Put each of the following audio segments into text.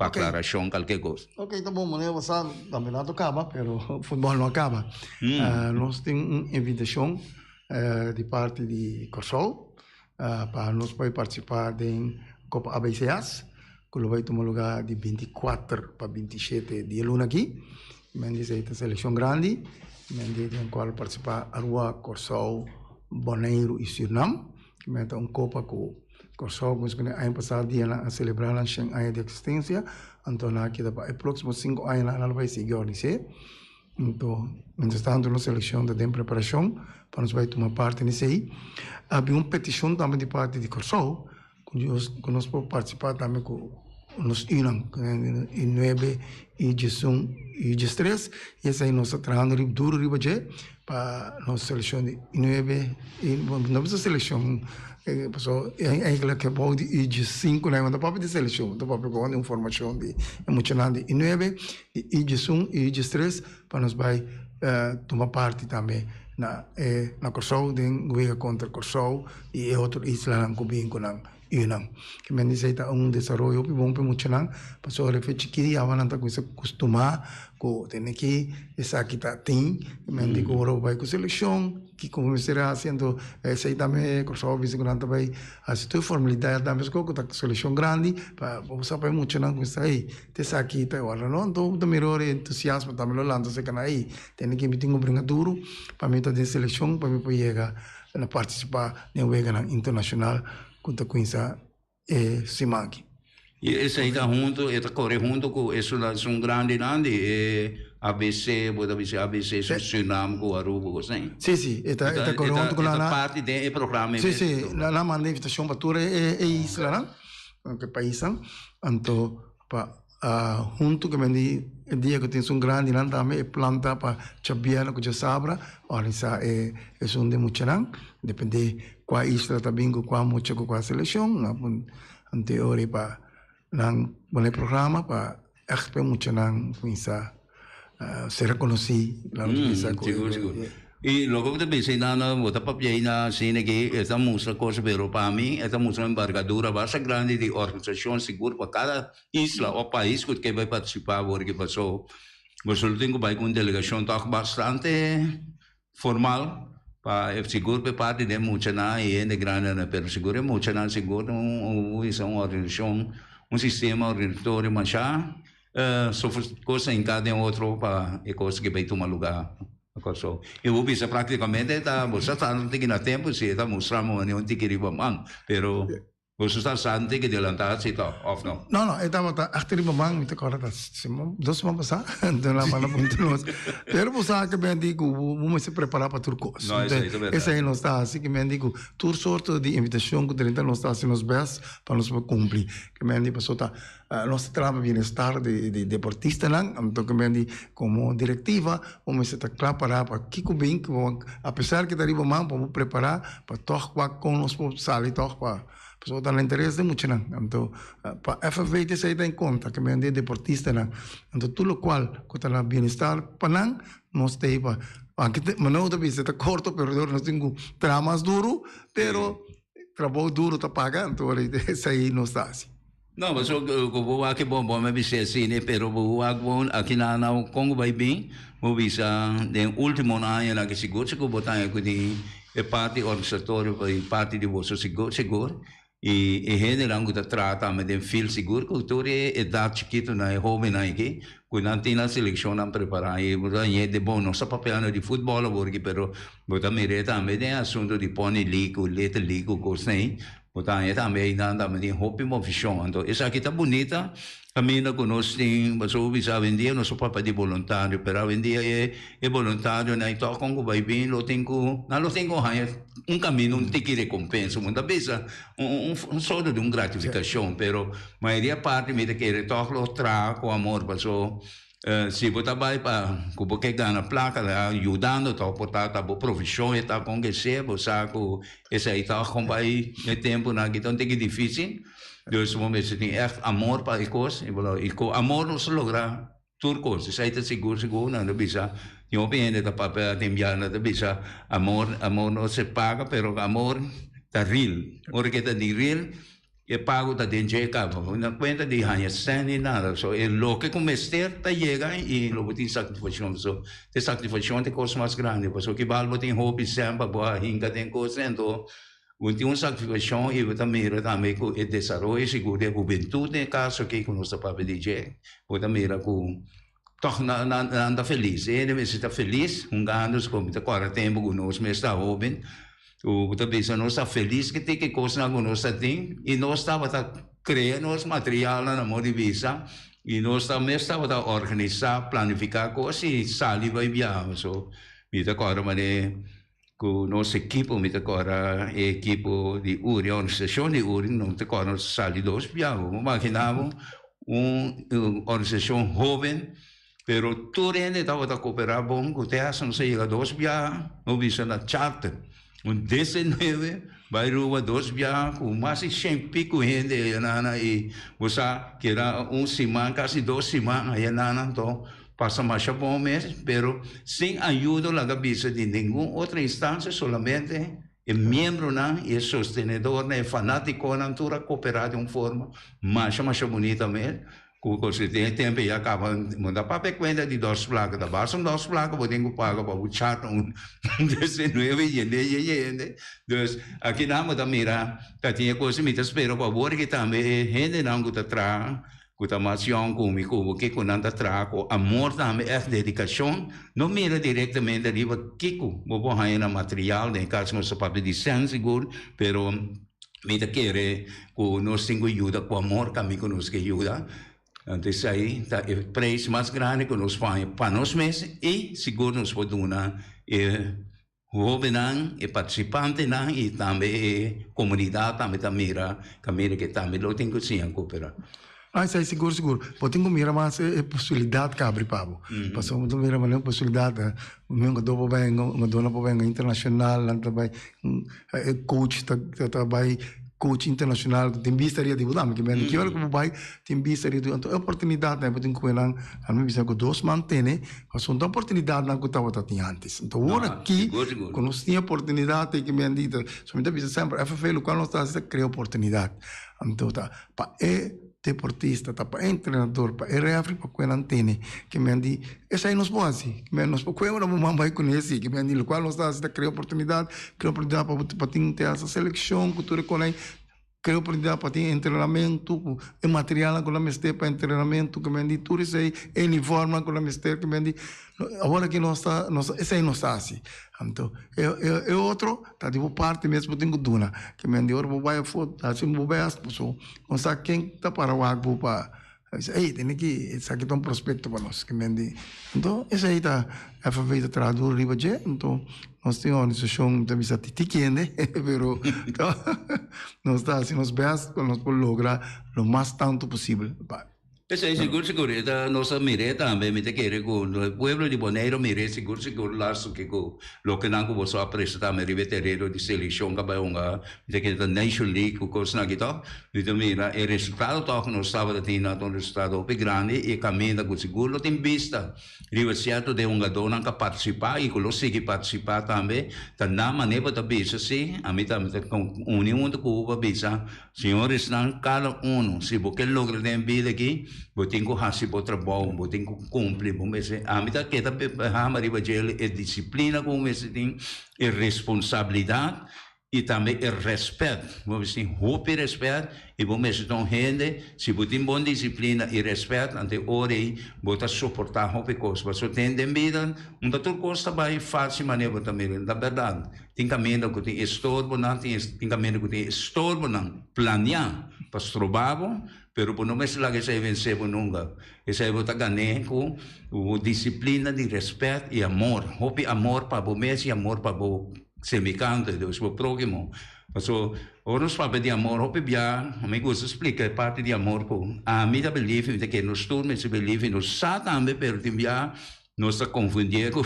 Pa aclaracion calke cos. Ok, ta bon, manera bo sa, campeonato caba, pero futbol no a caba. Nos tin un invitacion di parti di Kòrsou pa nos por participa den Copa ABCS, cu lo bay tuma lugar di 24 pa 27 di e luna aki. Men di esey ta seleccion grandi, men di den cual lo participa Aruba, Kòrsou, Boneiru y Surinam. Men ta un copa cu Kòrsou ku e aña pasá dia nan a selebrá nan shen aña di eksistensia, anto nan a keda pa e próksimo sinku añanan nan lo bai sigui organis'é. Anto mientras tanto nos selekshon ta den preparashon pa nos bai tuma parti na esei. A bin un petishon tambe di parti di Kòrsou ku nos ku nos por partisipá tambe ku nos yunan, i nuebe, i diesun, i diestres, i esei nos ta trahando riba duru riba dje. Pa nos selekshon di nuebe i no bisa selekshon pasobra eigenlijk ke bou di i diesinku nan ta papia di selekshon ta papia kon di un formashon di e muchanan di i nuebe di i diesun i diestres pa nos bai tuma parti tambe na e na Kòrsou den wega kontra Kòrsou i e otro islanan ku bin ku nan yunan. Ke men di esei ta un desaroyo hopi bon pa e muchanan pasobra e fe chikí awa nan ta kuminsá kustumá ku tene ki esaki ta tin ke men di ku ora bo bai ku selekshon kiko bo mester hasi anto esei tambe Kòrsou a bisa ku nan ta bai hasi tur e formalidatnan meskos ku ta selekshon grandi pa bo sa pa e muchanan kuminsá ey te esaki ta ora no anto bo ta mira ora e entusiasmo tambe lo lanta serka nan ey tene ki mi tin ku bringa duru pa mi ta den selekshon pa mi por yega na partisipá den weganan internashonal ku ta kuminsá e siman aki. I esei ta huntu, e ta kore huntu ku esun grandinan di e ABC, bo ta bisa ABC, su Surinam ku Aruba ku esei. Sí, sí, e ta, e ta kore huntu ku nan. E ta parti den e programa. Sí, sí, nan a manda invitashon pa tur e islanan, e paisnan, anto pa Huntu ku men di e dia ku tin esun grandinan tambe e plan ta pa djabièrnè ku djasabra organisá e esun di muchanan depende kua isla ta bin ku kua mucha ku kua selekshon anto e ora pa nan pone programa pa ègt pa e muchanan kuminsá ser rekonosí. Sigur sigur i loke bo ta bisa einan bo ta papia einan asina ke e ta mustra kos pero pa mi e ta mustra un embargadura basta grandi di organisashon sigur pa kada isla o pais ku ke bai partisipá awor ki paso boso lo tin ku bai ku un delegashon tòg bastante formal pa e sigur pa e parti den muchanan i hende grandinan pero sigur e muchanan sigur un organisashon un sistema organisatorio masha Sofos kos hinká den otro pa e kos ke bai tuma lugá na Kòrsou. I bo bisa práktikamente ta bo sa sa un tiki na tempu si e ta mustra mo manera un tiki riba man, pero bo sa sa un tiki delantá si tòg, òf no? No, no, e tabata achter riba man, mi ta kòrda ta siman, dos siman pasá, anto nan a manda puntra nos. Pero bo sa ke men di ku bo mester prepará pa tur kos. No, esei ta bèrdat. Esei nos ta hasi, ke men di ku tur sorto di invitashon ku drenta nos ta hasi nos bèst pa nos por kumpli. Ke men di pasobra ta Nos ta traha pa bienestar di deportistanan, anto ke men di komo direktiva bo mester ta kla pará pa kiko bin, apesar ke ta riba man pa bo prepará pa tòg wak kon nos por sali tòg pa pasobra ta na interes di muchanan. Anto pa FFB ta esei ta en konta ke men di e deportistanan, anto tur lokual ku ta na bienestar pa nan nos ta ei pa, anke Manoel ta bisa ta korto pero nos tin ku traha mas duru pero trabou duru ta paga anto esei nos ta hasi. No, paso ku bo wak e bon bon mi a bisa asina, pero bo wak bon aki na na kon ku bai bin, bo bisa den ultimo añanan aki sigur sigur bo ta haña ku tin e parti organisatorio pa e parti di boso sigur sigur i e hendenan ku ta traha tambe den field sigur ku tur e edat chikitonan e hobennan aki ku nan tin nan selekshonnan prepará i bo ta haña de bon nos ta papiando di futbòl awor aki pero bo ta mir'é tambe den asuntu di pony league ku little league ku kosnan ei. Bo ta haña tambe einan tambe tin hopi movishon. Anto esaki ta bunita kaminda ku nos tin, pasobra bo bisa awendia nos a papia di boluntario, pero awendia e e boluntarionan ei tòg kon ku bai bin lo tin ku nan lo tin ku haña un kaminda un tiki rekompensa. Bo ta bisa un un sorto di un gratifikashon, pero mayoria parti mi ta kere tòg lo traha ku amor pasobra Si bo ta bai pa ku bo ke gana plaka la yudando ta por ta ta bo profeshon e ta kon ke sea bo sa ku esei ta kon bai e tempunan aki ta un tiki difisil dus bo mester tin ègt amor pa e kos i ku amor nos ta logra tur kos esei ta sigur sigur nan ta bisa tin hopi hende ta papia tin biaha nan ta bisa amor amor no se paga pero amor ta ril ora ke ta di ril. E pago ta den dje caba. Bo no cuenta di haña cent ni nada. So e loke cu mester ta yega y lo bo tin satisfaccion. So e satisfaccion ta e cos mas grandi. Pasobra kibal bo tin hopi cent pa bo a hinca den cos ento bo tin un satisfaccion y bo ta mira tambe cu e desaroyo sigur di e hubentud den e caso aki cu nos ta papia di dje bo ta mira cu tog nan ta felis. E hende mester ta felis hungando su con. Mi ta corda tempo cu nos mes ta hoben cu ta bisa nos ta felis cu tin ki cosnan cu nos ta tin y nos tabata crea nos materialnan na modo di bisa y nos ta mes tabata organisa, planifica cos y sali bay biaha. So mi ta corda manera Ku nos ekipo, mi ta kòrda e ekipo di Uri, e organisashon di Uri, nos ta kòrda nos sali dos biaha. Bo imaginá bo un organisashon hóben, pero tur hende tabata koperá bon ku te hasta nos a yega dos biaha, nos bisa na charter, un desenuebe bai Aruba dos biaha ku mas di shen piku hende ayanana i bo sa keda un siman, kasi dos siman ayanana, anto Pasa masha bon mes, pero sin ayudo laga bisa di ningun otro instancia, solamente e miembronan y e sostenedornan, e fanaticonan tur a coopera di un forma masha masha bunita mes, cu cu den e tempo ya caba bo ta papia cuenta di dos placa, ta basta un dos placa bo tin cu paga pa bo chata un desenueve yende yende yende, dus akinan bo ta mira ta tin e cos y mi ta spera cu awor aki tambe e hendenan cu ta traha Ku ta mas yòn ku mi ku bo kiko nan ta traha ku amor tambe ègt dedikashon no mira direktamente riba kiko bo por haña na material den e kas nos ta papia di sèn sigur pero mi ta kere ku nos tin ku yuda ku amor tambe ku nos ke yuda anto esei ta e preis mas grandi ku nos por haña pa nos mes i sigur nos por duna e Hóbennan, e partisipantenan i tambe e komunidat tambe ta mira kaminda ke tambe lo tin ku siña kooperá. Ai esei sigur sigur. Bo tin ku mira mas e posibilidat ku abri pa bo. Pasobra bo ta mira manera posibilidat mi un gadó por bai un gadónan por bai internashonal nan ta bai e coach ta bai coach internashonal ku tin bista riba di bo tambe. Ki ora ku bo bai tin bista riba di bo. Anto e oportunidatnan bo tin ku nan ami bisa ku dos man tene Pasobra ta oportunidadnan ku tabata tin antes. Anto awor aki ku nos tin oportunidad ei ki mi a di, so mi ta bisa semper FFA lokual nos ta hasi ta krea oportunidad. Anto ta pa e deportista, ta pa e entrenador, pa e refri pa kue nan tene ke mi a di esei nos por hasi. Ke nos por kue ora bo man bai kuné si. Ke mi a di lokual nos ta hasi ta krea oportunidad, krea oportunidad pa tin te hasi selekshon ku tur e kos ei. Krea oportunidat pa tin entrenamentu ku e materialnan ku nan mester pa entrenamentu ku men di tur esei, e uniformnan ku nan mester ku men di. Awor aki nos ta nos esei nos ta hasi. Anto e e otro ta di bo parti mes bo tin ku duna. Ke men di ora bo bai afó hasi bo bèst pasobra bo sa ken ta para wak bo pa A bisa, ey, tene ki esaki ta un prospecto pa nos. Ke men di, anto esey ta FFB ta traha duro riba dje, anto nos tin un organisacion, ta bisa titi kende, pero nos ta haci nos best pa nos por logra lo mas tanto posibel. Esey sigur sigur e ta nos a mir'é tambe, mi ta kere ku e pueblo di Boneiru mir'é sigur sigur lastu ke ku loke nan ku boso a presentá mi riba e tereno di selekshon ka bai hunga, mi ta kere ta Nation League ku kosnan aki tòg. Mi ta mira e resultado tòg ku nos tabata tin nan ta un resultado hopi grandi i e kaminda ku sigur lo tin bista riba sierto den hungadónan ku a partisipá i ku lo sigui partisipá tambe ta nan manera bo ta bisa si ami tambe ta uni huntu ku bo pa bisa señoresnan kada uno si bo ke logra den bida aki bo tin ku hasi bo trabou bo tin ku kumpli bo mester ami ta keda hama riba djel e disiplina ku bo mester tin e responsabilidat I tambe e rèspèt. Bo mester tin hopi rèspèt i bo mester ta un hende, si bo tin bon disiplina i rèspèt, anto e ora ei bo ta soportá hopi kos. Pasobra tin den bida un ta tur kos ta bai fásil manera bo ta mira. Ta bèrdat, tin kaminda ku tin estorbonan, tin kaminda ku tin estorbonan planiá pa stroba bo, pero bo no mester laga esei vensé bo nunka. Esei bo ta gan'é ku bo disiplina di rèspèt i amor. Hopi amor pa bo mes i amor pa bo Semikante, Deus bo próhimo. Paso, ora nos papia di amor, hopi bia, mi gusta splika e parti di amor ku ami ta believe, mi ta kere nos tur mester believe, nos sa tambe, pero tin bia nos ta konfundié ku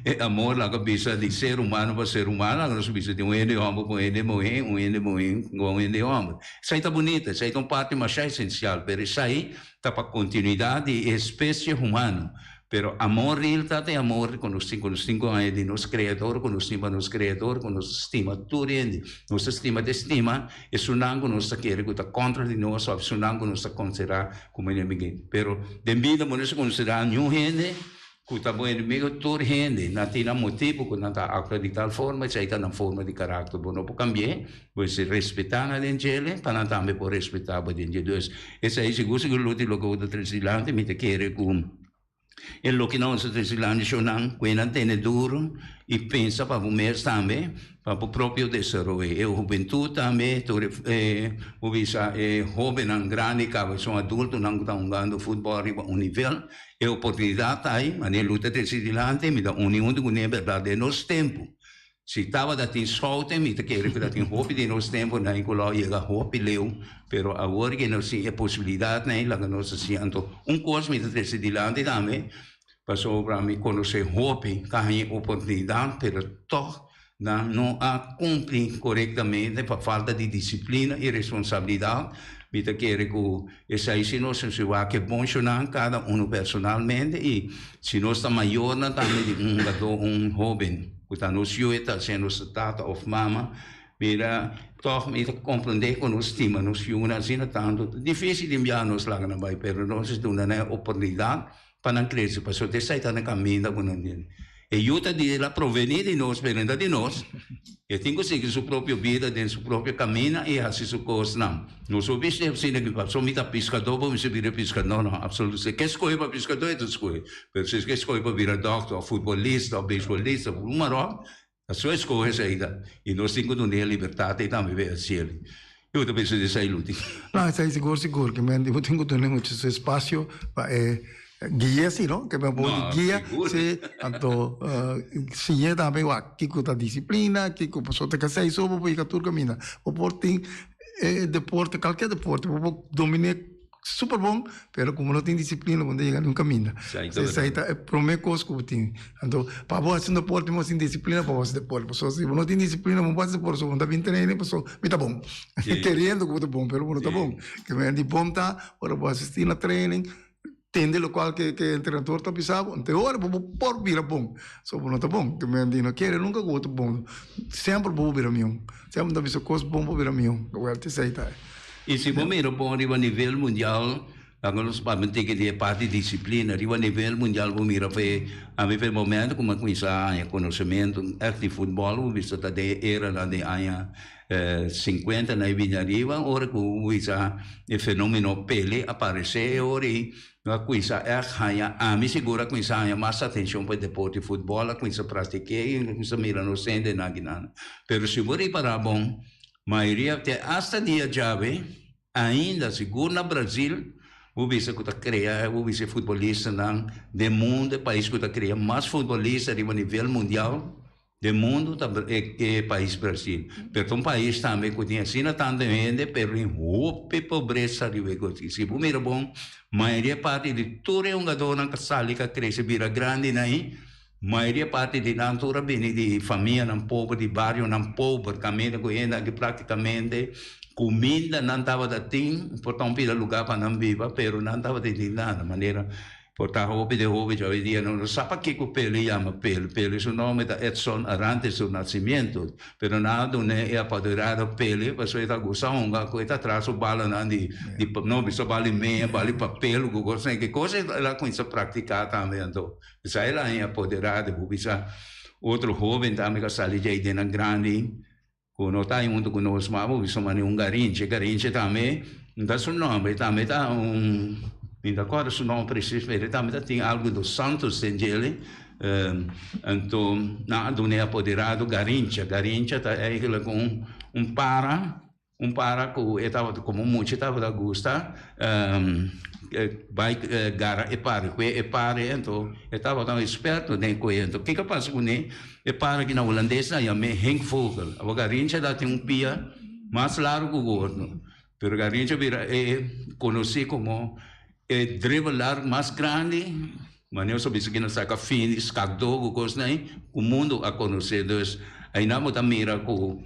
e amor laga bisa di ser humano pa ser humano, laga nos bisa di un hende hòmber ku un hende muhé, un hende muhé ku un hende hòmber. Esei ta bunita, esei ta un parti masha esensial, pero esei ta pa kontinuidat di e espesie humano. Pero amor real ta e amor ku nos tin, ku nos tin ku haña di nos Kreador, ku nos tin pa nos Kreador, ku nos ta stima tur hende. Nos ta stima te stima esunnan ku nos ta kere ku ta kontra di nos òf esunnan ku nos ta konsiderá komo enemigu. Pero den bida bo no ta konsiderá niun hende ku ta bo enemigu, tur hende nan tin nan motibu ku nan ta aktua di tal forma, esei ta nan forma di karakter. Bo no por kambi'é, bo mester respetá nan den djele pa nan tambe por respetá bo den dje. Dus esei sigur sigur lo di loke bo ta trese dilanti, mi ta kere ku. E loke nan usa trese dilanti shownan ku e nan tene duru i pensa pa bo mes tambe, pa bo propio desaroyo. E hubentut tambe, tur e bo bisa e hobennan grandi kaba son adultonan ku ta hungando futbòl riba un nivel, e oportunidat ta ei, manera lo ta trese dilanti mi ta uni huntu kuné bèrdat den nos tempu. Si tabata tin schouten, mi ta kere ku ta tin hopi di nos tempunan ku lo a yega hopi leu, pero awor ke nos tin e posibilidatnan laga nos hasi. Anto un kos mi ta trese dilanti tambe, pasobra mi konosé hopi ku a haña e oportunidat, pero tòg nan no a kumpli korektamente pa falta di disiplina i responsabilidat. Mi ta kere ku esei si nos mester wak e bon shonnan kada unu personalmente i si nos ta mayornan tambe di un hungadó, un hóben. Ku ta nos yu e ta siendo su tata òf mama, mira, tòg mi ta komprendé ku nos stima nos yunan asina tantu. Ta difísil di bia nos laga nan bai, pero nos a duna nan e oportunidat pa nan krese, pasobra esei ta na kaminda ku nan tin. E yu ta di el a provení di nos, pero no ta di nos. E tin ku sigui su propio bida den su propio kaminda i hasi su kosnan. Nos no bisti asina ki pasobra mi ta piskadó bo mester bira piskadó. No, no, absoluto. Si e ke skohe pa piskadó e ta skohe. Pero si e ke skohe pa bira dòkter òf futbolista òf beisbolista òf un maròk, ta su eskohe esei ta. I nos tin ku dun'é e libertat ei tambe pa e hasiel. Yo ta pensa di esei, Luti. No, esei sigur sigur. Ke men bo tin ku dun'é muchu su espasio pa e guia si, no? Ke men por di guia, si. Anto siñ'é tambe wak kiko ta disiplina, kiko pasobra ta ke esei so bo por yega tur kaminda. Bo por tin e deporte, kalke deporte, bo por dominé super bon, pero komo no tin disiplina bo no ta yega niun kaminda. Esei ta e prome kos ku bo tin. Anto pa bo hasi un deporte bo tin disiplina pa bo hasi deporte, pasobra si bo no tin disiplina bo no por hasi deporte, pasobra bo no ta bin trene pasobra mi ta bon, keriendo ku bo ta bon pero bo no ta bon. Ke manera di bon ta ora bo asisti na training, tende lokual ke ke entrenador ta bisa bo, te ora bo por bira bon, so bo no ta bon, ke men di no kere nunka ku bo ta bon, semper bo por bira mihó, semper bo ta bisa kos bon por bira mihó, wèl esei ta e. I si bo mira bon riba nivel mundial, laga nos papia un tiki di e parti disiplina, riba nivel mundial bo mira fe, ami fe momento ku mi a kuminsá haña konosementu ègt di futbòl, bo bisa ta den e eranan di aña 50 na e bini ariba, ora ku wisa e fenomeno Pele aparesé e ora ei no a kuminsá ègt haña, ami sigur a kuminsá haña mas atenshon pa e deporte di futbòl, a kuminsá praktik'é i a kuminsá mira nos hendenan akinan. Pero si bo ripará bon, mayoria te asta dia djawe ainda sigur na Brazil bo bisa ku ta krea, bo bisa e futbolistanan den mundu, e pais ku ta krea mas futbolista riba nivel mundial. Den mundu ta e pais Brasil. Pero ta un pais tambe ku tin asina tantu hende pero tin hopi pobresa riba e kos. I si bo mira bon, mayoria parti di tur e hungadónan ku a sali ku a krese bira grandi na ei, mayoria parti di nan tur a bini di famianan pober, di barionan pober, kaminda ku hende aki praktikamente kuminda nan tabata tin, por ta un pida lugá pa nan biba, pero nan tabata tin nada. Manera Por ta hopi de hopi dja hoy dia no no sa pakiko Pele yama Pele. Pele su nomber ta Edson Arantes su nacimiento. Pero nan a dun'é e apoderado Pele pasobra e ta gusta hunga ku e ta traha su balanan di di no bisa bala di meña, bala di papel ku kos asina. Ki kos el a kuminsá praktiká tambe anto. Esei el a haña apoderado. Bo bisa otro hoben tambe ku a sali dja ei den nan grandi. Ku no ta huntu ku nos mas bo bisa manera un Garinche. Garinche tambe no ta su nomber, e tambe ta un, mi no ta kòrda su nomber presis pero e tambe ta tin algu dos Santos den djele. Anto nan a dun'e apoderado Garincha. Garincha ta eigenlijk un un para, un para ku e tabata komo mucha tabata gusta bai gara e pare, kue e pare anto e tabata un eksperto den kue. Anto kiko a pasa kuné? E para ki na hulandes nan yam'é hinkvogel. Awor Garincha ta tin un pia mas largu ku gordo. Pero Garincha bira e konosí komo e dribbelaar mas grandi, manera nos a bisa ki nan saka fin di skakdó ku kosnan ei, ku mundu a konosé. Dus einan bo ta mira ku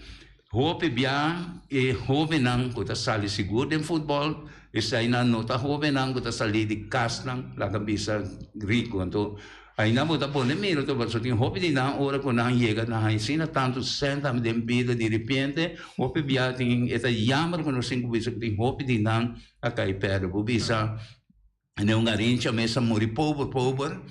hopi bia e hóbennan ku ta sali sigur den futbòl. Eseinan no ta hobennan ku ta salí di kasnan, laga bisa riku. Anto ainan bo ta pone mira tur pasobra tin hopi di nan ora ku nan yega nan haña asina tantu sèn tambe den bida diripiente hopi bia tin e ta yamber ku nos tin ku bisa ku tin hopi di nan a kai pèrdè. Bo bisa den un garincha mes a muri pober pober.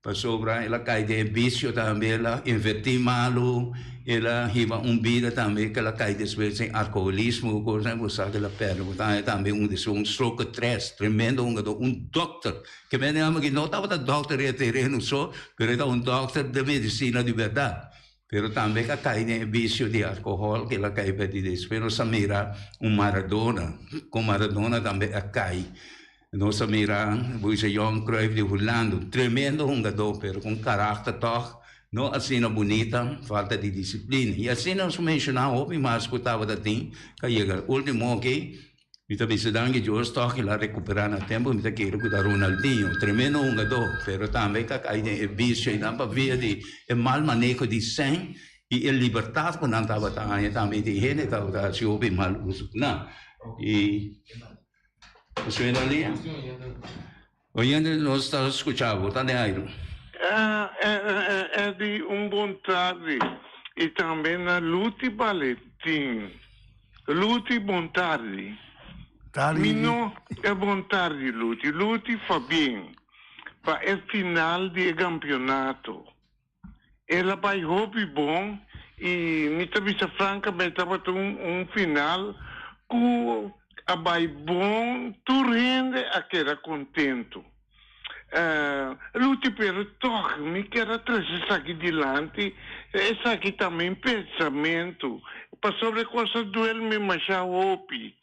Pasobra el a kai den e bisio tambe, el a invertí malu, el a hiba un bida tambe ku el a kai despues den alkoholismo ku kosnan ku sa ku el a pèrdè. Bo ta haña tambe un di su un stroke tres, tremendo hungadó, un dòkter. Ke mende nan aki no tabata dòkter riba tereno so, pero e ta un dòkter den medisina di bèrdat. Pero tambe el a kai den e bisio di alkohòl ku el a kai pèrdí. Despues nos a mira un Maradona, kon Maradona tambe a kai. Nos a mira Boyse Johan Cruyff di Hulanda, un tremendo hungadó, pero ku un karakter tòg no asina bunita, falta di disiplina. I asina nos menshoná hopi mas ku tabata tin ku a yega. Último aki, mi ta bisa danki Dios tòg el a rekuperá na tempu, mi ta kere ku ta Ronaldinho, tremendo hungadó, pero tambe ka kai den e bisio einan pabia di e mal maneho di sèn i e libertat ku nan tabata haña tambe di hende tabata hasi hopi mal uso ku nan. I. Suena línea? Oyente nos ta scucha bo, ta den aire. Eddy un bon tardi y tambe na Luti Balentin. Luti bon tardi. Tardi. Mi no e bon tardi Luti. Luti Fabien pa e final di e campeonato. El a bai hopi bon y mi ta bisa francamente tabata un un final cu a bai bon tur hende a keda contento. Luti pero toch mi kier a trece esaki dilanti esaki ta mi pensamento pasobra e cos a duel mi masha hopi.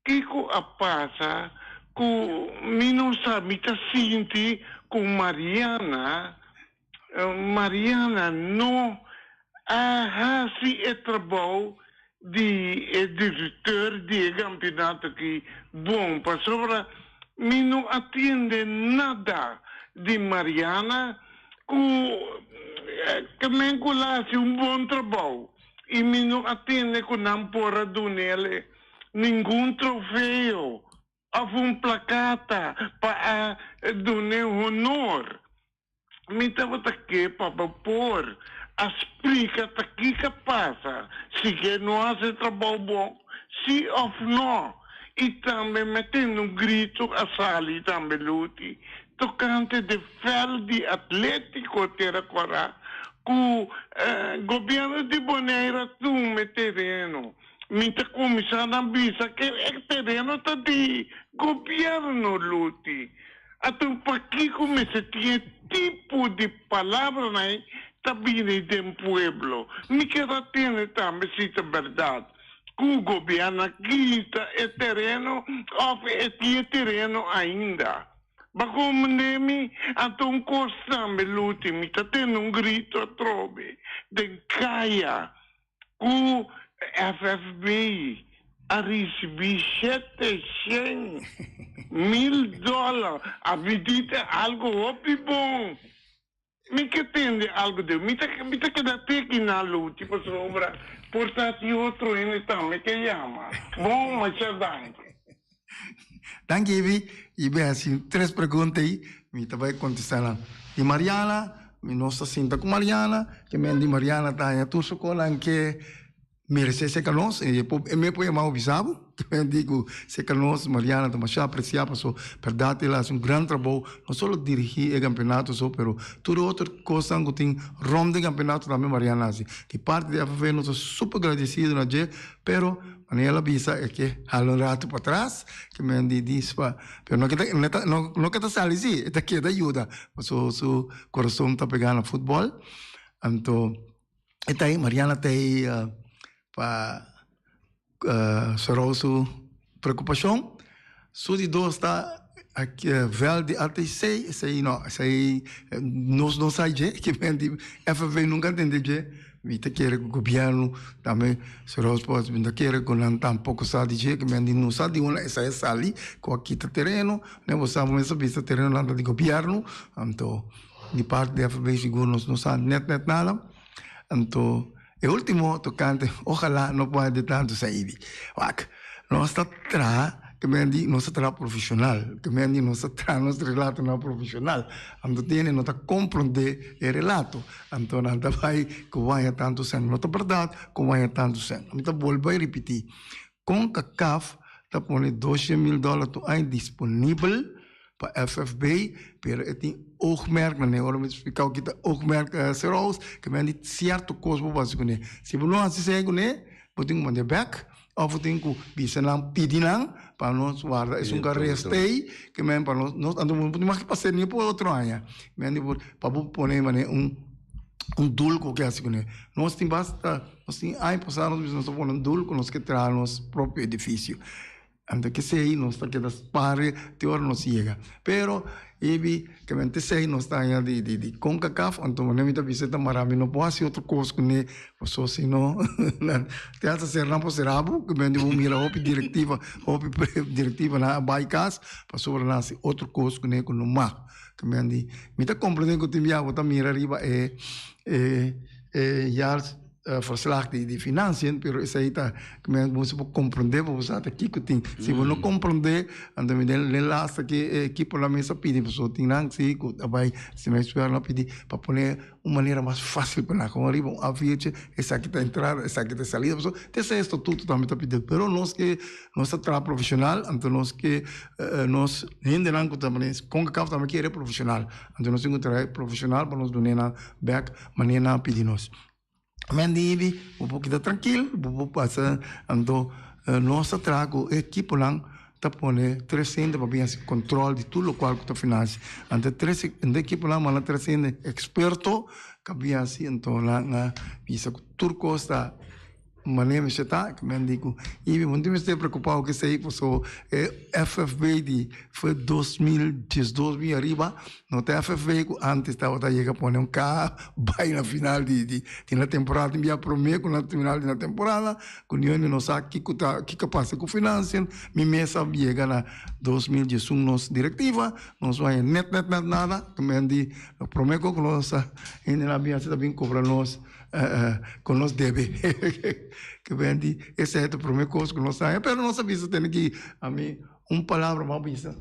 Kiko a pasa cu mi no sa mi ta sinti cu Mariana Mariana no a hasi e trabou di e directeur di e campeonato aki bon pasobra mi no a tende nada di Mariana cu ke men cu la hasi un bon trabou y mi no a tende cu nan por a dunele ningun trofeo of un placata pa a dun'e honor. Mi tabata ke pa bo por a splika ta kiko a pasa, si ke no hasi trabou bon, si of no. I tambe mi a tende un gritu a sali tambe Luti tokante de vèlt di Atlétiko Tera Kòrá ku gobièrnu di Bonaire a tuma e tereno. Mi ta kuminsá na bisa ke e tereno ta di gobièrnu Luti. Anto pakiko mester tin e tipo di palabranan ei ta bini den pueblo? Mi kier a tende tambe si ta berdad ku gobierno a kita e tereno of e tin e tereno ainda. Ba komende mi? Anto un kos tambe Luti, mi ta tende un grito atrobe den kaya Ku FFB a risibí 700 mil dòler. A mi di ta algu hopi bon. Mi ke tende algu di mi ta mi ta keda teki na luchi pasobra por ta tin otro hende tambe ke yama. Bon, masha danki. Danki Ibi, Ibi a hasi tres pregunta ei, mi ta bai kontestá nan. Di Mariana, mi nos ta sinta ku Mariana, ke men di Mariana ta haña tur su konan ke meresé serka nos, e e me por yama bo bisa bo, ke men di ku serka nos Mariana ta masha apresiá paso bèrdat el a hasi un gran trabou, no solo dirigí e kampeonato so, pero tur e otro kosnan ku tin rònt di kampeonato tambe Mariana a hasi. Di parti di FFA nos ta super gradesido na dje, pero Manera el a bisa e ke hala un ratu patras, ke men di dispa, pero no ke ta no ta no ke ta sali si, e ta keda yuda, paso su corazon ta pega na futbol, anto e ta ei Mariana ta ei pa sorou su preocupacion, su di dos ta veld di ATC, esei no, esei nos no sa dje, ke men di FNV nunca a tende dje, mi ta kere ku gobièrnu tambe Seros Post mi ta kere ku nan tampoko sa di dje, ke men di no sa di unda esei a sali ku a kita tereno, ne bo sa bo mes a bisa terenonan ta di gobièrnu, anto di parti di FNV sigur nos no sa nèt nèt nada, anto e ultimo tokante ojalá no por haya di tantu Saidi, wak nos ta traha. Ke men di nos ta traha profesional, ke men di nos ta traha nos relatonan profesional. Anto tene no ta komprondé e relato. Anto nan ta bai ku bo haña tantu sèn. No ta bèrdat ku bo haña tantu sèn. Mi ta bolbe ripití, Concacaf ta pone 200.000 dòler tur aña disponibel pa FFB, pero e tin oogmerknan. Ora mi ta splika ki ta oogmerk, Serows, ke men di sierto kos bo por hasi kuné. Si bo no hasi esei kuné, bo tin ku mand'é bèk. Of bo tin ku bisa nan, pidi nan pa nos warda esun ka rest'ei ke men pa nos, nos anto bo no mag pas'é ni pa otro aña. Men di por pa bo pone manera un un doel ku bo ke hasi kuné. Nos tin basta, nos tin aña pasá nos bisa nos ta pone un doel ku nos ke traha nos propio edifisio. Anto kesei nos ta keda spar te ora nos yega. Pero ebi ke men tesei nos ta haña di di di Concacaf, anto manera mi ta bisa ta mara mi no por hasi otro kos kuné paso si no te hasta sera nan por sera bo ke men di bo mira hopi direktiva hopi direktivanan a bai kas pasobra nan hasi otro kos kuné ku no mag. Ke men di mi ta komprende ku tin bia bo ta mira riba e e e yar Verslag di di financiën, pero esei ta men bo por comprende bo sa ta kiko tin. Si bo no comprende, anto mi den den laatste ke e ekiponan mes a pidi pasobra tin nan si ku ta bai si mes pueblo a pidi pa pone un manera mas facil pa nan kon ariba un A4 esaki ta entrada esaki ta salida pasobra te esei estatuto tambe ta pidi pero nos ke nos ta traha profesional anto nos ke nos hendenan ku ta Concacaf tambe kere profesional anto nos tin ku traha profesional pa nos dune nan bek manera nan a pidi nos. Men di Ibi, bo por keda trankil, bo por pasa. Anto nos ta traha ku e ekiponan ta pone tres hende pa bin hasi kontrol di tur lokual ku ta finansia. Anto e tres e ekiponan manda tres hende eksperto ka bin hasi, anto nan a bisa ku tur kos ta Manera mester ta, ku men di ku i bo no tin mester preokupá ku esei pasobra e FFB di fue 2012 bin ariba no ta FFB ku antes tabata yega pone un kaha bai na final di di di na temporada tin bia promé ku na final di na temporada ku niun di nos sa kiko ta kiko a pasa ku financiën mi mes a yega na 2011 nos direktiva nos no haña net net net nada ku men di lo promé ku nos a hende nan a bin hasi ta bin kobra nos. Ku nos debe ke ben di esei ta prome kos ku nos haña pero nos a bisa tene ki ami un palabra m'a bisa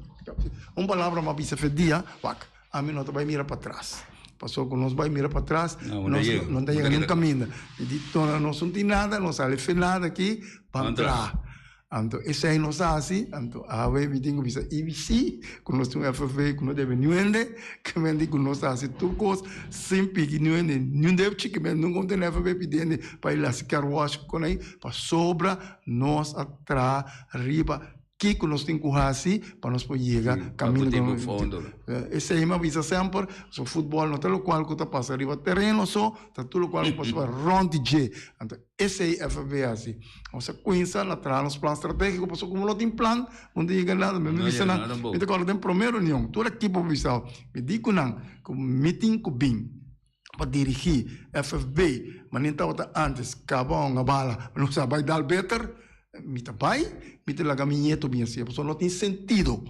un palabra m'a bisa fe dia wak ami no ta bai mira patras pasobra ku nos bai mira patras nos no ta yega niun kaminda mi di nos no tin nada no sali fe nada aki ban traha. Anto esei nos a hasi, anto awe mi tin ku bisa IBC ku nos tin un FFB ku no debe niun hende, ke men di ku nos ta hasi tur kos sin piki niun hende, niun debchi ke men nunka un tene FFB pidi hende pa el hasi car wash ku kon ei, pasobra nos a traha riba kiko nos tin ku hasi pa nos por yega kaminda ku nos tin. Esei mi a bisa semper, so futbòl no ta lokual ku ta pasa riba tereno so, ta tur lokual ku pasa rònt di dje. Anto Esei FFB hasi. Nos a cuinsa na traha nos plan strategico pasobra como no tin plan no ta yega nada. Mi bisa nan, mi ta corda den prome reunion tur ekipo bisa mi di cu nan cu mi tin cu bin pa dirigi FFB manera tabata antes caba un bala nos a bay dal beter mi ta bay mi ta laga mi nieto bin haci'e pasobra no tin sentido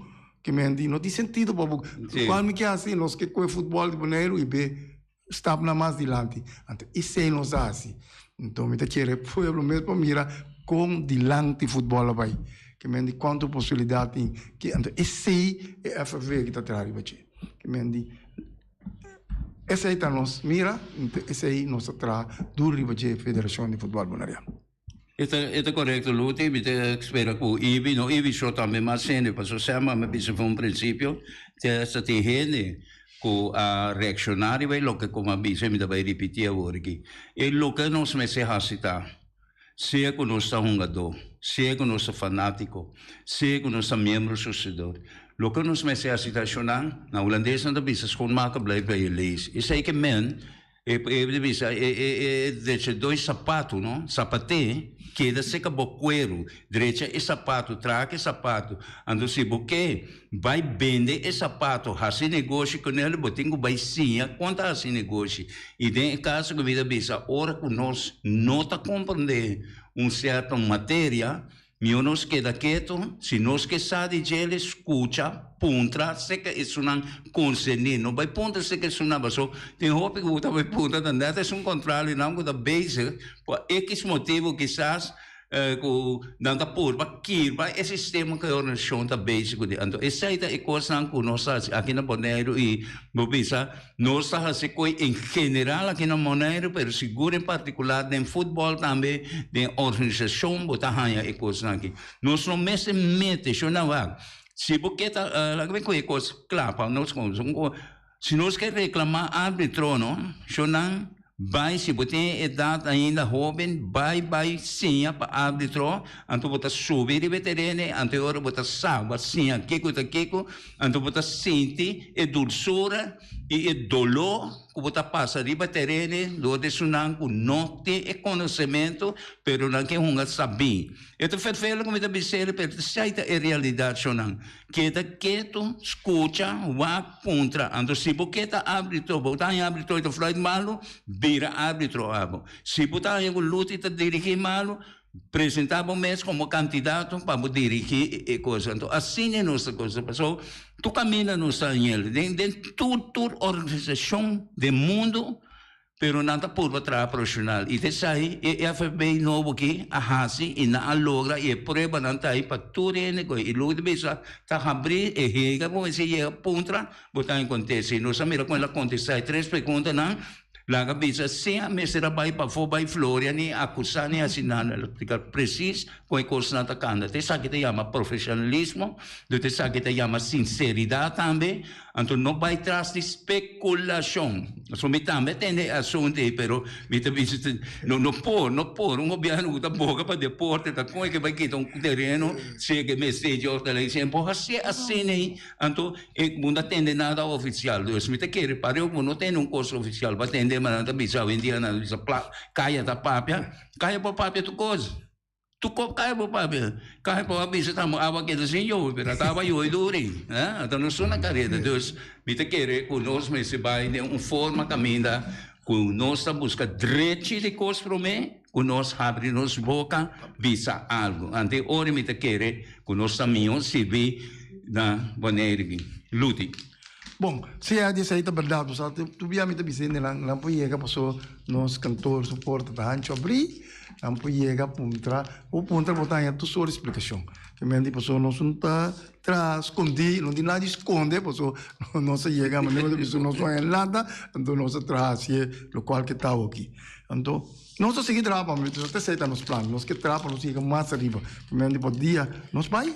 ke men di no tin sentido pa bo cual mi ke haci nos ke coge futbol di Boneiru y be Stapnan mas dilanti. Anto esei nos a hasi. Anto mi ta kere pueblo mes pa mira kon dilanti futbòl a bai. Ke men di kuantu posibilidat tin. Ke anto esei e FFV ki ta traha riba dje. Ke men di esei ta nos mira, anto esei nos ta traha duru riba dje Federashon di Futbòl Boneriano. E ta e ta korekto Luti, mi ta spera ku Ibi, no Ibi so tambe mas hende, pasobra semper mi a bisa for un prinsipio te hasta tin hende ku a reakshoná riba e loke ku mi a bisa i mi ta bai ripití awor aki. E loke nos mester hasi ta, sea ku nos ta hungadó, sea ku nos ta fanátiko, sea ku nos ta miembro sosedor, loke nos mester hasi ta ashoná, na hulandes nan ta bisa schoonmaker blijft bij je leest. Esei ke men E e bisa e e e drecha dois sapatu no, sapaté keda seka bo kueru, drecha e sapatu, traha ku e sapatu. Anto si bo ke bai bende e sapatu, hasi negoshi ku nel, bo tin ku bai siña kon ta hasi negoshi. I den e kaso ku mi ta bisa, ora ku nos no ta komprendé un sierto materia, Mihó nos keda ketu, si nos ke sa di djele, skucha, puntra seka esunnan konserní. No bai puntra seka esunnan, paso tin hopi ku ta bai puntra ta nèt esun kontrario nan ku ta bezig pa ekis motibu kisas. Ku nan ta purba kirba e sistema ku e organisashon ta bezig kuné. Anto esei ta e kosnan ku nos ta hasi aki na Boneiru i bo bisa nos ta hasi koi en general aki na Boneiru pero sigur en partikular den futbòl tambe den organisashon bo ta haña e kosnan aki. Nos no mester mete shon nan wak si bo ke ta laga mi kohe e kos kla pa nos si nos ke reklamá arbitro no shon nan Bai, si bo tin e edat ainda hóben, bai bai siña pa árbitro, anto bo ta subi riba e tereno, anto e ora bo ta sa, bo a siña kiko ta kiko, anto bo ta sinti e dulsura i e doló ku bo ta pasa riba tereno dor di esunnan ku no tin e konosementu, pero nan ke hunga sabí. E ta ferfelu ku mi ta bis'el, pero esei ta e realidat, shownan. Keda ketu, skucha, wak, puntra. Anto si bo ke ta árbitro, bo ta haña árbitro i ta fluit malu, bira árbitro abo. Si bo ta haña ku Luti ta dirigí malu, presentá bo mes komo kandidato pa bo dirigí e kos. Anto asina nos ta kos. Pasobra tur kaminda nos ta hañ'el. Den den tur tur organisashon den mundu. Pero nan ta purba traha profesional y ta esai e FFB nobo aki a haci y nan a logra y e pruebanan ta ahi pa tur hende cu y loke ta bisa ta habri e hega cu mester yega puntra bo ta contesta y nos a mira con el a contesta e tres preguntanan laga bisa si a mester a bay pafo bay Floria ni acusa ni haci nada el a splica precies con e cosnan ta canda ta esaki ta yama profesionalismo ta esaki ta yama sinceridad tambe. Anto no bai tras di speculashon. Pasobra mi tambe a tende e asuntu ei, pero mi ta bisa no no por, no por. Un gobièrnu ku ta boga pa deporte ta kon e ke bai kita un tereno si e ke mester dje òf televishon. Por hasié asina ei, anto e bo no ta tende nada ofisial. Dus mi ta kere pareu ku bo no tende un kos ofisial bo a tende, ma nan ta bisa awendia nan ta bisa kaya ta papia, kaya por papia tur kos. Tu kop kai bo papia. Kai bo a bisa ta mo awa keda sin yobe, pero ata awa yobe duri. Eh? Ata no suna kareda. Dus, mi ta kere ku nos mester bai den un forma kaminda ku nos ta buska drechi di kos promé ku nos habri nos boka bisa algu. Ante ora mi ta kere ku nos ta mihó sirbi na Boneiru. Luti. Bon, si a di esei ta berdad, bo sa, tur bia mi ta bisa hende nan, nan por yega paso nos kantor su porta ta hancho abrí, nan por yega puntra, bo puntra bo ta haña tur sort di splikashon. Ke men di paso nos no ta traha skondí, no tin nada di skonde paso nos a yega manera bo ta bisa nos no haña nada, anto nos a traha hasié lokual ke ta awoki. Anto nos ta sigui traha pa esei ta nos plan, nos ke traha pa nos yega mas ariba, ke men di por dia nos bai.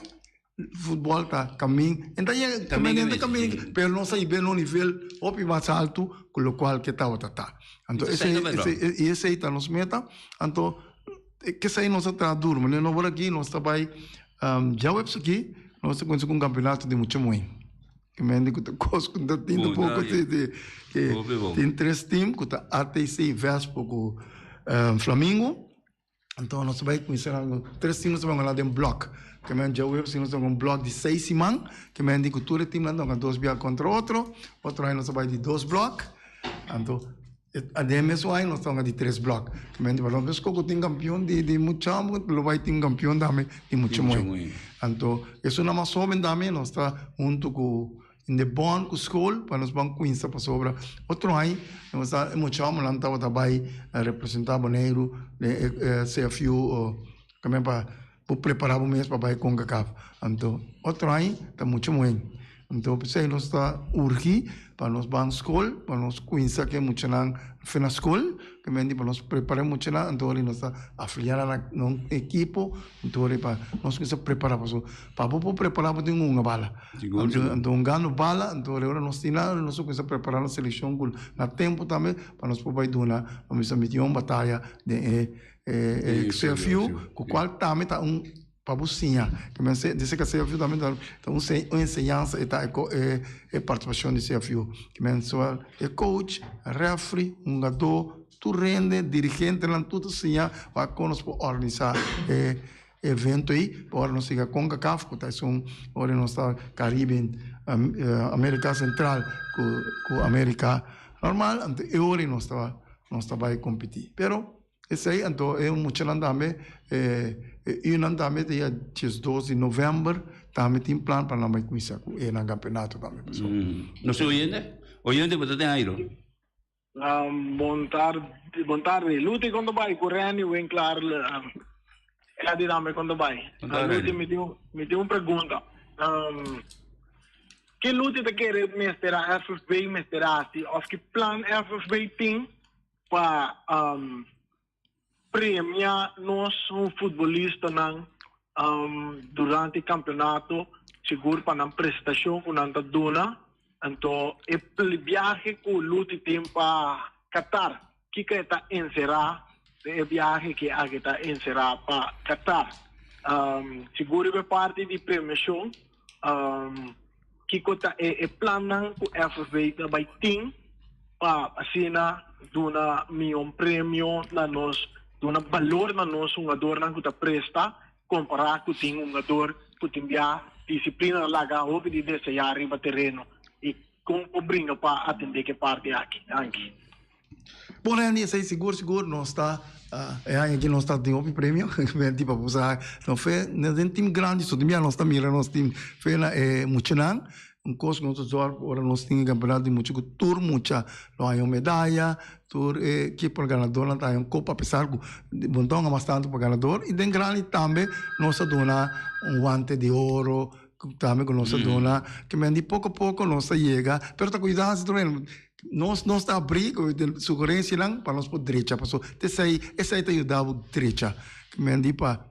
Futbol ta kamin, en ta yega kamin, en ta kamin, pero nos a hiba na un nivel hopi mas altu ku lokual ke tabata ta. Anto esei, esei, i esei ta nos meta. Anto kesei nos a traha duru. Manera no por aki nos ta bai djaweps aki nos ta kuminsá ku un kampeonato di mucha muhé. Ke mende ku ta kos ku ta tin poko si si ke tin tres tim ku ta ATC, Vespo ku Flamingo. Anto nos ta bai kuminsá nan tres tim nos ta bai wak den blòk. Ke men djaweps nos ta un blòk di seis siman, ke men di ku tur e timnan ta wak dos bia kontra otro, otro aña nos ta bai di dos blòk, anto den e mesun aña nos ta wak di tres blòk. Ke men di pa nos ku tin kampion di di mucha hòmber lo bai tin kampion tambe di mucha muhé. Anto esunnan mas hóben tambe nos ta huntu ku In de bond ku skol pa nos ban kuinsa pasobra otro aña nos ta e mucha homennan tabata bai representa Boneiru den e CFU o kamen pa bo prepara bo mes pa bai Concacaf. Anto otro aña ta mucha muhé. Anto p'esei nos ta urgi pa nos ban skol pa nos kuinsa ku e muchanan fe na skol kamen di pa nos prepara e muchanan anto ora nos ta afilia nan na un ekipo anto ora pa nos kuinsa prepara pasobra pa bo por prepara bo tin ku hunga bala. Anto un gano bala, anto ora nos tin nan, nos a cuminsa prepara nos seleccion cu na tempo tambe pa nos por bay duna, pa mester miti un bataya den e e CFU, cu cual tambe ta un pa bo siña. Ke men se, dice que CFU tambe ta un un enseñansa e ta e e participacion di CFU. Ke men so e coach, referee, hungador, tur hende, dirigentenan tur ta siña wak con nos por organisa e Evento ei ora nos yega Concacaf ku ta esun ora nos ta Caribe America Central ku ku America normal anto e ora ei nos ta nos ta bai kompetí. Pero esei anto e muchanan tambe e yunan tambe ta ya diesdos di novèmber tambe tin plan pa nan bai kuminsá ku e nan kampeonato tambe pasobra. Nos tin oyente? Oyente bo ta den airo? Bon tardi, bon tardi. Luti kon ta bai ku Renny Winklaar? Eddie tambe kon ta bai? Luti mi tin mi tin un pregunta. Um, ke Luti ta kere mester a FFB mester hasi of ki plan FFB tin pa um, premia nos un futbolistanan um, durante campeonato, sigur pa nan prestacion ku nan ta duna. Anto e biahe ku Luti tin pa Qatar, Kiko e ta enserá den e biahe ki aki ta enserá pa Qatar? Sigur riba e parti di premiashon, kiko ta e plannan ku FFB ta bai tin pa asina duna mihó premio na nos, duna balor na nos hungadornan ku ta presta kompará ku tin hungador ku tin bia disiplina ta laga hopi di deseá riba tereno i kon por bringa pa atendé ku e parti aki? Danki. Bon Randy, esei sigur sigur nos ta e aña aki nos ta tin hopi premio benti pa bo sa no fe den team grandi so tin bia nos ta mira nos tin fe na e muchanan un kos ku nos ta zorg ora nos tin e kampeonato di mucha ku tur mucha lo haña un medaya tur e ekipo ganadornan ta haña un kopa apesar ku monton a mas tantu pa ganador i den grandi tambe nos ta duna un wante di oro tambe ku nos ta duna ke men di poko poko nos ta yega pero ta kuida si tur hende. Nos nos ta abrí ku sugerensianan pa nos por drecha paso t'esei esei ta yuda bo drecha ke men di pa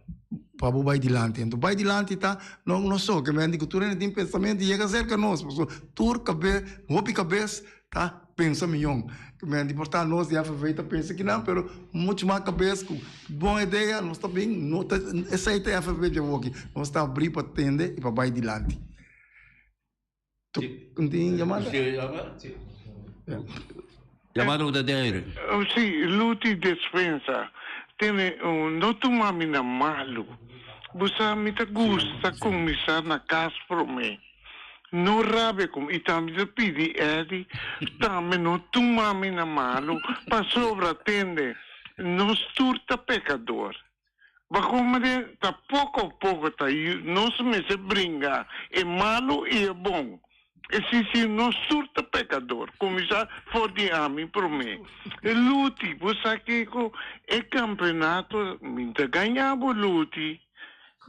pa bo bai dilanti anto bai dilanti ta no no so ke men di ku tur hende tin pensamentu yega serka nos paso tur kabe hopi kabes ta pensa miyon ke men di por ta nos di FFV ta pensa kinan pero muchu mas kabes ku bon idea nos ta bin no ta esei ta FFV djawoki nos ta abrí pa tende i pa bai dilanti. Tin yamada? Yamada ta den aire. Si, Luti despensa. Tene, no tuma mi na malu. Bo sa mi ta gusta kuminsá na kas promé. No rabia ku mi. I tambe ta pidi Eddie tambe no tuma mi na malu pasobra, tende, nos tur ta pekador. Bakomende ta poko poko ta nos mester bringa e malu i e bon. E si si nos tur ta pekador, kuminsá for di ami promé. Luti, bo sa kiko? E kampeonato mi ta gaña bo Luti.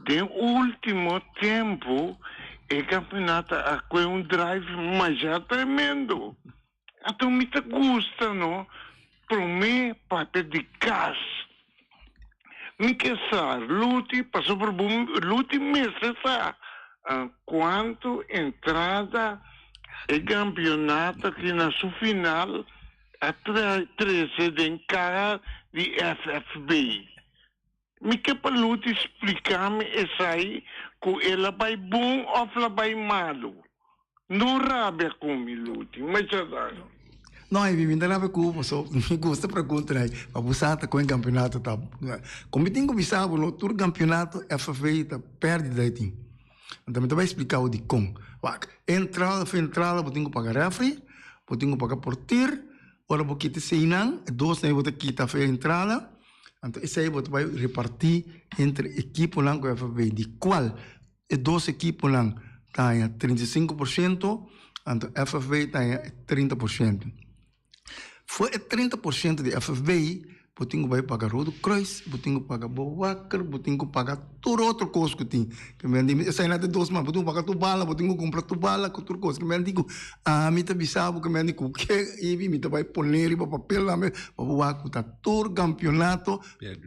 Den ultimo tempu e kampeonato a kue un drive masha tremendo. Anto mi ta gusta no prome papia di kas. Mi ke sa Luti pasobra bo Luti mester sa kuantu entrada e kampionato aki na su final a trese den kaha di FFB. Mi ke pa Luti splika mi esai ku el a bai bon òf la bai malu. No rabia ku mi, Luti. Masha danki. No, Ivy, mi ta rabia ku bo, paso mi gusta pregunta ai. Pa bo sa ta kon e kampionato ta. Kon mi tin ku bisa bo no, tur kampionato FFA ta pèrdida e tin. Anto mi ta bai splika bo dikon. Wak, entrada for entrada bo tin ku paga rèfri, bo tin ku paga portir, ora bo kita eseinan, e dosnan ei bo ta kita for e entrada. Anto esei bo ta bai repartí entre ekiponan ku FFB, di kual e dos ekiponan ta haña 35%, anto FFB ta haña 30%. For e 30% di FFB, bo tin ku bai paga Rode Kruis, bo tin ku paga bewaker, bo tin ku paga tur otro kos ku tin. Esei nan ta e dos mas, bo tin ku paga tur bala, bo tin ku kumpra tur bala ku tur kos. Kimen di ku ami ta bisa bo kimen di ku ke ibi mi ta bai pone riba papel tambe pa bo wak ku ta tur kampionato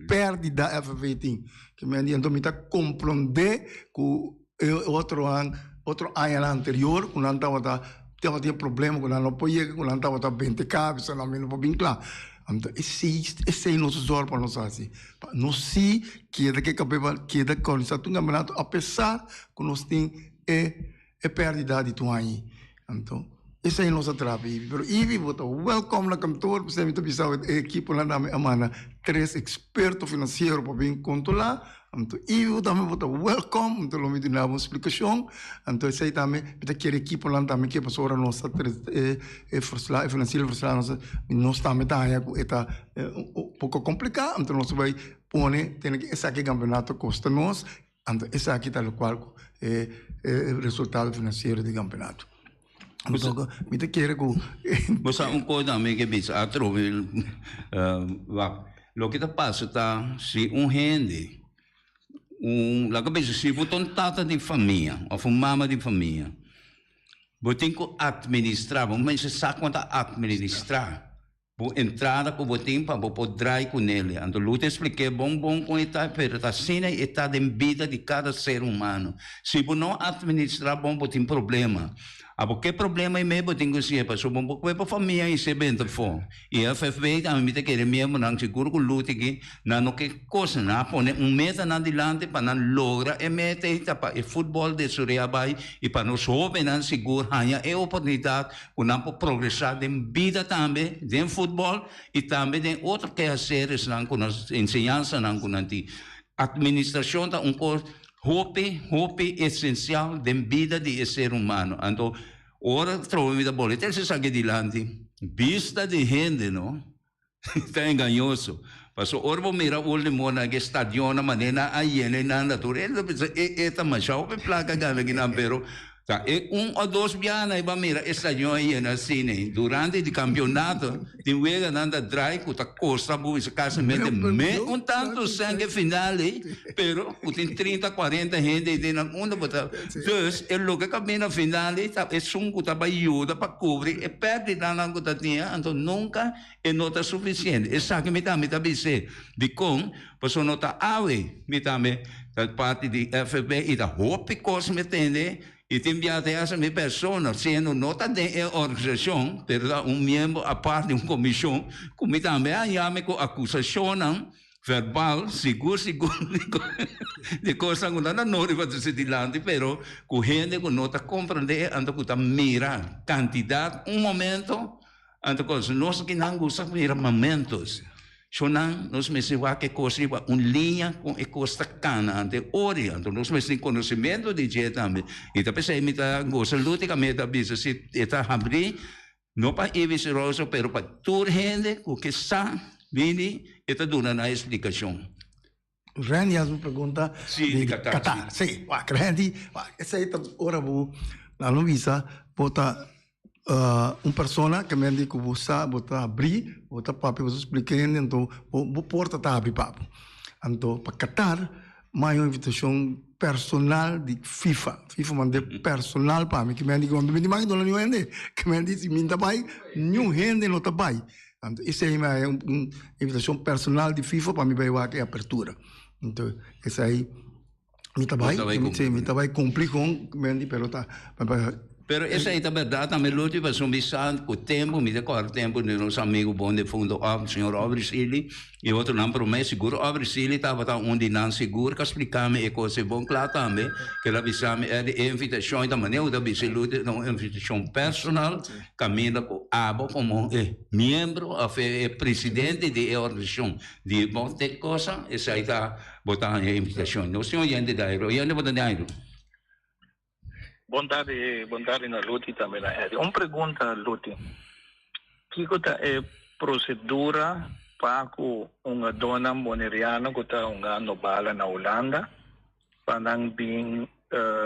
pèrdida FFA tin. Kimen di anto mi ta komprondé ku e otro an otro añanan anterior ku nan tabata tabatin problema ku nan no por yega ku nan tabata bente kabes nan no por bin kla. Anto esei esei nos a zòrg pa nos hasi. Pa nos si keda ke kabes pa keda organisa tur kampionato apesar ku nos tin e e pèrdida di tur aña. Anto esei nos a traha pa Ivy. Pero Ivy bo ta wèlkòm na kantor p'esei mi ta bisa e ekiponan tambe a manda tres eksperto finansiero pa bin kontrolá. Anto Ivy bo tambe bo ta wèlkòm, anto lo mi duna bo un splikashon. Anto esei tambe mi ta kere ekiponan tambe ke pasobra nos ta trese e e versla e finansiero versla nos nos tambe ta haña ku e ta un poko kompliká. Anto nos ta bai pone tene ke esaki kampionato kosta nos. Anto esaki ta lokual ku e e resultado finansiero di kampionato. Anto mi ta kere ku. Bo sa un kos tambe ke bisa atrobe wak loke ta pasa ta si un hende. Un laga bisa si bo ta un tata di famia of un mama di famia bo tin ku administra bo mester sa kon ta administra bo entrada ku bo tin pa bo por drai ku nele. Anto Luther a splik'é bon bon kon e ta pero ta asina e ta den bida di kada ser humano. Si bo no administra bon bo tin problema. Abo ke problema ei mei bo tin ku siña pasobra bo por kue bo famia i se benta afó. I FFB tambe mi ta kere miembronan sigur ku luta aki nan no ke kos nan a pone un meta nan dilanti pa nan logra e meta ei ta pa e futbòl desorea bai i pa nos hóbennan sigur haña e oportunidat ku nan por progresá den bida tambe den futbòl i tambe den otro kehaseresnan ku nos enseñansanan ku nan tin. Atministrashon ta un kos hopi hopi esensial den bida di e ser humano. Anto ora trobe mi ta boli trese esaki dilanti, bista di hende no ta engañoso. Pasobra ora bo mira ultimo na e stadionnan manera nan a yena e nan ta tur hende ta pensa e e ta masha hopi plaka gana akinan pero Ta e un o dos biaha e ba mira e stadion a yena asina ei. Durante di kampionato tin weganan ta drai ku ta kosta bo bisa kasimente me un tantu sèn ke final ei, pero ku tin trinta, kuarenta hende ei den nan unda bo ta. Dus e loke ka bini na final ei ta esun ku ta bai yuda pa kubri e pèrdidanan ku ta tin, anto nunka e no ta sufisiente. Esaki mi tambe ta bis'é. Dikon? Pasobra no ta awe mi tambe ta parti di FFB i ta hopi kos mi tende i tin bia ta hasta mi persona siendo no ta den e organisashon pero ta un miembro apart di un komishon ku mi tambe a haña mi ku akusashonnan verbal sigur sigur di kosnan ku no ta nodi pa trese dilanti pero ku hende ku no ta komprende anto ku ta mira kantidat un momento. Anto kos nos kinan gusta mira momentos. Shonan nos mester wak e kos riba un liña kon e kos ta kana ante ori. Anto nos mester tin konosementu di dje tambe. I ta p'esei mi ta gosa Luti kaminda ta bisa si e ta habrí no pa Ibis Rosa pero pa tur hende ku ke sa bini e ta duna nan e splikashon. Randy haci un pregunta Sí, di Qatar, Qatar. Sí, wak Randy, wak esey ta ora bo nan lo bisa bo ta un persona ke men di ku bo sa bo ta abri, bo ta papia, bo ta splika hende anto bo bo porta ta abri pa bo. Anto pa Qatar maya un invitashon personal di FIFA, FIFA manda personal pa mi ke men di ku mi no duna niun hende, ke men di si mi ta bai niun hende no ta bai. Anto esei mi a un invitacion personal di FIFA pa mi bai wak e apertura. Anto esei mi ta bai, mi ta bai cumpli con Wendy pero ta Pero esei ta berdad tambe Luchi pasobra mi sa cu tempo mi ta corda tempo di nos amigo bon defunto señor Aubrey Sealy y otronan pero mi sigur Aubrey Sealy tabata un di nan sigur cu a splica mi e cos ei bon cla tambe cu el a bisa mi Eddie e invitacion ta manera cu ta bisa Luchi ta un invitacion personal Caminda cu abo como e miembro of e presidente di e organisacion di bo te cosa, esai ta bo ta haña invitacion. Nos tin oyente di aire. Oyente bo ta den aire. Bon tardi, bon tardi na Luti tambe na Eddy. Un pregunta Luti, kiko ta e procedura pa cu hungadónan Boneriano cu ta hungando bala na Hulanda pa nan bin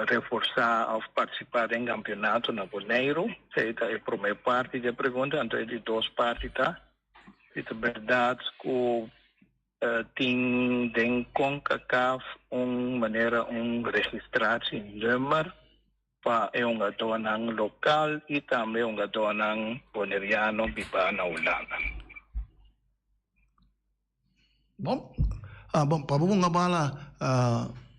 reforsá òf partisipá den kampionato na Boneiru? Esei ta e promé parti di e pregunta. Anto e di dos parti ta, si ta bèrdat ku tin den Concacaf un manera un registratienummer pa e hungadónan lokal i tambe hungadónan boneriano bibá na Hulanda. Bon, bon, pa bo hunga bala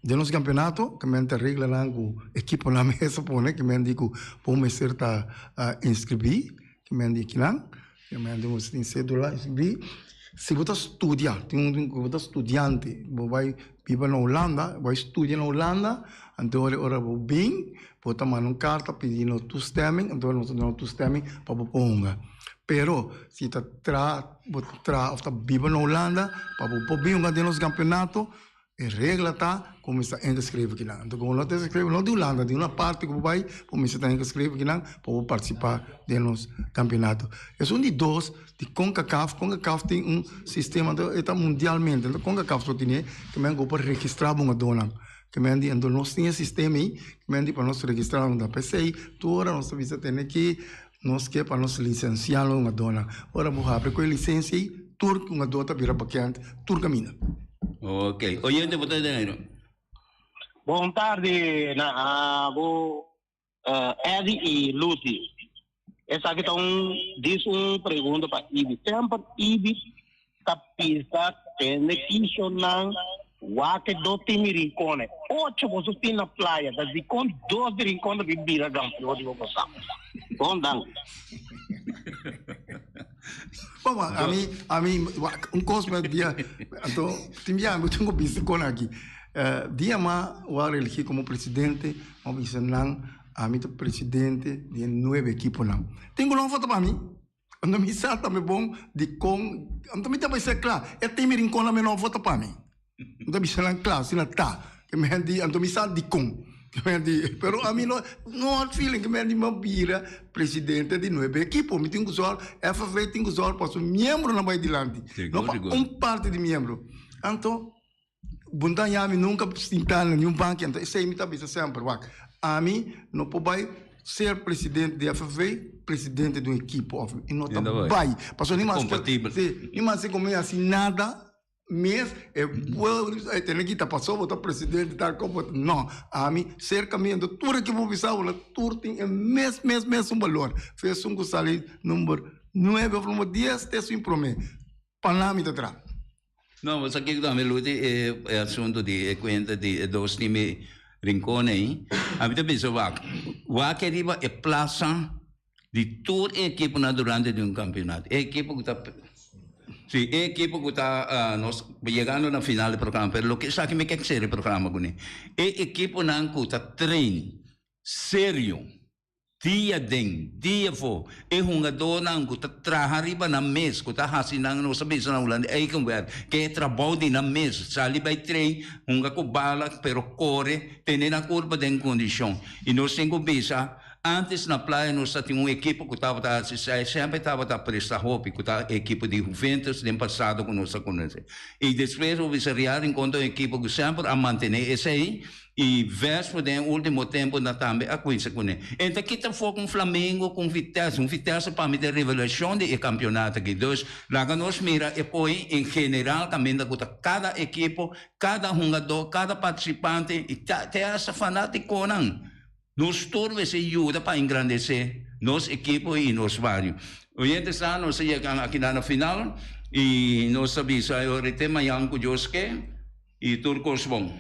den nos campeonato, ke men ta reglanan ku ekiponan mes a pone, ke men di ku bo mester ta inscribí, ke men di kinan, ke men di bo mester tin cedula inscribí. Si bo ta studia, tin un ku bo ta studiante, bo bai biba na Hulanda, bo bai studia na Hulanda, anto ora bo bin, bo ta manda un karta pidi nos toestemming, anto nos ta duna nos toestemming pa bo por hunga. Pero si ta traha, bo ta traha of ta biba na Hulanda, pa bo por bin hunga den nos campeonato, e regla ta ku mester ta ingeschreven kinan. Anto ku bo no ta ingeschreven, no di Hulanda, di una parti ku bo bai, bo mester ta ingeschreven kinan pa bo participa den nos campeonato. Esun di dos, di Concacaf, Concacaf tin un sistema, anto e ta mundialmente, no ta Concacaf so tine, ke men ku bo por registra bo hungadónan. Ke men di, anto nos tin e sistema ei, ke men di pa nos registra nan. P'esei tur ora nos ta bisa tene ki Nos ke pa nos lisensiá lo hungadónan. Ora bo habri ku e lisensia ei, tur hungadó ta bira bekend tur kaminda. Ok. Oyente bo ta den aire. Bon tardi na abo Eddy y Lucy. Esaki ta un dis un pregunta pa Ibi. Semper Ibi ta pisa tende kishonan wak e dos tin di Rincon. Ocho boso tin na playa. Ta dikon dos di Rincon ta bin bira campeon di bo sa. Bon danki. Bon, ami, ami, un kos me dia, anto, tin bia mi tengo bisa kon aki. Dia ma wou elegi komo presidente, mi a bisa nan, ami ta presidente di e nuebe ekiponan. Tin ku no vota pa mi. Anto mi sa tambe bon dikon, anto mi ta bisa kla, e tin mi rinkonnan mi no vota pa mi. Mi ta bisa nan kla, asina ta. Ke men di, anto mi sa dikon. Ke men di, pero ami no, no hard feeling, ke men di mi a bira presidente di nuebe ekipo. Mi tin ku zòrg, FFA tin ku zòrg pa su miembronan bai dilanti, no pa un parti di miembro. Anto. Buntan ya mi nunca sinta na niun banki, anto esey mi ta bisa semper, wak, ami no por bay ser presidente di FFV, presidente di un ekipo of i no ta bay, pasobra ni maske, si, ni maske como mi haci nada mes e pueblo e tene kita pasobra bo ta presidente tal como, no, ami cerca mi anto tur ekipo bisa bo na tur tin e mes mes mesun balor, esun cu sali number nuebe of number dies te esun prome. Pa nan mi ta traha. No, bo sa kiko tambe Luti e e asunto di e kuenta di e dos timi Rincon ei. Ami ta bisa wak, wak e riba e plasa di tur e ekiponan durante di un kampionato. E ekipo ku ta si e ekipo ku ta nos yegando na final di programa pero loke esaki mi ke sera e programa kuné. E ekiponan ku ta train serio. Dia den, dia afó, e hungadónan ku ta traha riba nan mes, ku ta hasi nan, nos ta bisa na Hulanda, eigen werk, ke e trabou di nan mes, sali bai train, hunga ku bala, pero kore, tene nan kurpa den kondishon. I nos tin ku bisa, ántes na Playa nos ta tin un ekipo ku tabata hasi esei, semper tabata presta hopi, ku ta e ekipo di Juventus den pasado ku nos a konosé. I despues bo bisa Real Rincon ta un ekipo ku semper a mantené esei. I Vespo den e ultimo temponan tambe a cuinsa cune. E ta kita for cu un Flamengo cu un Vitesse. Un Vitesse pa mi ta e revelacion di e campeonato aki. Dus laga nos mira e poi en general caminda cu ta cada ekipo, cada hungador, cada participante y te hasta fanaticonan. Nos tur mester yuda pa engrandece nos ekipo y nos bario. Oyente sa nos a yega aki na final y nos ta bisa e ora te mañan cu Dios ke y tur cos bon.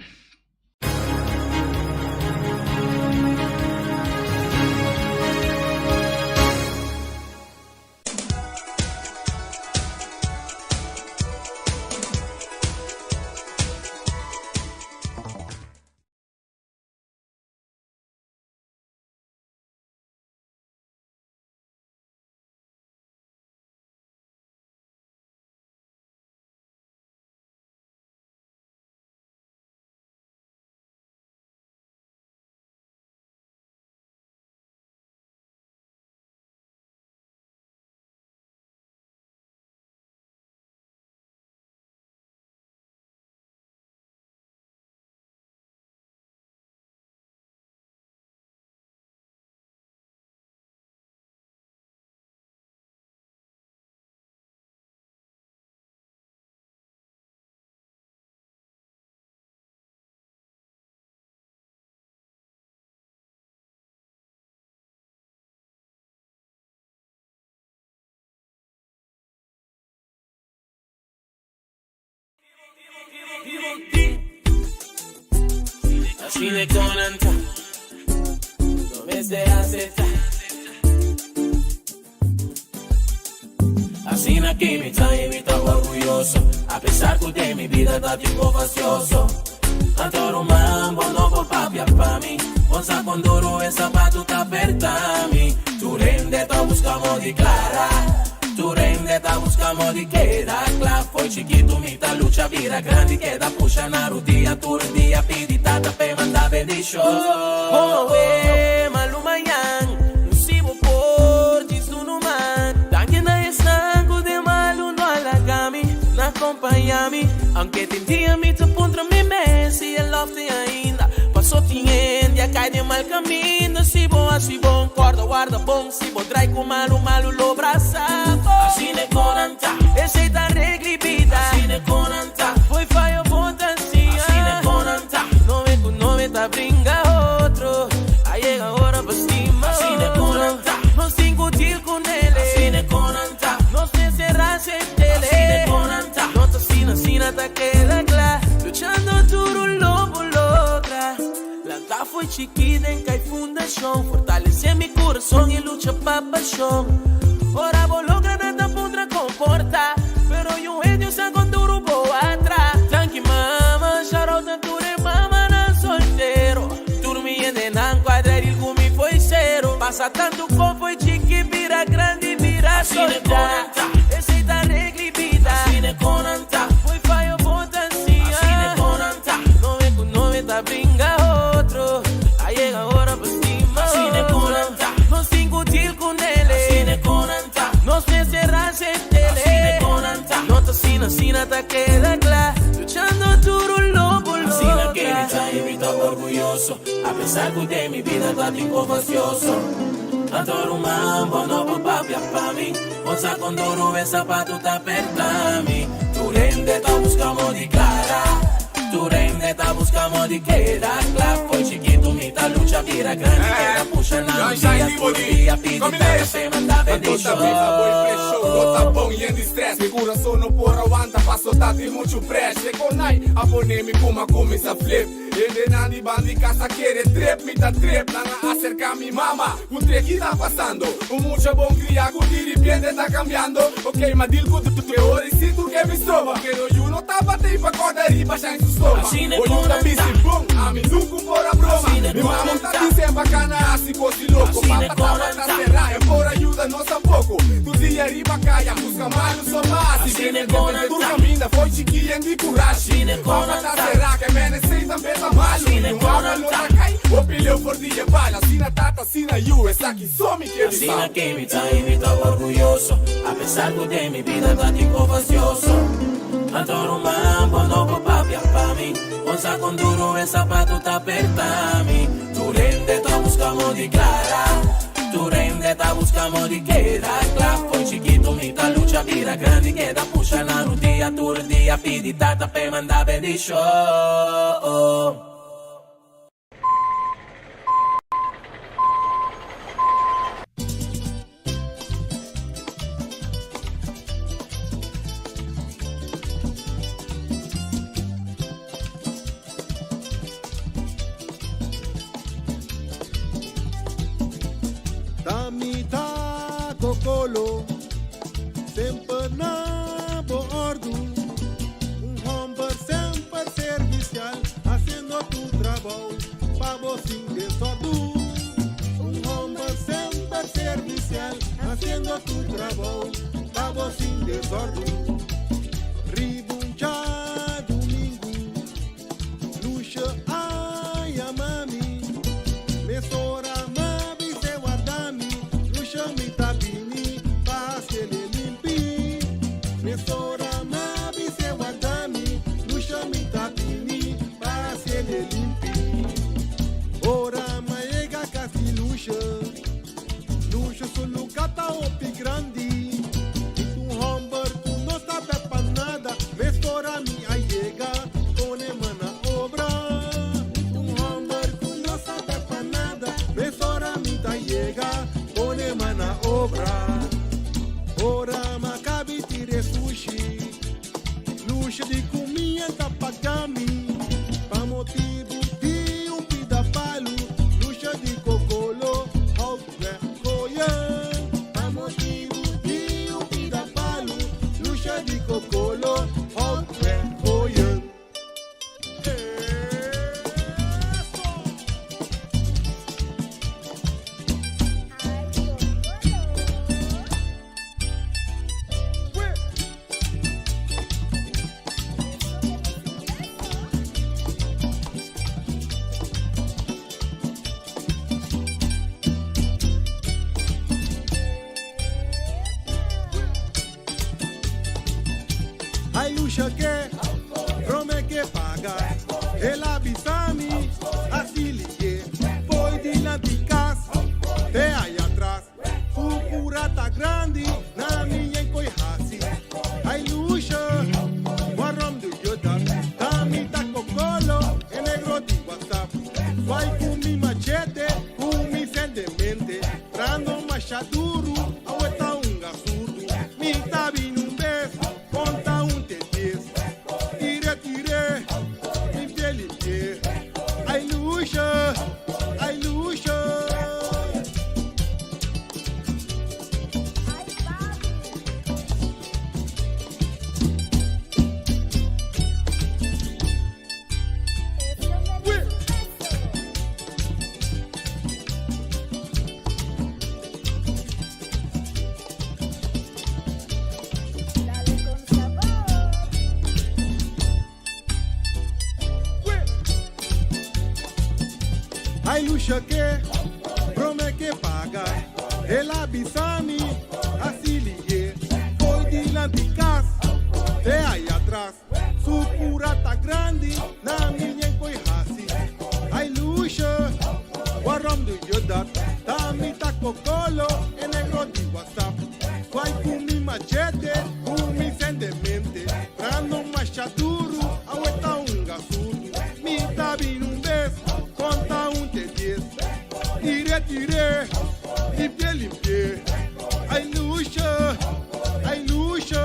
Asina ki mi ta y mi ta orguyoso A pesar cu den mi bida ta tipo fastioso Anto ruman bo no por papia pa mi Bon sa con duro e zapato ta perta mi Tur hende ta busca mo di clara Tur hende ta busca mo di keda cla Fo'i chikito mi ta lucha bira grandi keda pusha na rudia Tur dia pidi tata p'e manda bendicion Oh, eh, malu mañan Si bo por djis dunu man Danki na esnan ku den malu no a laga mi Na kompaña mi Aunke tin dia mi ta puntra mi mes Si e lòf tin ainda Paso tin hende a kai den mal kaminda Si bo hasi bon kòrda warda bon Si bo drai ku malu malu lo brasa bo Asina e konan ta Esei ta regla e bida Asina e konan ta Fo'i fayo bo ta siña Asina e konan ta Nome ku nome ta. foi chikí den kai fundashon Fortalesé mi kurason i lucha pa pashon Ora bo logra nan ta puntra kon por ta Pero yu hende sa kon duru bo a tra Danki mama, shout out na tur e mamanan soltero Tur mi hendenan kuadra ril ku mi foi sero Pasa tantu kon foi chikí bira grandi bira solda Esei ta regla i bida Foi fayo bo ta siña Nove ku nove ta bringa otro A yega ora pa stima otro Nos tin ku deal ku nele Nos mester aceptele No ta asina, asina ta keda kla Luchando duro lo bo Asina ke logra mi ta i mi ta orguyoso A pesar ku den mi bida ta tin kos fastioso Anto ruman bo no por papia pa mi Bo sa kon duru e sapatu ta perta mi Tur hende ta buska mo di klara Tur hende ta buska mo di keda kla Fo'i chikitu mi ta lucha bira grandi Keda pusha na un dia tur dia Pidi tata p'e manda bendishon Mi kurason no por awanta paso ta tin muchu presh E konai a pone mi kuma kuminsa flip Hendenan di bandi kas a kere trip Mi ta trip, nan a aserka mi mama Puntr'e ki ta pasando Un mucha bon kria ku di ripiente ta kambiando Ok, m'a deal ku e ora i si tur ke mi stroba Pero yu no tabat'ei pa kòrda riba shine su stoma O yu ta bisti bon, ami nunku por a broma Mi mama ta bis'e pa kana hasi kos di loko Papa tabata será, e por a yuda nos tampoko Tur dia riba kaya buska malu so pa hasi Bebe bebe tur kaminda fo'i chiki yen di kurashi Papa ta será, ke mene sei tambe ta malu Mi un awa lo ta kai, hopi leu for di e bala Asina tata, asina yu, esaki so mi ke bisa. Asina ke mi ta i mi ta orguyoso Apesar ku den mi bida ta tin kos fastioso Anto ruman bo no por papia pa mi Bon sa kon duru e sapatu ta perta mi Tur hende ta buska mo di klara Tur hende ta buska mo di keda kla Fo'i chikitu mi ta lucha bira grandi Keda pusha na rudia tur dia Pidi tata p'e manda bendishon. Ta mi ta Kokolo, semper na bo ordu. Un homber semper servicial, haciendo tu trabou pa bo sin desordu. Un homber semper servicial, haciendo tu trabou pa bo sin desordu. Ribuncha domingo, Lucia a yama mi, mesora m'a bis'é warda mi, Lucia mi ta bini pa hasiele limpi. Mesora m'a bis'é warda mi, Lucia mi ta bini pa hasiele limpi. Ora m'a yega kas di Lucia, Lucia su luga ta hopi grandi, mi ta un homber ku no sabe pa nada, mesora mi a yega pone man na obra. Mi ta un homber ku no sabe pa nada, mesora mi ta yega pone man na obra. Ora m'a kabi tira e sushi, Lucia di ku mi a ta paga mi, pa motibu di un pida palu, Lucia di Kokolo hout weg gooien. Pa motibu di un pida palu, Lucia di Kokolo hout weg gooien. Ay Lucia ke prome ke paga El a bisa mi así liye Fo'i dilanti kas te ay atras Su cura ta grandi na mi yen koy hasi Ay Lucia waarom doe je dat Ta mi ta Kokolo e negro di WhatsApp Swai ku mi machete ku mi sendemente Trando masha duru awe ta hunga surdu Mi ta bini un bes konta un te dies Tire tire limpie limpie Ay Lucia. Lucia ke, prome ke paga. El a bisa mi, así liye. Voy dilanti cas, te ahí atrás. Su cura ta grandi, na mi koi hasi. Ay Lucia, waarom doe je dat? Ta mi ta kokolo, e negro di WhatsApp. Kwai ku mi machete, ku mi sendemente. Brando machaduro, aweta un gasudo. Mi tabi un bes, conta un te diez. Tire, tire, limpie, limpie. Ay Lucia, ay Lucia.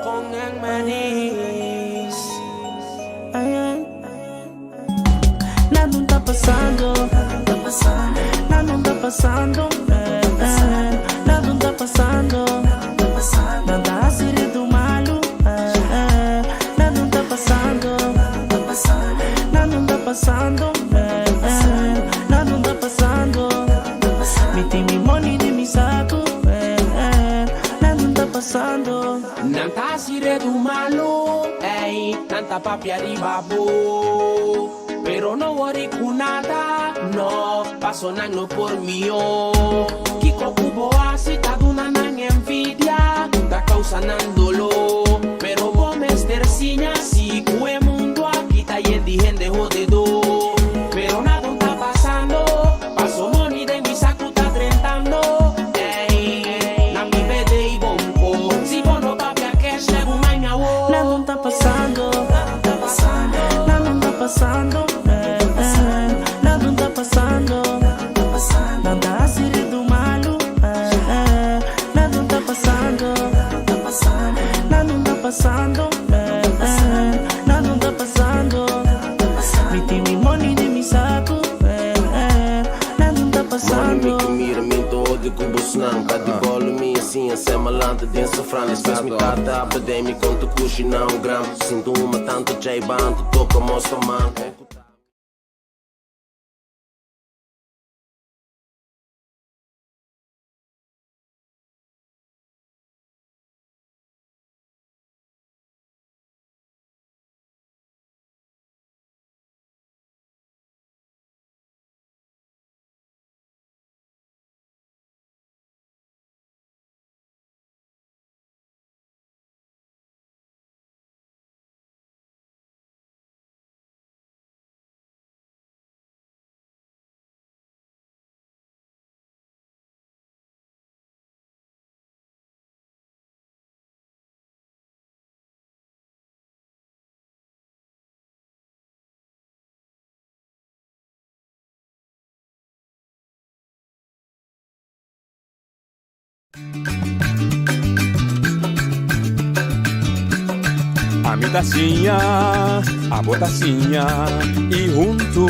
Con el manis. Ay, ay. Nada está pasando. Nada está pasando. Eh, eh. Nada está pasando. Nada ha sido malo. Eh, eh. Nada está pasando. Nada está pasando. Eh, eh. Nada está pasando. Mi mi money di mi saco. Eh, eh. Nada está pasando. Nanta sire du malo, ey, nanta papi arriba bo. Pero no worry con nada, no, paso no por mío. Kiko kubo así ta duna nan envidia, ta causa nan dolor. Pero bo mester siña si kue mundo aquí ta yendi gente jodedor. Pero nada está pasando, paso money de mi saco ta trentando. Ey, na mi bede y bonco, si bono papi a cash lego maña wo. Nada está pasando. Nada está pasando. Eh, eh. Nada está pasando. Nada ha sido malo. Eh, eh. Nada está pasando. Nada está pasando. Eh, eh. Nada está pasando. Mi mi money di mi saco. Eh, eh. Nada está Money pasando. mi que mira, minto odio kubos nang Ka di bolo mi assim, a sema lanta den sofran Después mi tata, apede mi conto kushi na un gram Sinto uma tanto jay banto, toca mostra man A mi tacinha, a botacinha E junto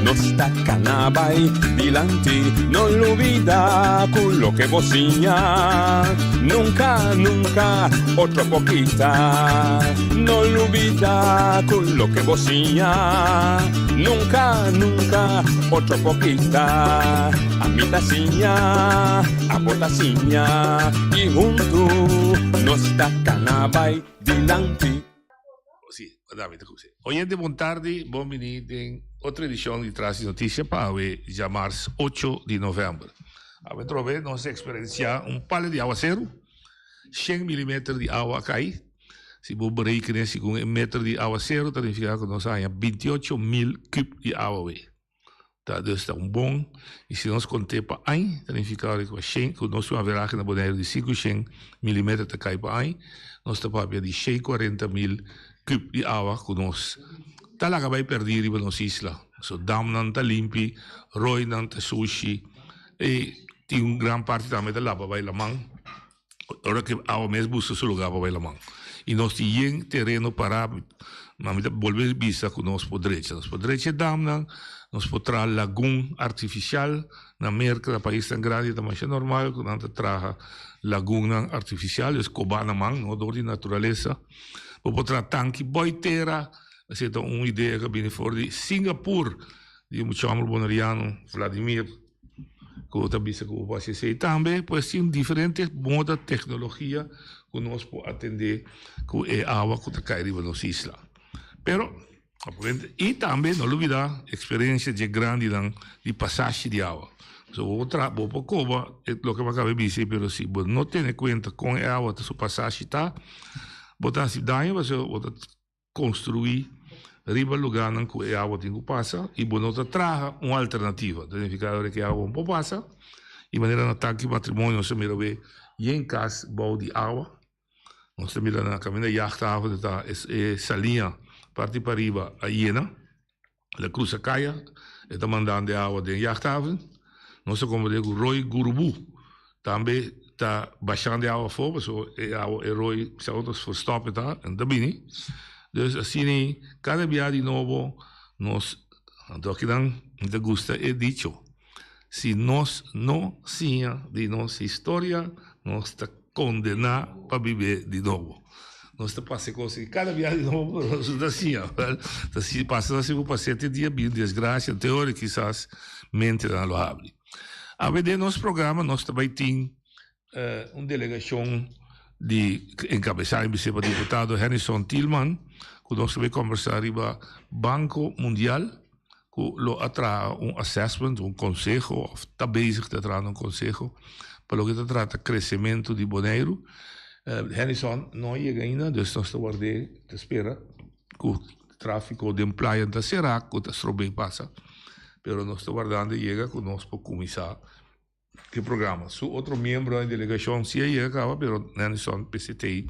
nos tacanaba y dilante No lo olvida con lo que vocinha Nunca, nunca, otro poquita No lo olvida con lo que vocinha Nunca, nunca, otro poquita A mi tacinha, a botacinha E junto nos tacanaba y dilante Si, dame te cuse. Oyente, bon tarde, bon venir en otra edición de Tras de Noticia para ya marzo 8 de noviembre. A ver, otra vez nos experiencia un palo de aguacero, 100 milímetros de agua cae. Si vos berekenen, si con un metro de aguacero, significa que nos hay 28 mil cub de agua. we. Ta, dus dat un bom. E se nós conter para ai, significa que 100, que nós uma veragem na Bonaire de 500 milímetros te cai para ai, nós está para de 140 mil cub de água que nós ta laga bai pèrdí riba nos isla. So damnan ta limpi, roinan ta sushi i tin un gran parti tambe ta laba bai laman. Ora ku awa mes buska su lugá pa bai laman. I nos tin yen tereno pará, ma mi ta bolbe bisa ku nos por drecha. Nos por drecha e damnan, nos por traha lagun artifisial. Na Merka, na paisnan grandi ta masha normal ku nan ta traha lagunnan artifisial, dus kobá na man, no dor di naturalesa. Bo por traha tanki boi tera, esei ta un idea ku a bini for di Singapur, di un muchòmber boneriano, Vladimir. Ku ta bisa ku bo por hasi esei tambe. Pues tin diferente moda teknologia ku nos por atendé ku e awa ku ta kai riba nos isla. Pero, i tambe no lubidá eksperensia dje grandinan di pasashi di awa. So bo por traha, bo por koba e loke bo a kaba di bisa ei, pero si bo no tene kuenta kon e awa ta su pasashi ta, bo ta hasi daño pasobra bo ta Construi riba lugarnan cu e awa tin cu pasa y bo no ta traha un alternativa. Ta significa ora cu e awa no por pasa y manera na tanki matrimonio nos ta mira awe yen cas bou di awa. Nos ta mira na caminda jachthaven ta e saliña parti pariba a yena. El a cruza caya, e ta mandando e awa den jachthaven. Nos a comprende cu Rooi Gurubu tambe ta bashando e awa afo, pasobra e awa, e rooi, sa otro verstop e ta, en ta bini. Dus asina cada bia di nobo nos, anto akinan mi ta gusta e dicho, si nos no siña di nos historia, nos ta Kondená pa bib'é di nobo. Nos ta pasa e kos aki kada biaha di nobo, pero nos no ta siña. Ta si pasa ta sigur pa sete dia bin desgracia, te ora kisas mentenan lo habri. Awe den nos programa nos ta bai tin un delegashon di enkabesá pa diputado Hennyson Thielman ku nos ta bai kombersá riba Banko Mundial. ku lo a traha un assessment, un konseho òf ta bezig ta traha un konseho pa loke ta trata kresementu di Boneiru. Hennyson no a yega ainda, dus nos ta ward'é, ta spera ku tráfiko den playa ta será ku ta strob'é pasa, pero nos ta wardando e yega ku nos por kuminsá E programa. Su otro miembronan di delegashon si a yega kaba, pero Nennison PCT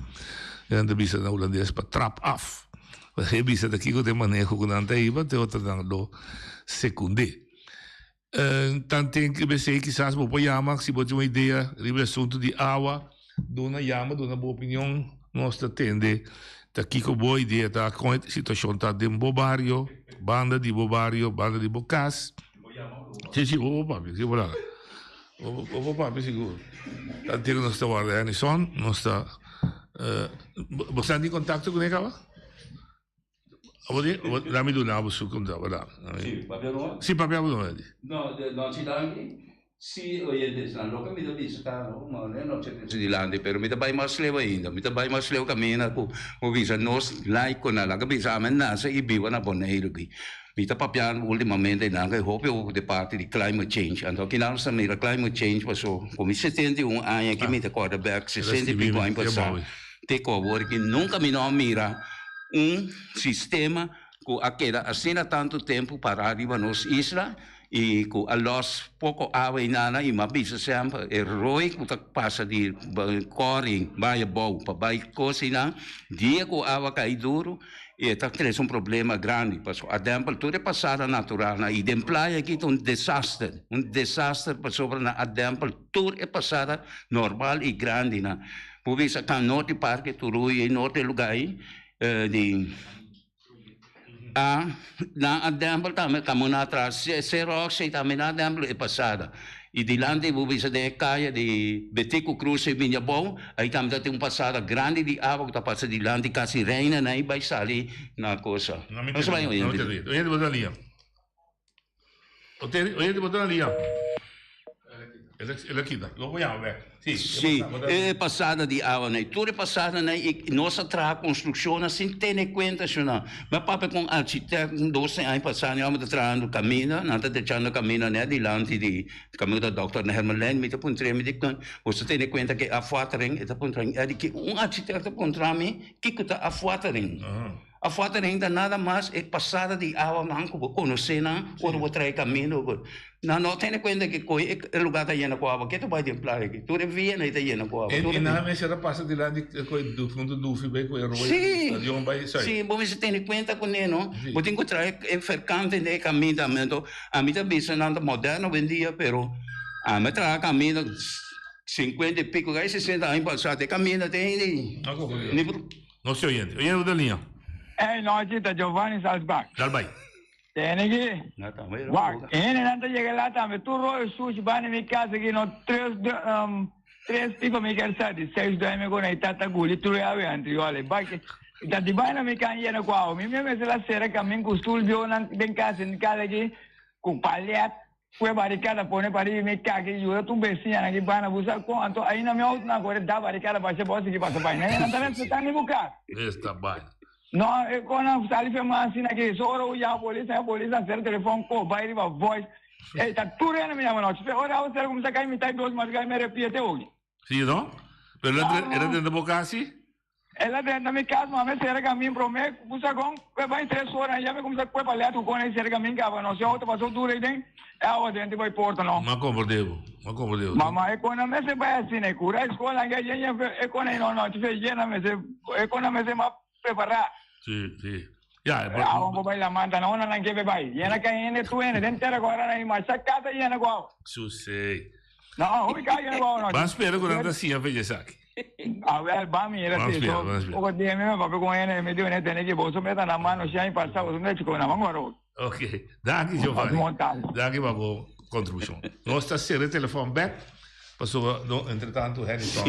nan ta bisa na hulandes pa trap af. E bisa ta kiko ta e maneho ku nan ta hiba, te otronan lo sekund'é. Tanten ku besei kisas bo por yama si bo tin un idea riba e asuntu di awa, duna yama, duna bo opinion, nos ta tende ta kiko bo idea ta, kon e situashon ta den bo bario, banda di bo bario, banda di bo kas. Sí, sí, bo por papia, sí, bo laga. Bo por papia sigur. Tantu nos ta warda Hennyson, nos ta Bo sa tin kontakto kuné kaba? Abo di, lami duna bo su kontakto, bo laga. Sí, papia no? Sí, papia bo no, Eddie. No, no, sí, danki. Sí, oyentesnan, loke mi ta bisa ta no, ma no e nochi ta dilanti, pero mi ta bai mas leu ainda. Mi ta bai mas leu kaminda ku bo bisa nos laikonan, laga bisa ami a nase i biba na Boneiru aki. Mi ta papiando ultimamente nan ku e hopi oku di parti di climate change. Anto aki nan nos ta mira climate change paso ku mi 71 aña aki mi ta kòrda bèk sesenta i piko aña pasá te ku awor aki nunka mi no a mira un sistema ku a keda asina tantu tempu pará riba nos isla i ku a lòs poko awa i nana i m'a bisa semper e roi ku ta pasa di kòri bai abou pa bai kos einan dia ku awa kai duru e ta trese un problema grandi pasobra adèmpel tur e pasada naturalnan i den playa aki ta un desaster un desaster pasobra na adèmpel tur e pasada normal i grandinan bo bisa kan norte parke Turuy norte lugá ei di. A nan a dempel tambe camina atras Xerox y tambe nan a dempel e pasada y dilanti bo bisa den e caya di Betico Cruz y bini abou ahi tambe ta tin un pasada grandi di awa cu ta pasa dilanti casi Reina nan y bay sali na cosa. No mi tende, no mi tende. Oyente bo ta na liña. Oyente bo ta na liña. El a kita. Lo por yama bek. Sí, Sí, e pasada di awa nei. Tur e pasada nei i nos a traha konstrukshonnan sin tene kuenta shona. Mi a papia ku un architèkt un dos aña pasá, mi ta trahando kaminda, nan ta drechando kaminda nèt dilanti di kaminda dòkter Hermelijn. Mi ta puntr'é, mi di, boso tene kuenta ku e afwatering? E ta puntra mi, Eddie, un architèkt ta puntra mi kiko ta afwatering? Afwatering ta nada mas e pasada di awanan ku bo konosé nan ora bo trae kaminda bo nan no tene kuenta ke koi e lugar ta yena ku awa ke ta bai den playa aki tur e via nan ta yena ku awa E e nan mester a pasa dilanti koi huntu Dufi bai ku e rooi Sí stadion bai esei. Sí bo mester tene kuenta kuné no bo tin ku trae e ferkante den e kaminda anto ami ta bisa nan ta moderno oyendia pero ami a traha kaminda sinkuenta i piko kai sesenta aña pasá te kaminda te hende ni por. Nos te oyente. Oyente bo ta liña. Ey nochi ta Giovanni Salzbach. Dal bai. Tene ki. Wak, e hendenan ta yega la tambe. Tur royo sushi banda mi kas aki no tres tres pipa mi ker sa di seis dueme ku na e tata guli tur e awe antriol. Bai ke ta di baina mi kan yena ku awa. Mi mester a sera kamin ku stul bionan den kas den kas aki ku palet. Kue barikada pone pa riba mi kaki yuda tur besiñanan ki bana busa kon anto ainda mi outonan a kore da barikada basha bo a sigui pasa bai nan ta respetá ni bo kas. Esta bai. No e konan sali fe mas asina ki so ora bo yama polis nan e polis a sera telefon ko bai riba voice ey ta tur hende mi yama nochi fe ora abo sera kuminsa kai mitad di dos madruga mi a repiete oki. Sí no? Pero el a drenta bo kas si? El a drenta mi kas, mama e sera kamin prome ku sagon ku e bai tres ora ya mi kumsa kue palet ku kon e sera kamin kaba no si outo pasó duro ei den e awa drenta bai porta no. M'a komprende bo, m'a komprende bo. Mama e kon a mester bai asina e kura e skola anke yen yen e kon ei no no fe yena mester e kon a mester mas prepara. Si, si. Ya, e awa por bai lamanta na unda nan kebe bai yena kai hende tur hende den tera ku ora nan masha kasa yena ku awa. Susei. No, hopi kasa yena ku awa no. Ban spera ku nan ta siña fecha esaki. Awel, ban mira Ban si spera, so ban spera. poko dia mi me papia ku hende, mi di hende tene ki boso meta na mano si aña pasa boso meta chiko na man guaro. Ok, danki Giovanni. Danki pa bo kontribushon. Nos ta sera e telefòn bèk pasobra no entretantu Hennyson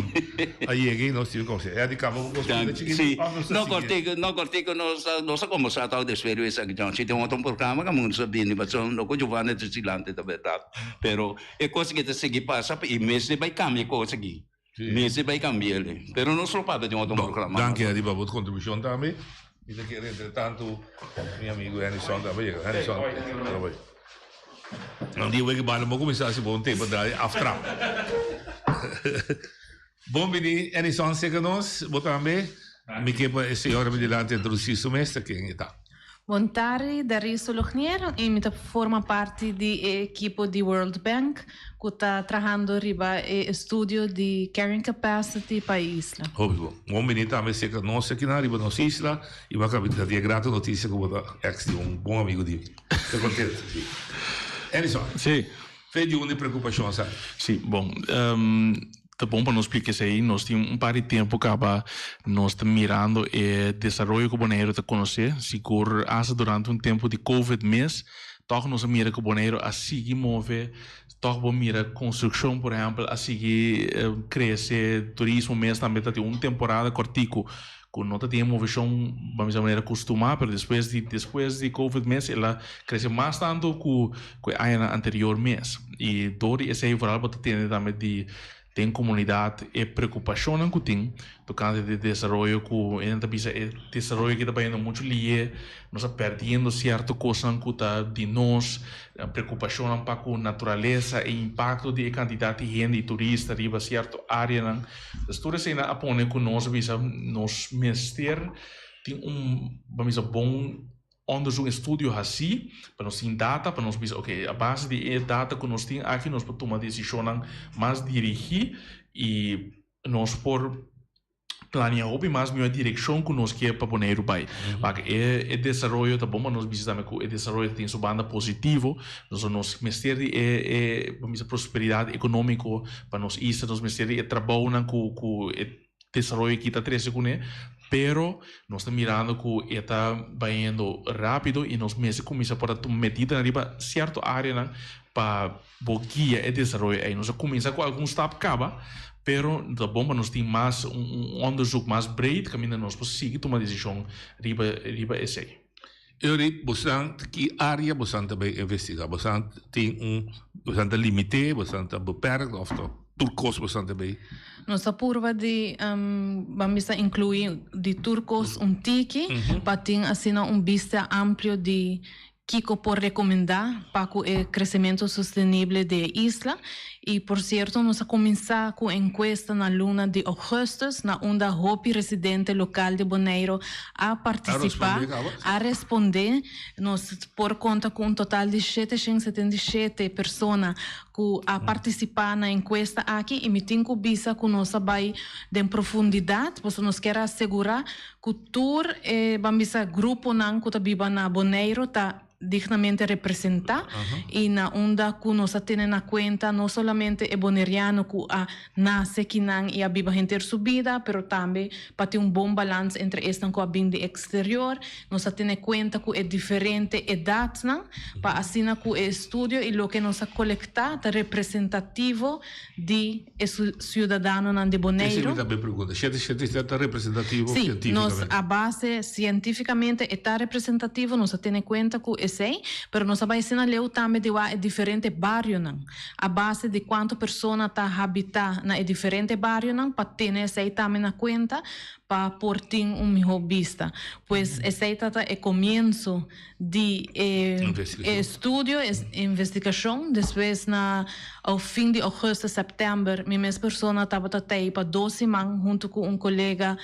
a yega i nos tin ku kòmbersá. E a di kaba bo kos pida chikitu Sí, òf nos ta no sigui? kortiku, no kortiku nos ta nos a kombersá tòg despues di esaki John. Si tin otro programa ku mundu sa bini pasobra no ku Giovanni ta silante ta bèrdat. Pero e kos aki ta sigui pasa i mester bai kambia e kos aki. Mester bai cambi'el, pero nos lo papia den otro programa. Danki Eddie pa bo contribucion tambe. Mi ta kere entre tanto mi amigo Hennyson tambe yega. Hennyson, lo bai. Un dia weki banda bo cuminsa haci bon tempo draai aftrap. Bon bini Hennyson seca nos, bo tambe. Mi ke pa e señora mi dilanti introduci su mes ta ken e ta. Bon tardi, Darius Solognier y mi ta forma parti di e ekipo di World Bank cu ta trahando riba e estudio di carrying capacity pa e isla. Hopi bon. Bon bini tambe cerca nos akinan riba nos isla y bo a caba di e grato noticia cu bo ta ex di un bon amigo di mi. Ta contento, si. Edison. Si. Fe di unda e preocupacion sa? Si, bon. Ta bon pa nos splika esei. Nos tin un par di tempu kaba nos ta mirando e desaroyo ku Boneiru ta konosé. Sigur asta durante un tempu di covid mes, tòg nos a mira ku Boneiru a sigui move, tòg bo mira konstrukshon por ehèmpel a sigui krese, turismo mes tambe ta tin un temporada kòrtiku ku no ta tin e moveshon ba misa manera kustumá, pero despues di despues di covid mes el a krese mas tantu ku ku e añanan anterior mes. I dor di esei vooral bo ta tende tambe di den komunidat e preokupashonnan ku tin tokante di desaroyo ku hende ta bisa e desaroyo aki ta bayendo muchu lié, nos ta pèrdiendo sierto kosnan ku ta di nos, preokupashonnan pa ku naturalesa, e impakto di e kantidat di hende i turista riba sierto áreanan. Pues tur eseinan a pone ku nos a bisa nos mester tin un ban bisa bon onderzoek en studio hasí pa nos tin data pa nos bisa oke a base di e data ku nos tin aki nos por tuma desishonnan mas dirigí i nos por plania hopi mas mihó e direkshon ku nos ke pa Boneiru bai. Wak e e desaroyo ta bon pa nos bisa tambe ku e desaroyo ta tin su banda positivo, nos nos mester di e e ban bisa prosperidat ekonómiko pa nos isla, nos mester di e trabounan ku ku e desaroyo aki ta trese kuné, pero nos ta mirando ku e ta bayendo rápido i nos mester kuminsá por a tuma medidanan riba sierto áreanan pa bo guia e desaroyo ei. Nos a kuminsá ku algun stap kaba, pero ta bon pa nos tin mas un un onderzoek mas breed kaminda nos por sigui tuma desishon riba riba esei. Eury, bosan ki área bosan ta bai investigá? Bosan tin un, bosan ta limité, bosan ta beperkt òf ta tur kos bosan ta bai? Nos ta purba di ban bisa inkluí di tur kos un tiki pa tin asina un bista amplio di. Kiko por rekomendá pa ku e kresementu sostenible di e isla? I por sierto nos a kuminsá ku enkuesta na luna di ougùstùs na unda hopi residente lokal di Boneiru a partisipá, a respondé. Nos por konta ku un total di 777 persona ku a partisipá na enkuesta aki i mi tin ku bisa ku nos a bai den profundidat pasobra nos kier a asegurá Ku tur e, ban bisa, gruponan ku ta biba na Boneiru ta dignamente representá i na unda ku nos a tene na kuenta no solamente e boneriano ku a nase kinan i a biba henter su bida, pero tambe pa tin un bon balans entre esnan ku a bin di eksterior. Nos a tene kuenta ku e diferente edatnan pa asina ku e estudio i loke nos a kolektá ta representativo di e siudadanonan di Boneiru. Esei mi tambe pregunta. Shete shete shete ta representativo Sí, nos sientífikamente? a base sientífikamente e ta representativo, nos a tene kuenta ku esei, pero nos a bai asina leu tambe di wak e diferente barionan, a base di kuantu persona ta habitá na e diferente barionan pa tene esei tambe na kuenta pa por tin un mihó bista. Pues esei ta ta e komienso di e estudio, e investigashon. Despues na fin di ougùstùs, sèptèmber, mi mes persona tabata tei pa dos siman huntu ku un kolega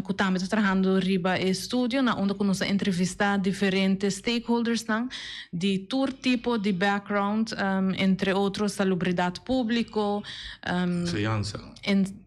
ku tambe ta trahando riba e estudio, na unda ku nos a entrevistá diferente stakeholdersnan di tur tipo di background, entre otro salubridat públiko, Enseñansa.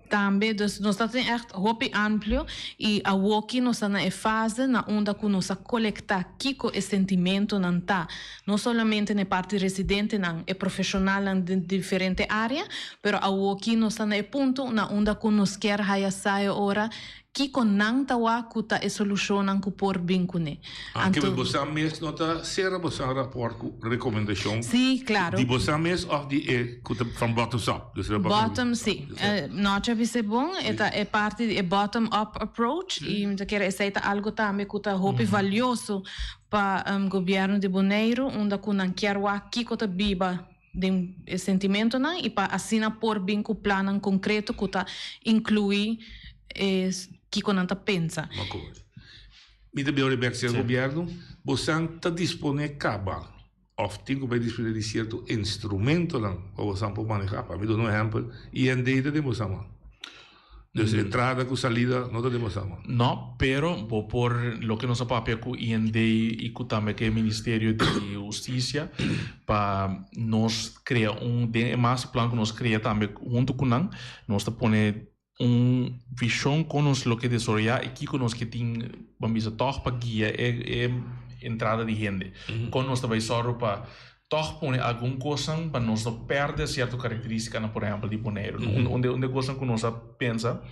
Tambe, dus nos ta tin ègt hopi amplio i awoki nos ta na e fase na unda ku nos a kolektá kiko e sentimentonan ta, no solamente na e parti residentenan, e profeshonalnan den diferente área, pero awoki nos ta na e punto na unda ku nos kier haya sa e ora Kiko nan ta wak ku ta e solushonnan ku por bin kuné? Anke Anto. bosan mes no ta sera bosan raport ku rekomendashon Sí, klaro. di bosan mes òf di e ku ta van bottoms up? Dus bottom Bottom, sí. Nochi a bis'é bon, e ta e parti di e bottom up approach i mi ta kere esei ta algu tambe ku ta hopi valioso pa gobièrnu di Boneiru unda ku nan kier wak kiko ta biba den e sentimentonan i pa asina por bin ku plannan konkreto ku ta inkluí e kiko nan ta pensa. Mi ta bira bek señor Gobierno, bosan ta dispone kaba of tin ku bai dispone di sierto instrumentonan pa bosan por maneha? Pa mi duna un ehempel, IND ta den bosan man. Dus entrada ku salida no ta den bosan man. No, pero bo por, loke nos a papia ku IND i ku tambe ku e Ministerio di Hustisia pa nos krea un, den e masterplan ku nos krea tambe huntu ku nan, nos ta pone un vishon kon nos lo ke desaroyá i kiko nos ke tin, ban bisa tòg pa guia e e entrada di hende. Kon nos ta bai sòru pa Tòg pone algun kosnan pa nos no pèrdè sierto karakterístikanan, por ehèmpel di Boneiru. Un un di e kosnan ku nos a pensa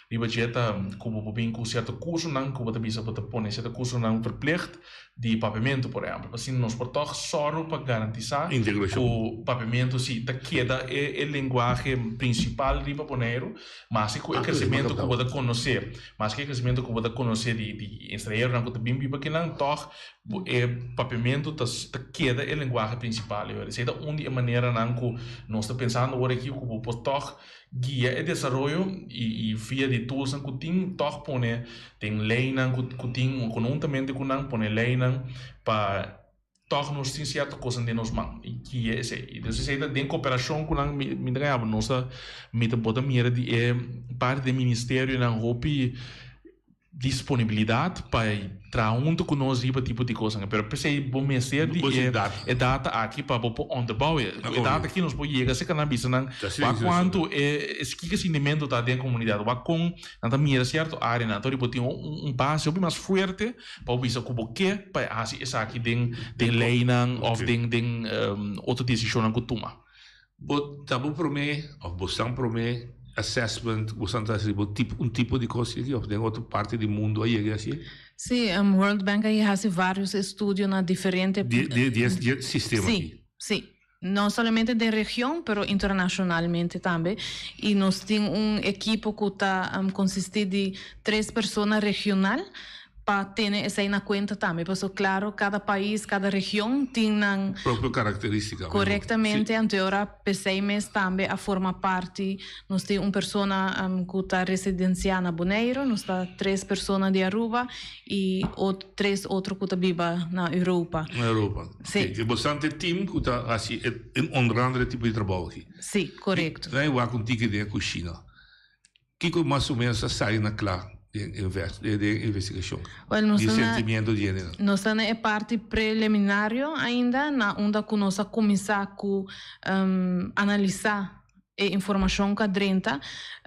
riba dje ta ku bo por bin ku sierto kursonan ku bo ta bisa bo ta pone sierto kursonan verplicht di papiamentu, por ehèmpel. Asina nos por tòg sòru pa garantisá ku papiamentu si ta keda e e lenguahe prinsipal riba Boneiru, maske ku e kresementu ku bo ta konosé, maske e kresementu ku bo ta konosé di di estranheronan ku ta bin biba akinan, tòg E papiamentu ta ta keda e lenguahe prinsipal. Esei ta un di e maneranan ku nos ta pensando ora aki ku bo por tòg guia e desaroyo i i via di toolsnan ku tin tòg pone den leinan ku ku tin konhuntamente ku nan pone leinan pa tòg nos tin sierto kosnan den nos man i guia esei. Entonces esei ta den koperashon ku nan mi mi ta gana nos ta mi ta bo ta mira di e parti den ministerionan hopi disponibilidad pa traha hunto cu nos riba tipo di cosnan. Pero p'esey bo mester di e e data aki pa bo por onderbouw e. Cu e data aki nos por yega cerca nan bisa nan wak cuanto e kiko sintimento ta den comunidad, wak con nan ta mira cierto areanan. Anto bo tin un base hopi mas fuerte pa bo bisa cu bo ke pa haci esaki den den leynan of den den otro decisionnan cu tuma. Bo ta bo prome of bo san prome assessment bo san ta hasi bo tipo un tipo di cos aki of den otro parti di mundo a yega asi? Sí, World Bank a hasi varios estudio na diferente. Di di di e sistema Sí, aki. sí. No solamente den region pero internacionalmente tambe y nos tin un ekipo cu ta consisti di tres persona regional. Pa tene esei na kuenta tambe, paso klaro kada pais, kada region tin nan. Propio karakteristika. Korektamente, anto e ora p'esei mes tambe a forma parti, nos tin un persona ku ta residensiá na Boneiru, nos ta tres persona di Aruba i tres otro ku ta biba na Europa. Na Europa. Si. Oke, bastante team ku ta hasi e onder andere tipo di trabou aki. Si, korekto. Nan e wak un tiki den e kushina. Kiko mas o menos a sali na kla den den investigashon Wel, nos di ta na, sentimiento di hendenan? nos ta na e parti preliminario ainda, na unda ku nos a kuminsá ku analisá e informashon ku a drenta.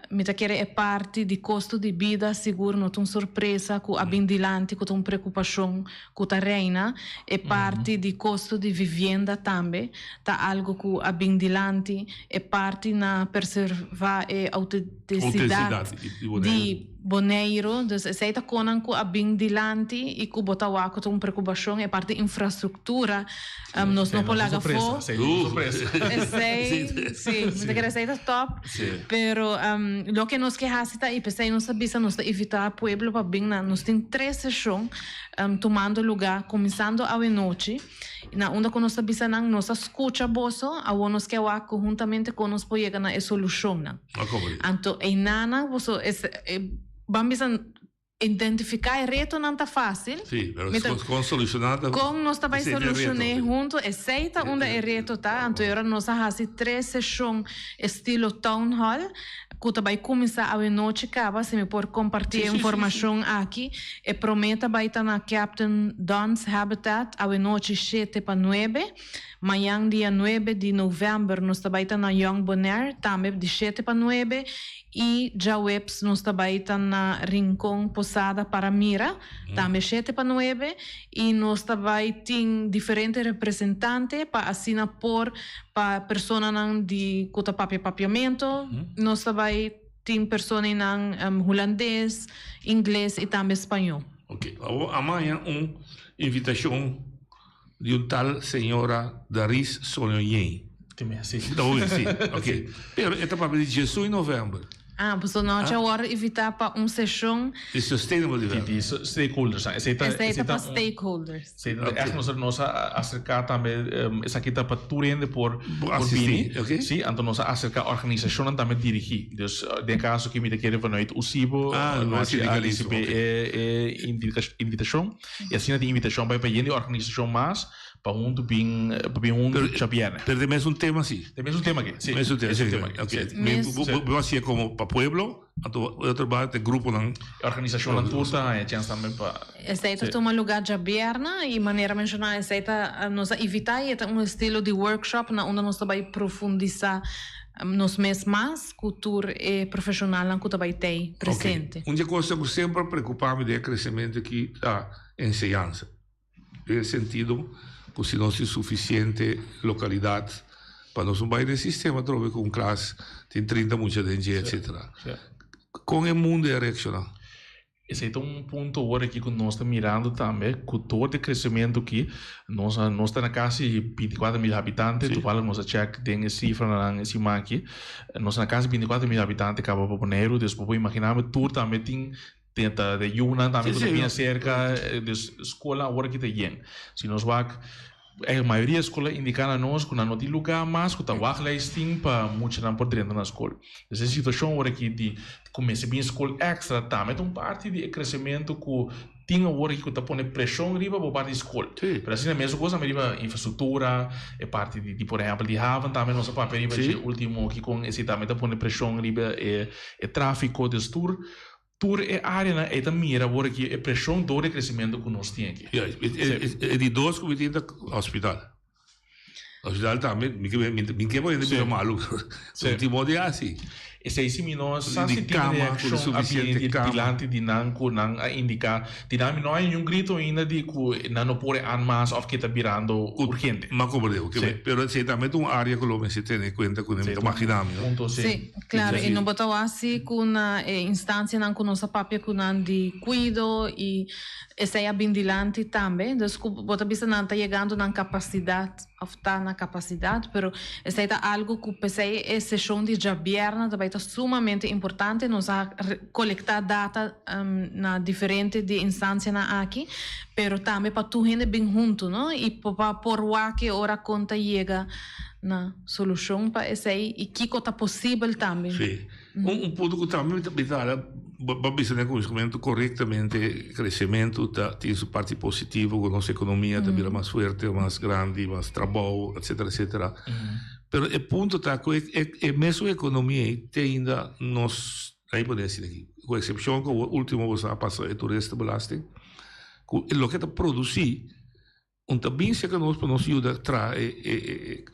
Mi ta kere e parti di kosto di bida sigur no ta un sorpresa ku a bin dilanti ku ta un preokupashon ku ta reina. E parti di kosto di vivienda tambe ta algu ku a bin dilanti. E parti na perservá e outentisidat di Boneiru. Dus esei ta konan ku a bin dilanti i ku bo ta wak ku ta un preokupashon. E parti infrastruktura nos no por laga afó. Esei, si, mi ta kere esei ta tòp. Pero loke nos ke hasi ta i p'esei nos ta bisa nos ta invitá pueblo pa bin na nos tin tres seshon tumando lugá kuminsando awenochi. Na unda ku nos ta bisa nan, nos a skucha boso, awor nos ke wak ku huntamente kon nos por yega na e solushonnan. Anto einanan boso es ban bisa identifiká e retonan ta fásil. Sí, pero kon solushoná ta. Kon nos ta bai solushoné huntu, esei ta unda e reto ta. Anto e ora nos a hasi tres seshon estilo town hall. Ku ta bai kuminsá awenochi kaba, si mi por kompartí e informashon aki. E promé ta bai ta na Captain Don's Habitat awenochi shete pa nuebe. Mañan dia nuebe di novèmber nos ta bai ta na Young Bonaire tambe di shete pa nuebe i djaweps nos ta bai ta na Rincon Posada Paramira tambe shete pa nuebe i nos ta bai tin diferente representante pa asina por Pa personanan di ku ta papia papiamentu, nos ta bai tin personanan hulandes, ingles i tambe spañó. Ok, awor a maña un invitashon di un tal señora Daris Sologny. Sí. Sí, ok. Pero e ta papia di diesun novèmber. Ah, pasobra nos a wòrdu invitá pa un seshon. Di Sustainable Development. Di stakeholders. Esei ta pa stakeholders. Esei ta ègt nos nos a aserká tambe esaki ta pa tur hende por bini. Sí, anto nos a aserká organisashonnan tambe dirigí. Dus den kaso aki mi ta kere vanuit USIBO nos a risibí e invitashon. I asina tin invitashon bai pa yen di organisashon mas. Pa huntu bin, pa bin huntu djabièrnè. Pero ta e mesun tema si. Ta e mesun tema aki, si. Mesun tema, si. Tema aki, si. Mi bo hasié komo pa pueblo, anto e otro banda ta e gruponan. E organisashonnan tur ta haña chèns tambe pa. Esei ta tuma lugá djabièrnè i manera menshoná esei ta nos a invitá i e ta un estilo di workshop na unda nos ta bai profundisá nos mes mas ku tur e profeshonalnan ku ta bai tei presente. Un di e kosnan ku semper a preokupá mi den e kresementu aki ta enseñansa. Den e sentido ku si nos tin sufisiente lokalidat pa nos no bai den sistema atrobe ku un klas tin 30 mucha den dje etsetera. Kon e mundu a reakshoná? Esei ta un punto awor aki ku nos ta mirando tambe ku dor di kresementu aki nos a nos ta na kasi binti kuater mil habitante tovallig nos a chèk den e sifranan e siman aki nos ta na kasi binti kuater mil habitante kaba pa Boneiru dus bo por imaginá bo tur tambe tin Tin ta de yunan tambe ku ta bin aserka, dus skola awor aki ta yen. Si nos wak, e mayoria skola indiká na nos ku nan no tin lugá mas, ku ta wachtlijst tin pa muchanan por drenta na skol. Dus e situashon awor aki di ku mester bin skol èkstra tambe ta un parti di e kresementu ku tin awor aki ku ta pone preshon riba bo parti di skol. Pero asina mesun kos tambe riba infrastruktura, e parti di por ehèmpel di haven tambe nos a papia riba dje ultimo kikon esei tambe ta pone preshon riba e trafiko. Dus tur Tur e áreanan ei ta mira awor aki e preshon dor di kresementu ku nos tin aki. Ja, e di dos ku mi tin ta hospital. Hospital tambe, mi ke mi ke pone bira malu. Sí. Tin modo di hasi. Esei si mi no sa si tin reakshon a bini di dilanti di nan ku nan a indiká. Di nan mi no hay niun grito ainda di ku nan no por e an mas òf ke ta birando urgente. M'a komprende, oke. Pero esei tambe ta un área ku lo mester tene kuenta kuné, mi ta maginá mi, no? Sí. Claro, y no bo ta wak si cu na e instancianan cu nos a papia cu nan di cuido y esey a bin dilanti tambe. Dus cu bo ta bisa nan ta yegando nan capacidad. òf ta na kapasidat, pero esei ta algu ku p'esei e seshon di djabièrnè ta bai ta sumamente importante. Nos a kolektá data na diferente di instansianan aki, pero tambe pa tur hende bin huntu, no? I pa por wak e ora kon ta yega na solushon pa esei i kiko ta posibel tambe. Sí. Un punto ku tambe mi ta bisa ala, bo a bisa den kuminsamentu korektamente, kresementu ta tin su parti positivo ku nos ekonomia ta bira mas fuerte, mas grandi, mas trabou, etsetera, etsetera. Pero e punto ta ku e mesun ekonomia ei te ainda nos, la'i pone asina aki, ku eksepshon ku ultimo bo sa a pasa e toeristenbelasting, ku loke ta produsi Un ta bin serka nos pa nos yuda traha e e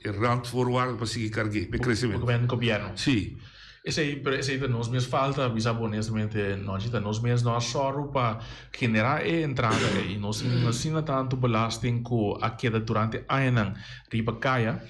e randvoorwaarden pa sigui karg'é, p'e kresementu. Gobièrnu gobièrnu. Sí. Esei, pero esei ta nos mes falta, bisa bo honestamente, Nòchi, ta nos mes no a sòru pa generá e entrada ei. Nos tin asina tantu belasting ku a keda durante añanan riba kaya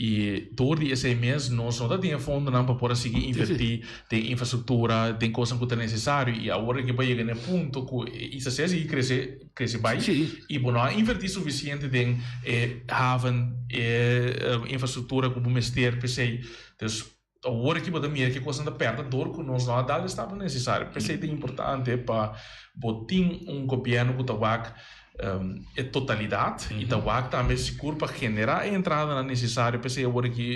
i dor di esei mes nos no ta tin e fondonan pa por a sigui invertí den infrastruktura, den kosnan ku ta nesesario i awor ke bo a yega na e punto ku e isla sigui krese. Crece bai y bo no a inverti suficiente den e haven, e infrastructura cu bo mester p'esey. Dus awor aki bo ta mira ki cosnan ta perda door cu nos no a dal e stapnan necesario. P'esey ta importante pa bo tin un gobierno cu ta wak e totalidad y ta wak tambe sigur pa genera e entradanan necesario. P'esey awor aki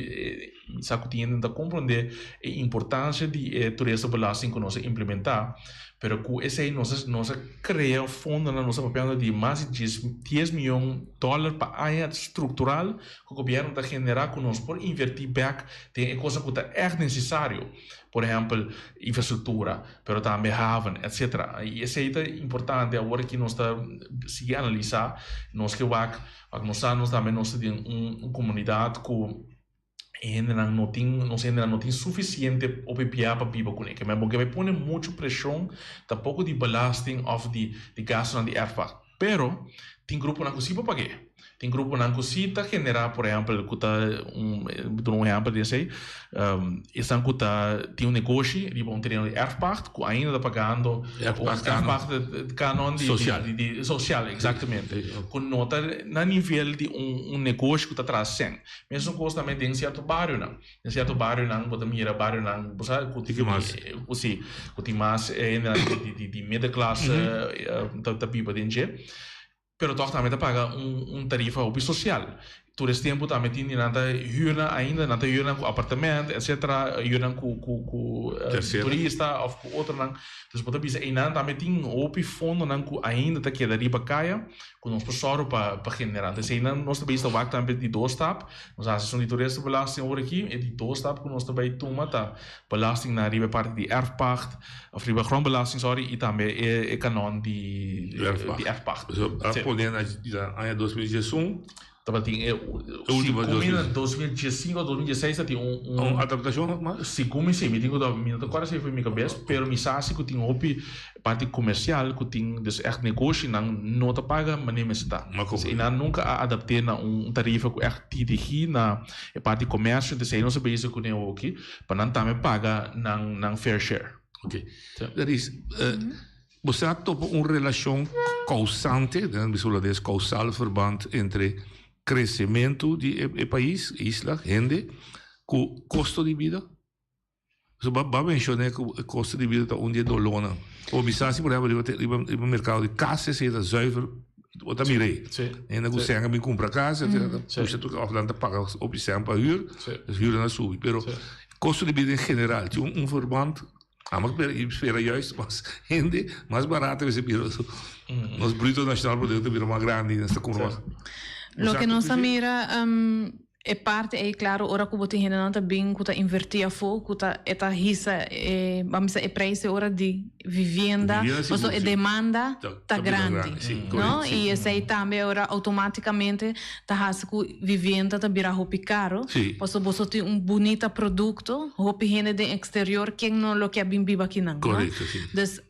mi sa cu tin hende ta comprende e importancia di e toeristenbelasting cu nos a implementa. Pero ku esei nos a nos a krea fondonan, nos ta papiando di mas di dies dies miyon dòler pa aña struktural ku gobièrnu ta generá ku nos por invertí bèk den e kosnan ku ta ègt nesesario. Por ehèmpel, infrastruktura, pero tambe haven, etsetera. I esei ta importante awor aki nos ta sigui analisá, nos ke wak, wak nos sa nos tambe nos ta den un komunidat ku E hendenan no tin, nos hendenan no tin sufisiente OPPA pa biba kuné. Ke men bo ke bai pone muchu preshon tampoko di belasting òf di di gastunan di erfpacht. Pero tin gruponan ku si por pag'é. Tin gruponan ku si ta generá, por ehèmpel, ku ta un, mi duna un ehèmpel di esei, esnan ku ta tin un negoshi riba un tereno di erfpacht ku ainda ta pagando Erfpacht kanon. Erfpacht kanon di Sosial. di di sosial, eksaktamente. Ku no ta na nivel di un un negoshi ku ta traha sèn. Mesun kos tambe den sierto barionan. Den sierto barionan bo ta mira barionan bo sa ku Tiki mas. ku si ku tin mas hendenan di di di middenklasse ta ta biba den dje. Pero tòg tambe ta paga un un tarifa hopi sosial. Tur es tempu tambe tin di nan ta hür nan ainda nan ta hür nan ku apartement etcetera hür nan ku ku ku turista òf ku otronan. Dus bo ta bisa einan tambe tin hopi fondonan ku ainda ta keda riba kaya. Ku nos por sòru pa pa generá. Entonces einan nos ta bay ta wak tambe di dos stap. Nos a hasi esun di toeristenbelasting awor aki. E di dos stap ku nos ta bay tuma ta belasting na riba e parti di erfpacht, of riba grondbelasting sorry, i tambe e e kanon di di erfpacht. So a pone na aña 2011. Tabatin e ultimo segun mi na 2015 of 2016 tabatin un un Un adaptacion of mas? Segun mi si, mi tin cu mi no ta corda si foi mi cabes, pero mi sa si cu tin hopi parti comercial cu tin dus echt negoshinan no ta paga manera mester ta. Dus einan nunca a adapte na un tarifa cu echt dirigi na e parti comercio, entonces ei nos a bezig cu ne hoki pa nan tambe paga nan nan fair share. Ok. Daris, Bo sa topa un relashon kousante, den bisa hulandes kausaal verband, entre kresementu di e pais, isla, hende, ku kosto di bida? Pasobra bo a menshoné ku e kosto di bida ta un di e dolónan. Bo bisa si por ehèmpel riba riba merkado di kas esei ta zuiver, bo ta mir'é. Hende ku sèn a bin kumpra kas, ta pusha tur òf nan ta paga hopi sèn pa hür, hürnan a subi. Pero kosto di bida en general tin un verband? Amo spera y spera juist mas hende mas barato mester bira nos bruto nacional producto bira mas grandi nos ta cumpra mas. Loke nos a mira e parti ey claro ora cu bo tin hendenan ta bin cu ta inverti afo cu ta e ta hisa e ban bisa e prijs e ora di vivienda pasobra e demanda ta grandi no y esey tambe ora automaticamente ta haci cu vivienda ta bira hopi caro pasobra boso tin un bunita producto hopi hende den exterior ken no lo ke bin biba akinan no dus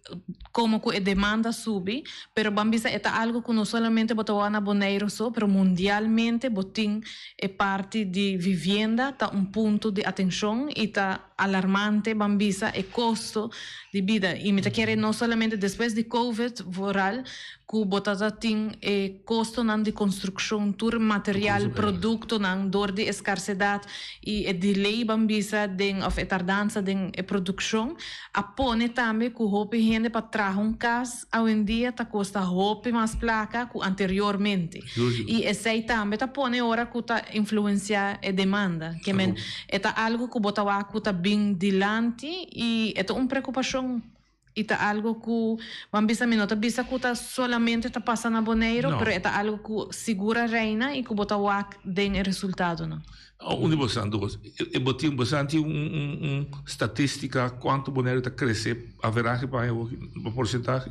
como cu e demanda subi pero ban bisa e ta algo cu no solamente bo ta wak na Boneiru so pero mundialmente bo tin e parti di vivienda ta un punto di atencion y ta alarmante ban bisa e costo di bida y mi ta kere no solamente despues di covid vooral. Ku bo ta ta tin e kostonan di konstrukshon, tur material, produktonan dor di e skarsedat i e delay ban bisa den òf e tardansa den e produkshon a pone tambe ku hopi hende pa traha un kas awendia ta kosta hopi mas plaka ku anteriormente. I esei tambe ta pone ora ku ta influensiá e demanda. Ke men e ta algu ku bo ta wak ku ta bin dilanti i e ta un preokupashon. I ta algo ku, ban bisa mi no ta bisa ku ta solamente ta pasa na Boneiru, No. pero e ta algo ku sigur a reina i ku bo ta wak den e resultadonan. Un di bosan dos, e bo tin, bosan tin un un un statistica cuanto Boneiru ta crece averahe pa aña awoki, pa porcentahe?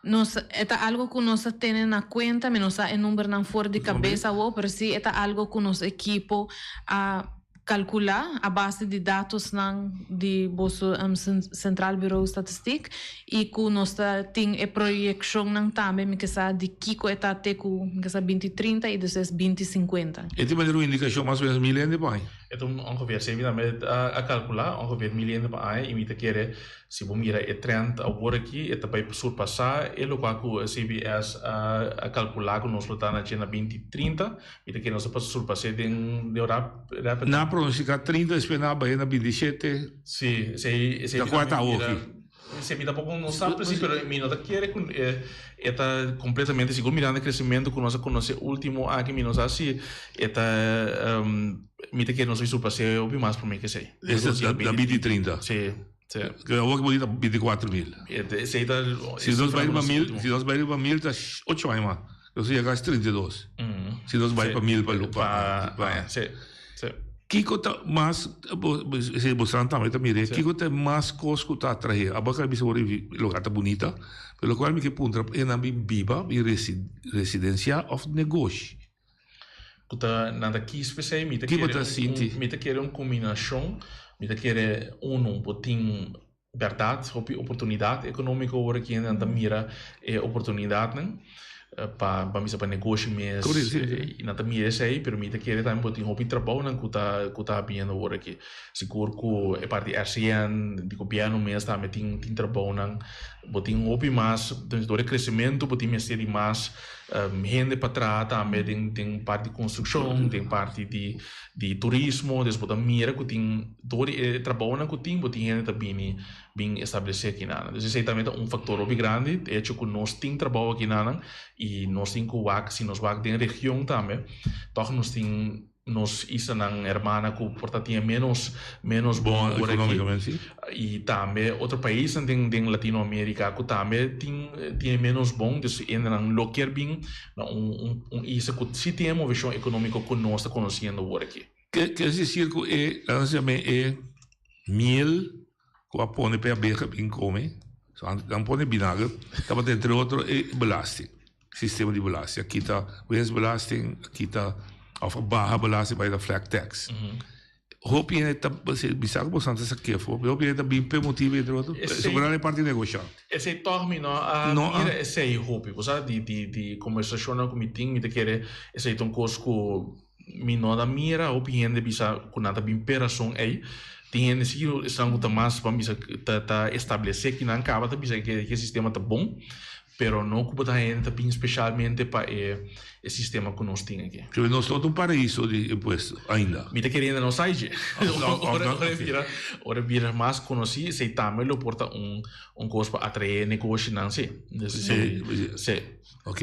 Nos, e ta algo ku nos ta tene na cuenta, mi no sa e numbernan for di cabes awo, pero si e ta algo ku nos ekipo a Kalkulá a base di datosnan di boso Centraal Bureau Statistiek i ku nos ta tin e proyekshonnan tambe mi ke sa di kiko e ta te ku mi ke sa binti trinta i despues binti sinkuenta. E tin manera un indikashon mas o menos mil hende pa aña? E ta ongeveer, si mi tambe a kalkulá, ongeveer mil hende pa aña i mi ta kere si bo mira e trend awor aki e ta bai surpasá e lokual ku CBS a kalkulá ku nos lo ta na dje na binti trinta. Mi ta kere nos a pasa surpas'é den den rap rapid. Nan a pronostica 30 despues nan a bah'é na 27. Sí, esei esei Ta mi kua ta tambe awoki? mira. Esei mi tampoco no sa precies, pero mi no ta kere ku e e ta completamente sigur mirando e crecimiento ku nos a conoce ultimo aki mi no sa si e ta mi ta kere nos a surpas'é hopi mas prome ku esei. Esta na 2030? Sí, sí. Ke awoki bo di ta 24 mil. Esei ta Si nos bai riba mil, si nos bai riba mil ta ocho aña mas. Nos a yega as 32. Si nos bai pa mil pa pa aña. Sí, sí. Kiko ta mas, si bosnan tambe ta mira, kiko ta e mas kos ku ta atraé? Abo a bisa ora e lugar ta bunita, pero lokual mi ke puntra e nan bin biba, bin residensiá òf negoshi? Ku ta nan ta kis p'esei, mi ta kere un, mi ta kere un kombinashon, mi ta kere unu bo tin Bèrdat, hopi oportunidat ekonómiko ora ki hendenan ta mira e oportunidatnan pa ban bisa pa negoshi mes i nan ta mira esei, pero mi ta kere tambe bo tin hopi trabounan ku ta ku ta habiendo ora aki. Sigur ku e parti RCN di gobièrnu mes tambe tin tin trabounan, bo tin hopi mas, dor e kresementu bo tin mester di mas hende pa traha tambe den den parti di konstrukshon, den parti di di turismo, des bo ta mira ku tin dor di e trabounan ku tin bo tin hende ta bini bin establesé akinanan. Dus esei tambe ta un faktor hopi grandi, e hecho ku nos tin trabou akinanan i nos tin ku wak, si nos wak den region tambe tòg nos tin nos islanan hermana ku por ta tin e ménos ménos bon Bon ora aki ekonómikamente si. i tambe otro paisnan den den Latinoamerika ku tambe tin tin e ménos bon, dus hendenan lo kier bin Na un un isla ku si tin e moveshon ekonómiko ku nos ta konosiendo awor aki. Ke es desir ku e, laga nos yam'é e miel ku a pone pa e abeha bin kome, so antes nan pone binager, tabata entre otro e belasting, sistema di belasting, a kita winstbelasting, a kita òf a baha belasting bai na flat tax. Hopi hende ta bisa ku boso ta sa kefo, pero hopi hende ta bin p'e motibu entre otro, sobra e parti negoshá. Esei tòg mi no a mira esei hopi. Bo sa di di di kombersashonnan ku mi tin mi ta kere esei ta un kos ku mi no ta mira hopi hende bisa ku nan ta bin p'e rason ei. Tin hende si esnan ku ta mas ban bisa ta ta establesé kinan kaba ta bisa ke e sistema ta bon. Pero no cu bo ta hende ta bin specialmente pa e e sistema cu nos tin aki. Pero nos no ta un paraiso di impuesto ainda. Mi ta kere hende no sa dje. Ora ora e bira ora e bira mas conoci esey tambe lo por ta un un cos pa atrae negoshinan si. Si. Si. Ok.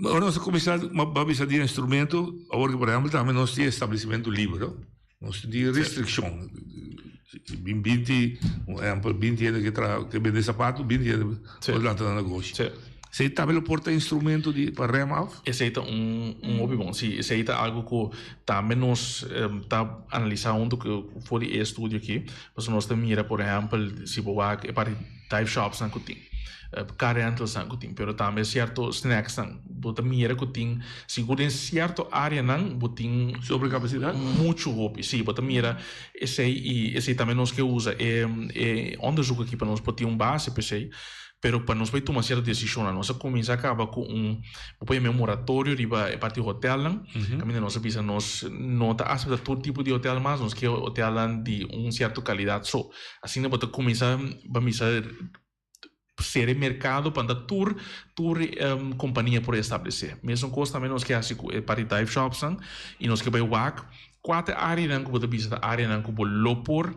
Ora nos a cuminsa ba bisa di instrumento awor ki por ehempel tambe nos tin establecimento liber. Nos tin di restriccion. Bin binti, un ehempel, binti hende ke traha, ke bende sapato, binti hende por lanta nan negoshi. Esei tambe lo por ta instrumento di pa rem af? Esei ta un un hopi bon. Si, esei ta algo ku tambe nos ta analisa hunto ku for di e estudio aki. Pasobra nos ta mira, por ehempel, si bo wak e parti dive shopsnan ku tin, car rentalsnan ku tin, pero tambe sierto snacksnan. Bo ta mira ku tin, sigur den sierto areanan bo tin Sobrekapasidat? muchu hopi. Sí, bo ta mira esei i esei tambe nos ke usa e e onderzoek aki pa nos por tin un base pa esei, pero pa nos bai tuma sierto desishonnan. Nos a kuminsá kaba ku un, bo por yama un moratorio riba e parti hotelnan, kaminda nos a bisa nos no ta aseptá tur tipo di hotel mas, nos ke hotelnan di un sierto kalidat so. Asina bo ta kuminsá, bo a misa. Sera e merkado pa anda tur tur kompania por establesé. Mesun kos tambe nos ke hasi ku e parti dive shopsnan i nos ke bai wak kua ta e áreanan ku bo ta bisa ta áreanan ku bo lo por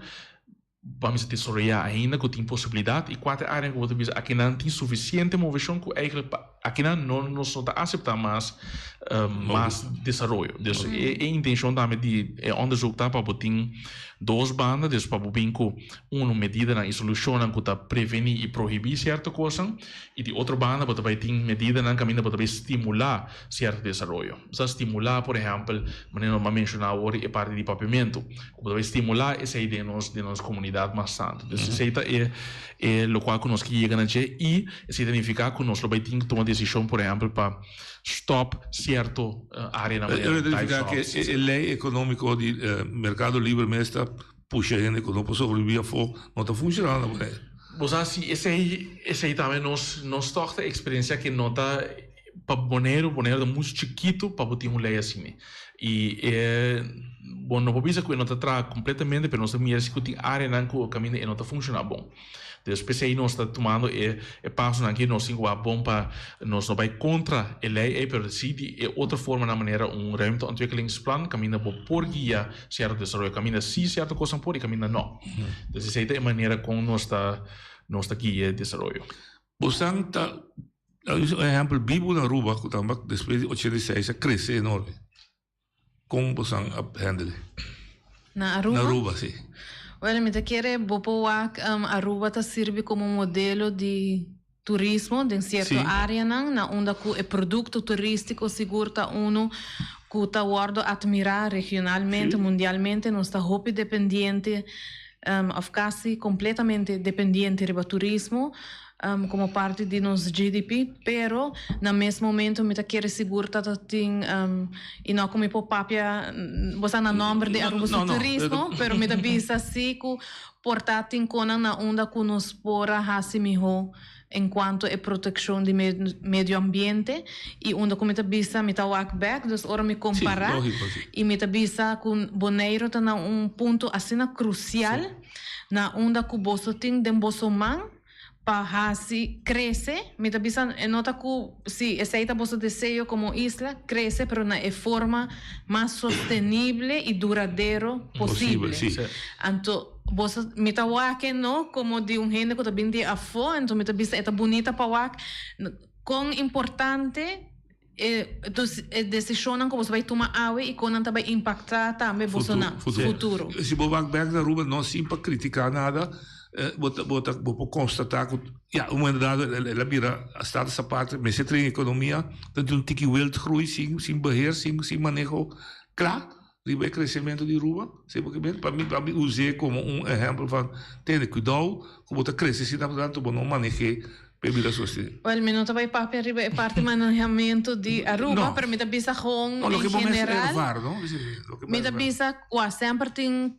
ban bisa desaroyá ainda ku tin posibilidat i kua ta e áreanan ku bo ta bisa akinan tin sufisiente moveshon ku eigentlik pa akinan no nos no ta aseptá mas mas desaroyo. Dus e intenshon tambe di e onderzoek ta pa bo tin dos banda, dus pa bo bin ku Unu, medidanan i solushonnan ku ta prevení i prohibí sierto kosnan, i di otro banda bo ta bai tin medidanan kaminda bo ta bai stimulá sierto desaroyo. Bo sa stimulá, por ehèmpel, manera nos a menshoná awor e parti di papiamentu, ku bo ta bai stimulá esei den nos den nos komunidat mas tantu. Dus esei ta e e lokual ku nos ke yega na dje i esei ta nifiká ku nos lo bai tin ku tuma desishon, por ehèmpel, pa stòp sierto áreanan manera E ta nifiká ku e lei ekonómiko di merkado libre mes ta Pusha hende ku no por sobreviví afó no ta funshoná na manera. Bo sa si esei esei tambe nos nos tòg ta eksperensiá ke no ta pa Boneiru, Boneiru ta muchu chikitu pa bo tin un lei asina. I e bo no por bisa ku e no ta traha kompletamente pero nos ta mira si ku tin áreanan ku kaminda e no ta funshoná bon. Dus p'esei nos ta tumando e e pasonan aki, nos tin ku wak bon pa nos no bai kontra e lei ei, pero si di e otro formanan manera un ruimteontwikkelingsplan kaminda bo por guia sierto desaroyo, kaminda si sierto kosnan por i kaminda no. Dus esei ta e manera kon nos ta nos ta guia e desaroyo. Bosan ta un ehèmpel bibu na Aruba ku tamba despues di 86 a krese enorme. Kon bosan a handle? Na Aruba? Na Aruba, si. Well, mi ta kere bo por wak Aruba ta sirbi komo modelo di turismo den sierto areanan na unda ku e produkto turístiko sigur ta unu ku ta wòrdu atmirá regionalmente, mundialmente. Nos ta hopi dependiente òf kasi kompletamente dependiente riba turismo. Como parti di nos GDP, pero na mes momento mi ta kere sigur ta ta tin y no cu mi por papia bo sa na nomber di Aruba su turismo, pero mi ta bisa si cu por ta tin conan na unda cu nos por a haci miho en cuanto e proteccion di medio ambiente y unda cu mi ta bisa mi ta wak bek, dus ora mi compara y mi ta bisa cu Boneiro ta na un punto asina crucial na unda cu boso tin den boso man pa hasi krese, mi ta bisa e no ta ku si esei ta boso deseo komo isla, krese pero na e forma mas sostenible i duradero posible. Anto boso mi ta wak e no komo di un hende ku ta bin di afó, anto mi ta bisa e ta bunita pa wak kon importante E dus e desishonnan ku boso bai tuma awe i kon nan ta bai impaktá tambe boso na futuro. Si bo wak bek na Aruba no sin pa kritiká nada bo ta bo ta bo por konstatá ku ya un momento dado el a bira status aparte mester trae ekonomia ta tin un tiki wildgroei sin sin beheer sin sin maneho kla riba e kresementu di Aruba si bo ke mira pa mi pa mi us'é komo un ehèmpel van tene kuidou ku bo ta krese asina tantu bo no maneh'é P'e bira sostení. Wel, mi no ta bai papia riba e parti manehamentu di Aruba, pero mi ta bisa gewoon No, loke en bo mes general. ervaar, no? Loke bo Mi ta ervaar. bisa kua semper tin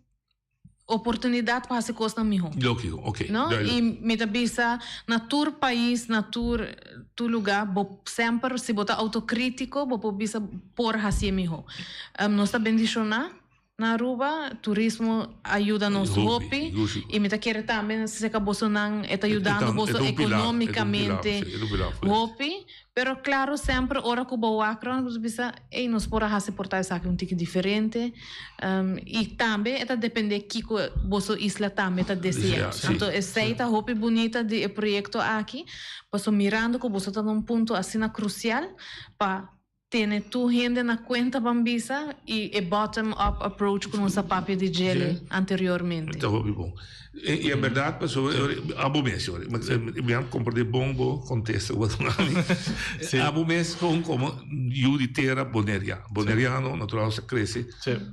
oportunidat pa hasi kosnan mihó. Lógico, oké, No? duidelijk. I mi ta bisa na tur pais, na tur tur lugá, bo semper si bo ta autokrítiko bo por bisa por hasié mihó. Nos ta bendishoná Na Aruba turismo a yuda nos hopi y mi ta kere tambe cerca bosonan e ta yudando boso economicamente hopi, pero claro semper ora cu bo wak rond bo ta bisa ey nos por a haci por ta esaki un tiki diferente y tambe e ta depende kico boso isla tambe ta desea. Anto esey ta hopi bunita di e proyecto aki pasobra mirando cu boso ta na un punto asina crucial pa Tene tur hende na cuenta ban bisa y e bottom up approach cu nos a papia di djele anteriormente. Ta hopi bon. Y en berdad pasobra abo mes sorry mi a comprende bon bo contesta cu bo a duna mi. Abo mes con como yu di tera Boneria. Boneriano natural sa crece.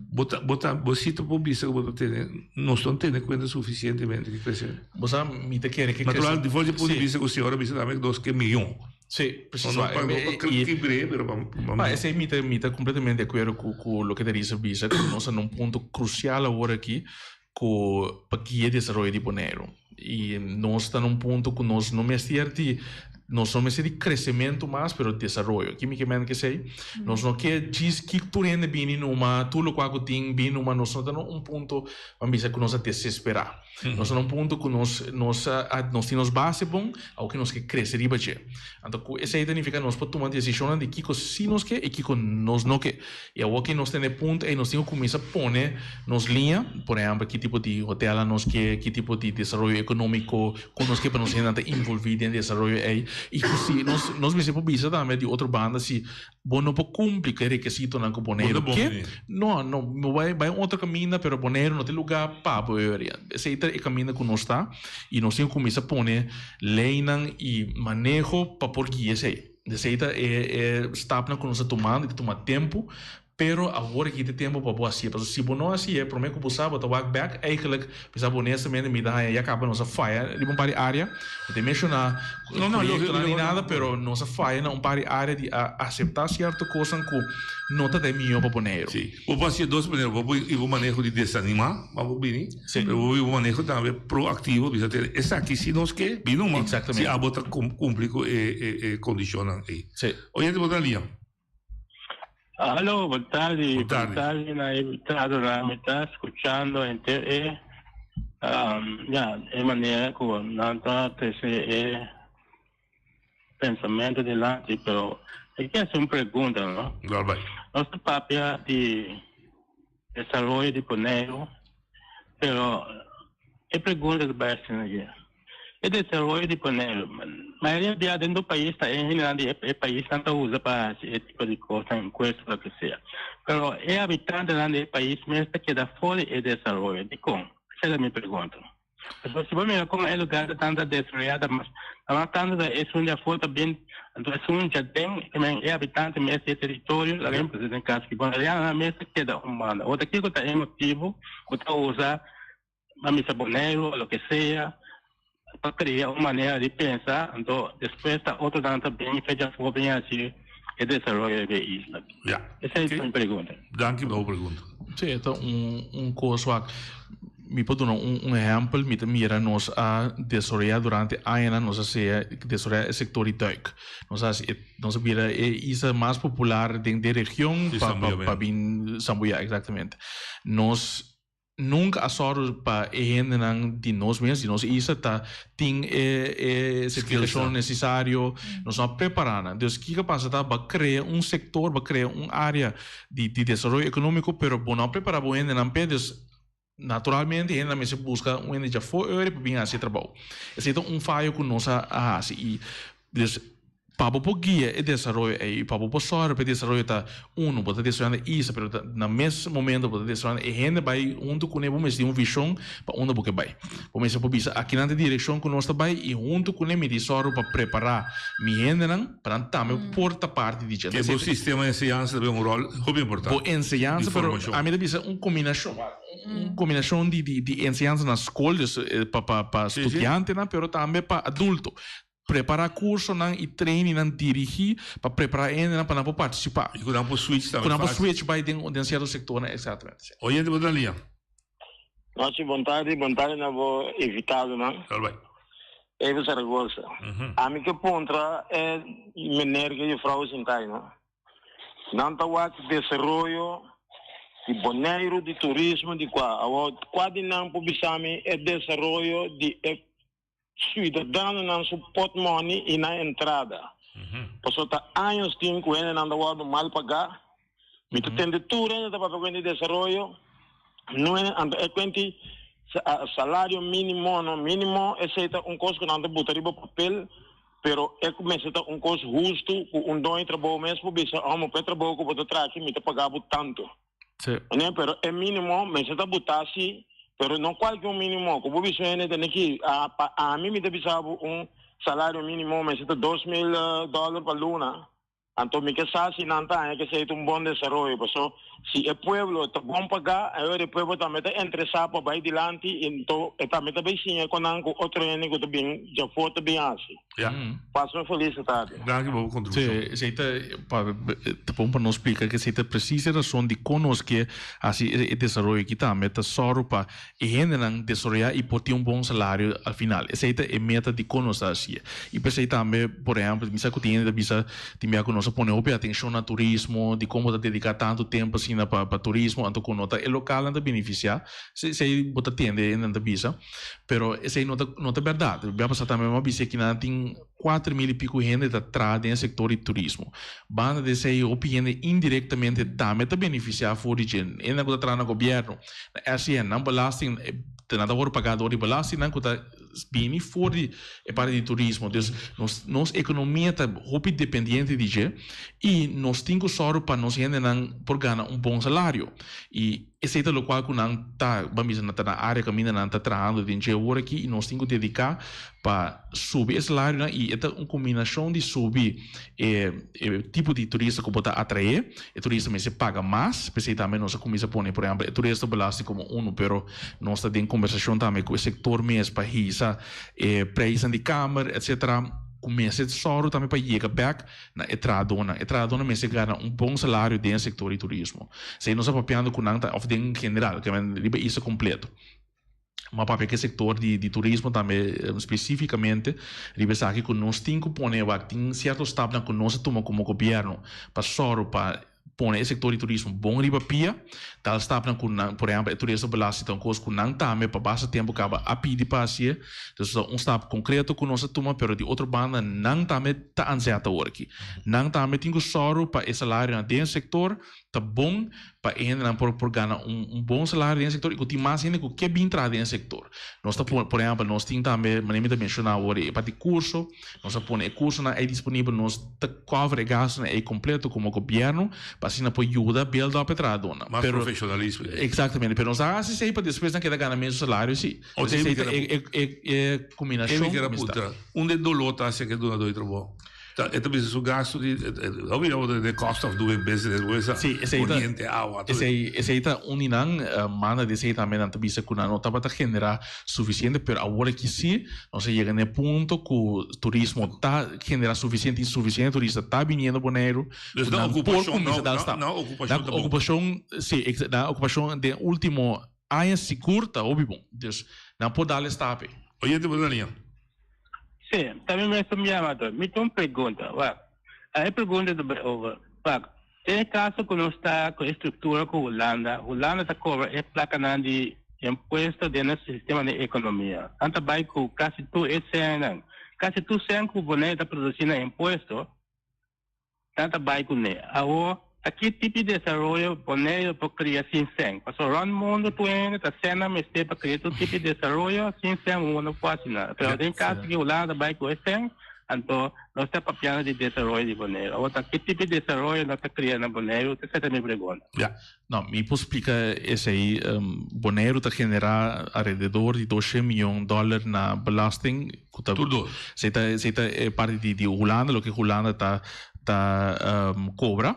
Bo ta bo ta bo si ta por bisa cu bo ta tene nos no tene cuenta suficientemente ki crece. Bo sa mi ta kere ki crece. Natural di for di punto di vista cu señor a bisa tambe nos ke miyon. Sí, precies. No, no, pa, no pa kibr'é, pero pa, pa Ma esei mi ta, mi ta completamente de acuerdo cu, cu loke Teresa bisa, cu nos ta na un punto crucial awor aki cu pa guia desaroyo di Boneiru. Y nos ta na un punto cu nos no mester di. Nos no mester di kresementu mas, pero desaroyo. Ki mi ke mende kesei? Nos no ke djis ki tur hende bini numa, tur lokual ku tin bini numa. Nos no ta na un punto pa bisa ku nos a desesperá. Nos ta na un punto ku nos nos a nos tin nos base bon, awor ke nos ke krese riba dje. Anto ku esei ta nifiká nos por tuma desishonnan di kiko sí nos ke i kiko nos no ke. I awor ke nos ta na e punto ei nos tin ku kuminsá pone nos liña, por ehèmpel ki tipo di hotelnan nos ke, ki tipo di desaroyo ekonómiko ku nos ke pa nos hendenan ta involví den desaroyo ei. I ku si nos nos mester por bisa tambe di otro banda si bo no por kumpli ku e rekesitonan ku Boneiru ke, no, no, bo bai bai un otro kaminda pero Boneiru no ta e lugá pa bo area. Esei ta e kaminda ku nos ta i nos tin ku kuminsá pone leinan i maneho pa por guia esei. Esei ta e e stapnan ku nos ta tumando i ta tuma tempu, pero awor aki ta e tempu pa bo hasié. Pasobra si bo no hasié, promé ku bo sa bo ta wak bèk, eigentlik, bisa bo honestamente mi ta haña ya kaba nos a faya riba un par di área. No ta menshoná proyektonan ni nada, pero nos a faya na un par di área di a aseptá sierto kosnan ku no ta ta e mihó pa Boneiru. Sí. Bo por hasié dos manera, bo por hiba un maneho di desanimá, pa bo bini. Pero bo biba un maneho tambe proactivo, bisa tene esaki si nos ke, bin numa. Exactamente. Si abo ta cumpli cu e condicionnan ey. Sí. Oyente bo ta lia. Aló, bon tardi. Bon tardi. Bon tardi na e invitadonan. Mi ta scuchando henter e, ya, e manera cu nan ta trece e pensamento dilanti, pero mi ke haci un pregunta, no? Dal bai. Nos ta papia di desaroyo di Boneiru, pero e pregunta ta bai asina aki, e desaroyo di Boneiru, mayoria bia den tur pais ta e hendenan di e paisnan ta usa pa haci e tipo di cosnan, encuesta, loke sea, pero e habitantenan di e pais mes ta keda for di e desaroyo, dikon? Esei ta mi pregunta. Pasobra si bo mira kon e lugar ta tanta desaroyá ta mas ta mas tantu ta esun di afó ta bin anto esun djaden ke men e habitante mes di e teritorio laga mi puse den kas ki bonerianonan mes ta keda un banda. Ota kiko ta e motibu ku ta usa pa misa Boneiru o loke sea pa kria un manera di pensa anto despues ta otronan ta bin fe djafó bin hasi e desaroyo di e isla. Ya. Esei ta mi pregunta. Danki pa bo pregunta. Sí, e ta un un kos wak. Mi por duna un un ehèmpel, mi ta mira nos a desaroyá durante añanan nos a sea desaroyá e sektor di duik. Nos a hasi e nos a bira e isla mas popular den den region Di pa pa sambuyamento. pa bin sambuyá, eksaktamente. Nos nunka a sòru pa e hendenan di nos mes, di nos isla ta tin e e sertifikashon nesesario, nos no a prepará nan. Dus kiko a pasa ta bo a krea un sektor, bo a krea un área di di desaroyo ekonómiko pero bo no a prepará bo hendenan p'e, dus naturalmente e hendenan mester buska un hende djafó ora pa bin hasi e trabou. Esei ta un fayo ku nos a hasi i dus Pa bo por guia e desaroyo ei, pa bo por sòru pa e desaroyo ta unu, bo ta desaroyando e isla, pero ta na mes momento bo ta desaroyando e hende bai huntu kuné, bo mester tin un vishon pa unda bo ke bai. Bo mester por bisa akinan ta e direkshon ku nos ta bai i huntu kuné mi tin sòru pa prepará mi hendenan pa nan tambe por ta parti di dje. Ke bo sistema di enseñansa ta bay un ròl hopi importante. Bo enseñansa, pero ami ta bisa un kombinashon, un kombinashon di enseñansa na skol, dus pa pa studiantenan, pero tambe pa adulto. Prepará kursonan i trainingnan dirigí pa prepará e hendenan pa nan por partisipá. I ku nan por switch tambe Ku nan por fásil. switch bai den den sierto sektornan, eksaktamente, sí. Oyente bo ta lia. Nochi bon tardi, bon tardi na bo invitadonan. Dal bai. Eva Zaragoza. Ami ke puntra e meneer ke juffrouw sintai no. Nan ta wak desaroyo di Boneiru, di turismo, di kua. Awor kua di nan por bisa mi e desaroyo di e Ciudadanonan su potmoni y nan entrada. Pasobra ta años tin cu hendenan ta wordo mal paga. Mi ta tende tur hende ta papia cuenta di desaroyo. No hende, anto e cuenti salario minimo no minimo esey ta un cos cu nan ta buta riba papel, pero e mester ta un cos husto cu un doño di trabou mes por bisa, homo, pa e trabou cu bo ta traha aki mi ta paga bo tanto. Sí. Ne, pero e mínimo mester ta butá sí, pero no kualke un mínimo. Ku bo bisa un hende tene ki, a, pa ami mi ta bisa bo un salario mínimo mester ta 2000 dòler pa luna. Anto mi ke sa si nan ta haña ke esei ta un bon desaroyo. Paso Si e pueblo ta bon pagá, awor e pueblo tambe ta interesá pa bai dilanti i anto e tambe ta bai siña kon nan ku otro hende ku ta bin djafó ta bin hasi. Ja. Pasa un felis tardi. Danki pa bo kontribushon. Sí, esei ta pa ta bon pa nos splika ku esei ta presis e rason dikon nos ke hasi e desaroyo aki tambe, ta sòru pa e hendenan desaroyá i por tin un bon salario al final. Esei ta e meta dikon nos ta hasié. I p'esei tambe, por ehèmpel, mi sa ku tin hende ta bisa tin bia ku nos a pone hopi atenshon na turismo, dikon bo ta dediká tantu tempu asina pa pa turismo, anto ku no ta e lokalnan ta benefisiá. Esei bo ta tende hendenan ta bisa. Pero esei no ta no ta bèrdat. Bia pasá tambe mi a bisa kinan tin 4000 i piku hende ta traha den e sektor di turismo. Banda di esei hopi hende indirektamente tambe ta benefisiá for di dje. Hendenan ku ta traha na gobièrnu, na SCN, nan belasting nan ta wòrdu pagá dor di belastingnan ku ta bini for di e parti di turismo. Dus nos nos ekonomia ta hopi dependiente di dje i nos tin ku sòru pa nos hendenan por gana un bon salario. I Esei ta lokual ku nan ta, ban bisa, nan ta na área kaminda nan ta trahando den dje ora aki i nos tin ku dediká pa subi e salarionan i e ta un kombinashon di subi e e tipo di turista ku bo ta atraé, e turista mester paga mas, p'esei tambe nos a kuminsá pone por ehèmpel e turistabelasting komo unu pero nos ta den kombersashon tambe ku e sektor mes pa hisa e preisnan di kamer etsetera ku mester sòru tambe pa yega bèk na e trahadónan. E trahadónan mester gana un bon salario den e sektor di turismo. Esei nos a papiando ku nan ta òf den general, ke men riba isla kompleto. Ma papia ku e sektor di di turismo tambe spesífikamente riba esaki ku nos tin ku pone wak tin sierto stapnan ku nos a tuma komo gobièrnu pa sòru pa pone e sektor di turismo bon riba pia. Tal stapnan ku nan, por ehèmpel e toeristenbelasting ta un kos ku nan tambe pa basta tempu kaba a pidi pa hasié. Entonces ta un stap konkreto ku nos a tuma, pero di otro banda nan tambe ta anzet awor aki. Nan tambe tin ku sòru pa e salarionan den e sektor ta bon pa e hendenan por por gana un un bon salario den e sektor i ku tin mas hende ku ke bin traha den e sektor. Nos ta pone, por ehèmpel nos tin tambe, manera mi ta menshoná awor e parti kurso, Nos a pone e kursonan ei disponibel, nos ta cover e gastunan ei kompleto komo gobièrnu pa asina por yuda build up e trahadónan. Mas Pero, profeshonalismo. Eksaktamente, pero nos a hasi esei pa despues nan keda gana mesun salario si. O Entonces te esei ta e e e kombinashon Emi kera ku mester. puntra, unda e doló ta hacia ke dunadó di trabou? Ta e ta bisa su gasto di lo mira bo the cost of doing business bo bisa Sí, esei ta coriente awa tur. esei esei ta un di nan manda di esei tambe nan ta bisa ku nan no tabata genera suficiente pero awor aki sí nos a yega na e punto ku turismo ta genera suficiente y suficiente turista ta biniendo Boneiru Dus ku nan nan por okupashon kuminsa no dal nan stap. nan okupashon Nan ta bon. okupashon sí nan okupashon den ultimo aña sigur ta hopi bon. Dus nan por dal e stap ei. Oyente bo na liña. Sí, tambe mi ta yama to. Mi tin un pregunta. Wak, e pregunta ta bai over. Wak, den e kaso ku nos ta ku e struktura ku Hulanda, Hulanda ta kobra e plakanan di impuesto den nos sistema di ekonomia. Nan ta bai ku kasi tur e sènnan. Kasi tur sèn ku Bonaire ta produsí na impuesto, Nan ta bai kuné. Awor, ta ki tipo di desaroyo Boneiru por kria sin sèn? Pasobra rònt mundu tur hende ta sèn nan mester pa kria tur tipo di desaroyo, sin sèn un no por hasi nada. Pero den kaso ki Hulanda ta bai ku e sèn, anto nos ta papiando di desaroyo di Boneiru. Awor, ta ki tipo di desaroyo nos ta kria na Boneiru? Esei ta mi pregunta. Ya. No, mi por splika esei. Boneiru ta generá alrededor di 200 mion dòler na belasting ku ta Tur dos. Esei ta esei ta e parti di di Hulanda, loke Hulanda ta ta kobra.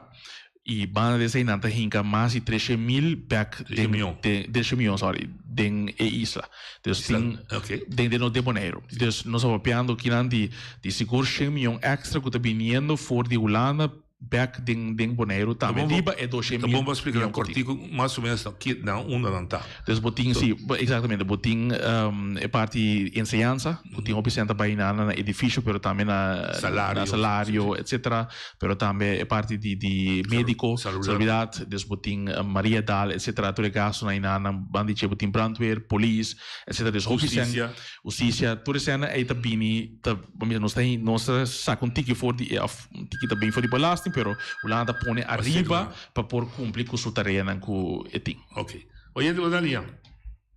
I banda di esei nan ta hinka mas di 300 mil bèk 300 den mion. den 300 mion sorry den e isla. Dus Isla, tin oké. den den den Boneiru. Dus nos a papiando kinan di di sigur 100 mion èkstra ku ta biniendo for di Hulanda Bek den den Boneiru tambe riba e 200 Ta mil bon pa splika nan mion ku tin. kortiku mas o menos nan ki nan unda nan ta. Dus bo tin si, exactamente, bo tin e parti enseñansa ku tin hopi sèn ta bai na na edifisio pero tambe na Salario. na salario etcetera, pero tambe e parti di di mediko, salubridat, dus bo tin Mariadal etcetera tur e gastunan ei nan banda di dje bo tin brandweer, polis etcetera, dus hopi sèn. Hustisia. Hustisia, tur e sènnan ei ta bini ta bo mira nos ta nos ta saka un tiki for di e òf Un tiki ta bin for di belasting, pero Hulanda ta pone ariba pa por cumpli cu su tareanan cu e tin. Ok. Oyente bo na liña.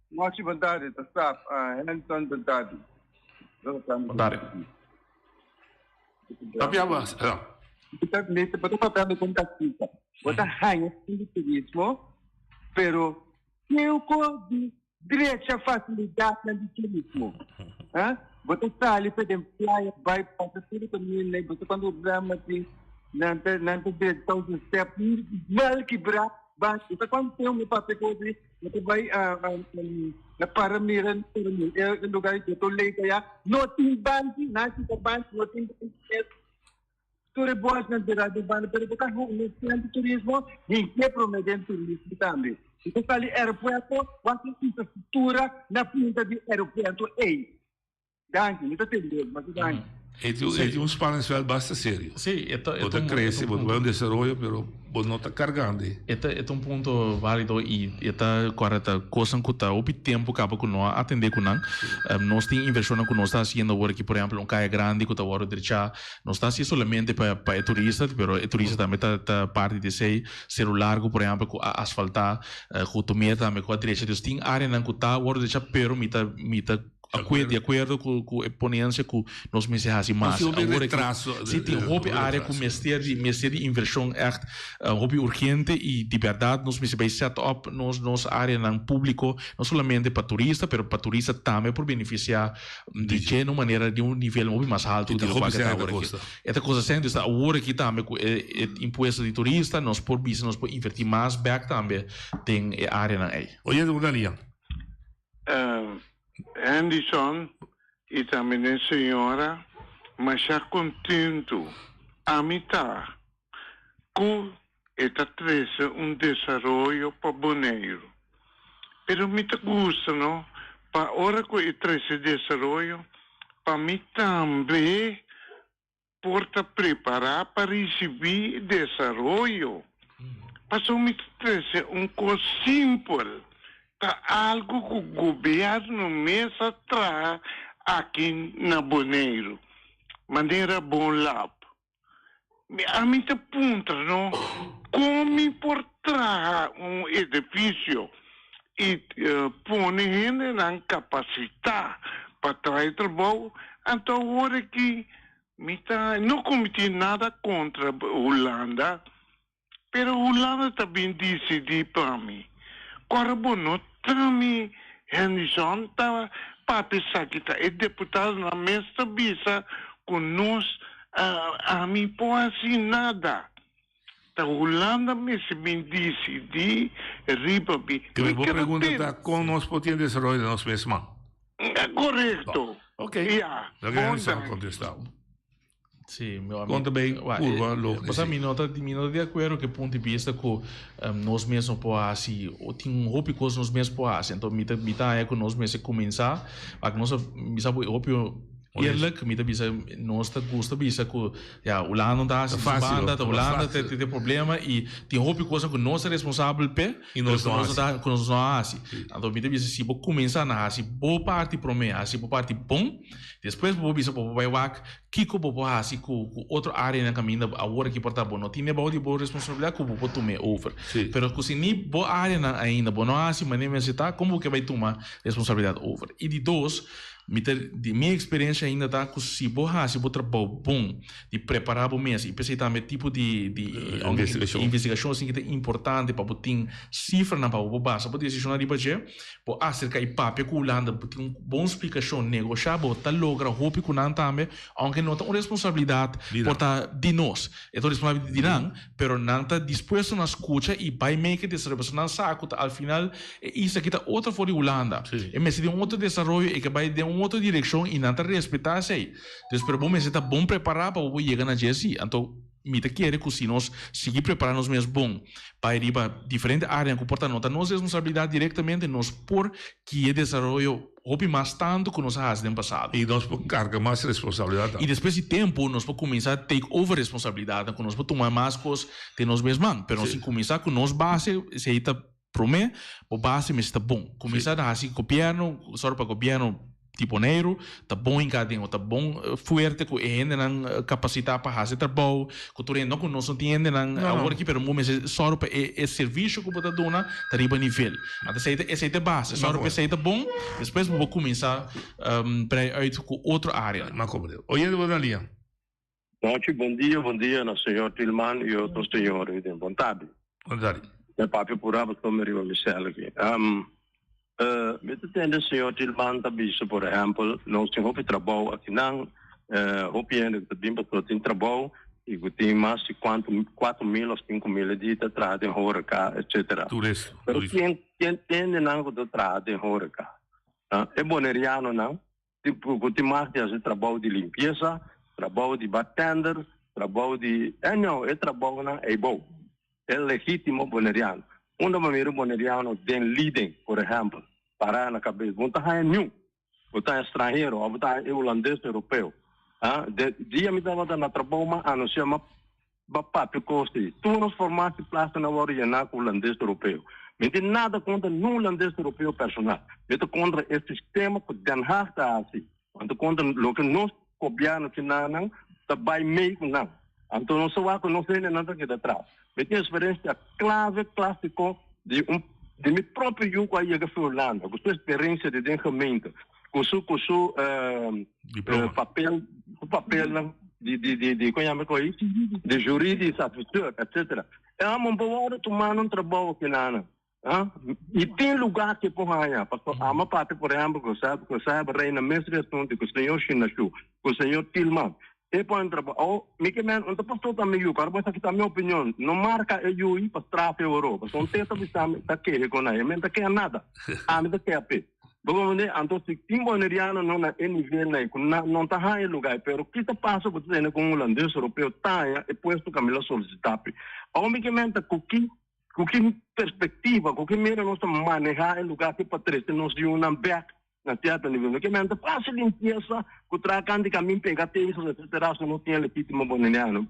Mochi bon tardi, ta stap Henson bon tardi. Bon tardi. Papia bo, ah. Mi ta papiando con taxista. Bo ta haña fin di turismo, pero keuko di Drecha facilidadnan di turismo. Ha? Bo ta sali pa den playa bai pasa tur e caminda, bo ta cuando rema tin, nan ta, nan ta drecha thousand step, mal kibrá. Banki. Ta cuanto tempo mi papia cu di, mi ta bay na para mira e lugar di Doctor Leite allá. No tin banki, nan a kita banki, no tin banki mes. Tur e bosnan bira di banda, pero bo ta huni centro turismo, hinke prome den turismo tambe. Bo ta sali aeropuerto, wak e infrastructura na punta di aeropuerto ey. Danki, mi ta tende, masha danki. E tin un spanningsveld basta serio. Sí, e ta, Bo ta crece, bo ta bay un desaroyo, pero bo no ta cargando. E ta, e ta un punto valido y e ta correcta. Cosnan cu ta hopi tempo caba cu no a atende cu nan. Nos tin inversionnan cu nos ta haciendo awor aki, por ehempel, un caya grandi cu ta wordo drecha. Nos ta haci solamente pa, pa e turista, pero e turista tambe ta, ta parti di esey. Cerro Largo, por ehempel, cu a asfalta, Gotomeer tambe cu a drecha. Dus tin areanan cu ta wordo drecha, pero mi ta, mi ta. Acuerdo, di acuerdo cu cu e ponencia cu nos mester haci mas. Tin hopi Awor aki, retraso. si tin hopi area cu mester di mester di inversion echt hopi urgente y di berdad nos mester bay set up nos nos areanan publico no solamente pa turista pero pa turista tambe por beneficia di dje na un manera di un nivel hopi mas halto Y di ta locual hopi ke ta sèn ta awor aki. costa. E ta cosa sèn, dus awor aki tambe cu e e impuesto di turista nos por bisa nos por inverti mas bek tambe den e areanan ey. Oye, Daniel. Henderson y tambe den señora masha contento ami ta cu e ta trece un desaroyo pa Boneiru. Pero mi ta gusta no pa ora cu e trece desaroyo pa mi tambe por ta prepará pa risibí desaroyo. Pasobra mi ta trese un kos simpel, ta algu ku gobièrnu mes a traha aki na Boneiru, manera Bon Lab. Mi ami ta puntra no, kon mi por traha un edifisio i pone hendenan kapasitá pa traha e trabou, anto awor aki mi ta no ku mi tin nada kontra Hulanda, pero Hulanda ta bin disidí pa mi. Kòrda bo no ta mi Henderson ta papia esaki ta e deputadonan mes ta bisa ku nos ami por hasi nada. Ta Hulanda mester bin disidí riba mi. Pero Mi bo keda pregunta ten. ta kon nos por tin desaroyo den nos mes man. Korekto. Ok. Ya. Lo ke Bon Henderson a danki. kontestá bo. Sí, mi ami. Kon ta bay Wa, purba logra Pasá esei? mi no ta mi no ta di akuerdo ku e punto di bista ku nos mes no por hasi o tin un hopi kos nos mes por hasi. Anto mi ta mi ta haña ku nos mester kuminsá wak nos a bisa bo e hopi eerlijk mi ta bisa nos ta gusta bisa ku Ya, Hulanda no ta hasi su banda, ta Hulanda ta tin problema y tin hopi cosa cu nos ta responsabel p'e, pero cu nos no ta, cu nos no a hasi. Anto mi ta bisa si bo cuminsa na hasi bo parti prome, hasi bo parti bon, despues bo por bisa bo por bay wak kico bo por hasi cu cu otro areanan caminda awor aki por ta bo no tin bao di bo responsabilidad cu bo por tum'e over. Pero cu si ni bo areanan ainda bo no a hasi manera mester ta, como bo ke bay tuma responsabilidad over? Y di dos, Mi ta di mi experiencia ainda ta cu si bo haci bo trabou bon di prepara bo mes y p'esey tambe tipo di di Investigacion. investigacion asin ki ta importante pa bo tin cifranan pa bo por basa bo decisionnan riba dje, bo acerca y papia cu Hulanda, bo tin un bon splicacion, negosha bo ta logra hopi cu nan tambe, aunke no ta un responsabilidad por ta di nos, e ta un responsabilidad di nan, pero nan ta dispuesto na scucha y bay make e desaroyo pasobra nan sa cu ta al final E isla aki ta otro for di Hulanda. E mester tin un otro desaroyo, e ke bai den un otro direkshon i nan ta respetá esei. Dus pero bo mester ta bon prepará pa bo por yega na dje si. Anto mi ta kere ku si nos sigui prepará nos mes bon bai riba diferente áreanan ku por ta no ta nos responsabilidat direktamente, nos por guia e desaroyo hopi mas tantu ku nos a hasi den pasado. I nos por karga mas responsabilidat I despues di tempu nos por kuminsá take over responsabilidatnan ku nos por tuma mas kos den nos mes man. Pero nos tin kuminsá ku nos base, esei ta Promé, bo base mester ta bon. Kuminsá ta hasi gobièrnu, sòru pa gobièrnu di Boneiru ta bon hinká den o ta bon fuerte ku e hendenan kapasitá pa hasi e trabou, ku tur hende. No ku nos no tin hendenan awor aki, pero bo mester sòru pa e servisio ku bo ta duna ta riba nivel. Anto esei ta esei ta e base. Sòru pa esei ta bon, despues bo por kuminsá brei uit ku otro áreanan. Oyente bo ta lia. Nochi, bon dia, bon dia na señor Tilman y otro señor y den bon tardi. Bon tardi. Me papia pura pasobra mi riba mi cel aki. Um, uh, mi ta tende señor Tilman ta bisa, por ehempel, nos tin hopi trabou akinan, uh, hopi hende ku ta bin pasobra tin trabou. i ku tin mas di kuantu 4000 òf 5000 di ta traha den horeca etcetera. Turista. Pero ken ken hendenan ku ta traha den horeca? E bonerianonan ku tin mas di hasi trabou di limpiesa, trabou di bartender, trabou di anyhow e trabounan eibou. E legítimo boneriano. Unda bo mira un boneriano den leading, por ehèmpel, pará na kabes, bo no ta haña niun. Bo ta estranhero òf bo ta e hulandes europeo. Ah, de dia mi tabata na trabou m'a anunsiá, m'a m'a papia kos ei. Tur nos formatie plasanan a wòrdu yená ku hulandes europeo. Mi no tin nada kontra niun hulandes europeo personal. Mi ta kontra e sistema ku Den Haag ta hasi. Anto kontra loke nos gobièrnu kinanan ta bai mei ku nan. Anto nos ta wak ku nos hendenan ta keda tras. Mi tin eksperensia klave, klásiko di un di mi propio yu ku a yega fi Hulanda, ku su eksperensia di den gemeente, ku su ku su papel su papelnan di di di di kon yama e kos ei? Di juridisch adviseur etcetera. E amo bo wòrdu tumá na un trabou kinanan. Ah, i tin lugá ke por haña. Pasobra ama papia, por ehèmpel, ku sa ku sa Reina mes responde ku señor Shinashu, ku señor Tilman. E por entra pa oh, mi ke men, un ta pasó ta mi yu, kòrda bo esaki ta mi opinion. No marka e yui pa straf e oro. Pasobra un teta bisa mi ta kehe ku nan, e men ta keha nada. Ami ta keha p'e. Bo comprende? Anto si tin boneriano no na e nivel nan ku nan no ta haña e lugá, pero ki ta pasa ku ta tene ku un hulandes europeo ta haña e puesto ku ami lo solisitá p'e. Awor mi ke men ta ku ki Ku ki perspektiva, ku ki mira nos ta manehá e lugá aki pa trese nos yunan bèk na sierto nivel? No ke mester fásil limpiesa ku traha kant di kamin, pega tegels, etsetera, so nos tin e legítimo boneriano.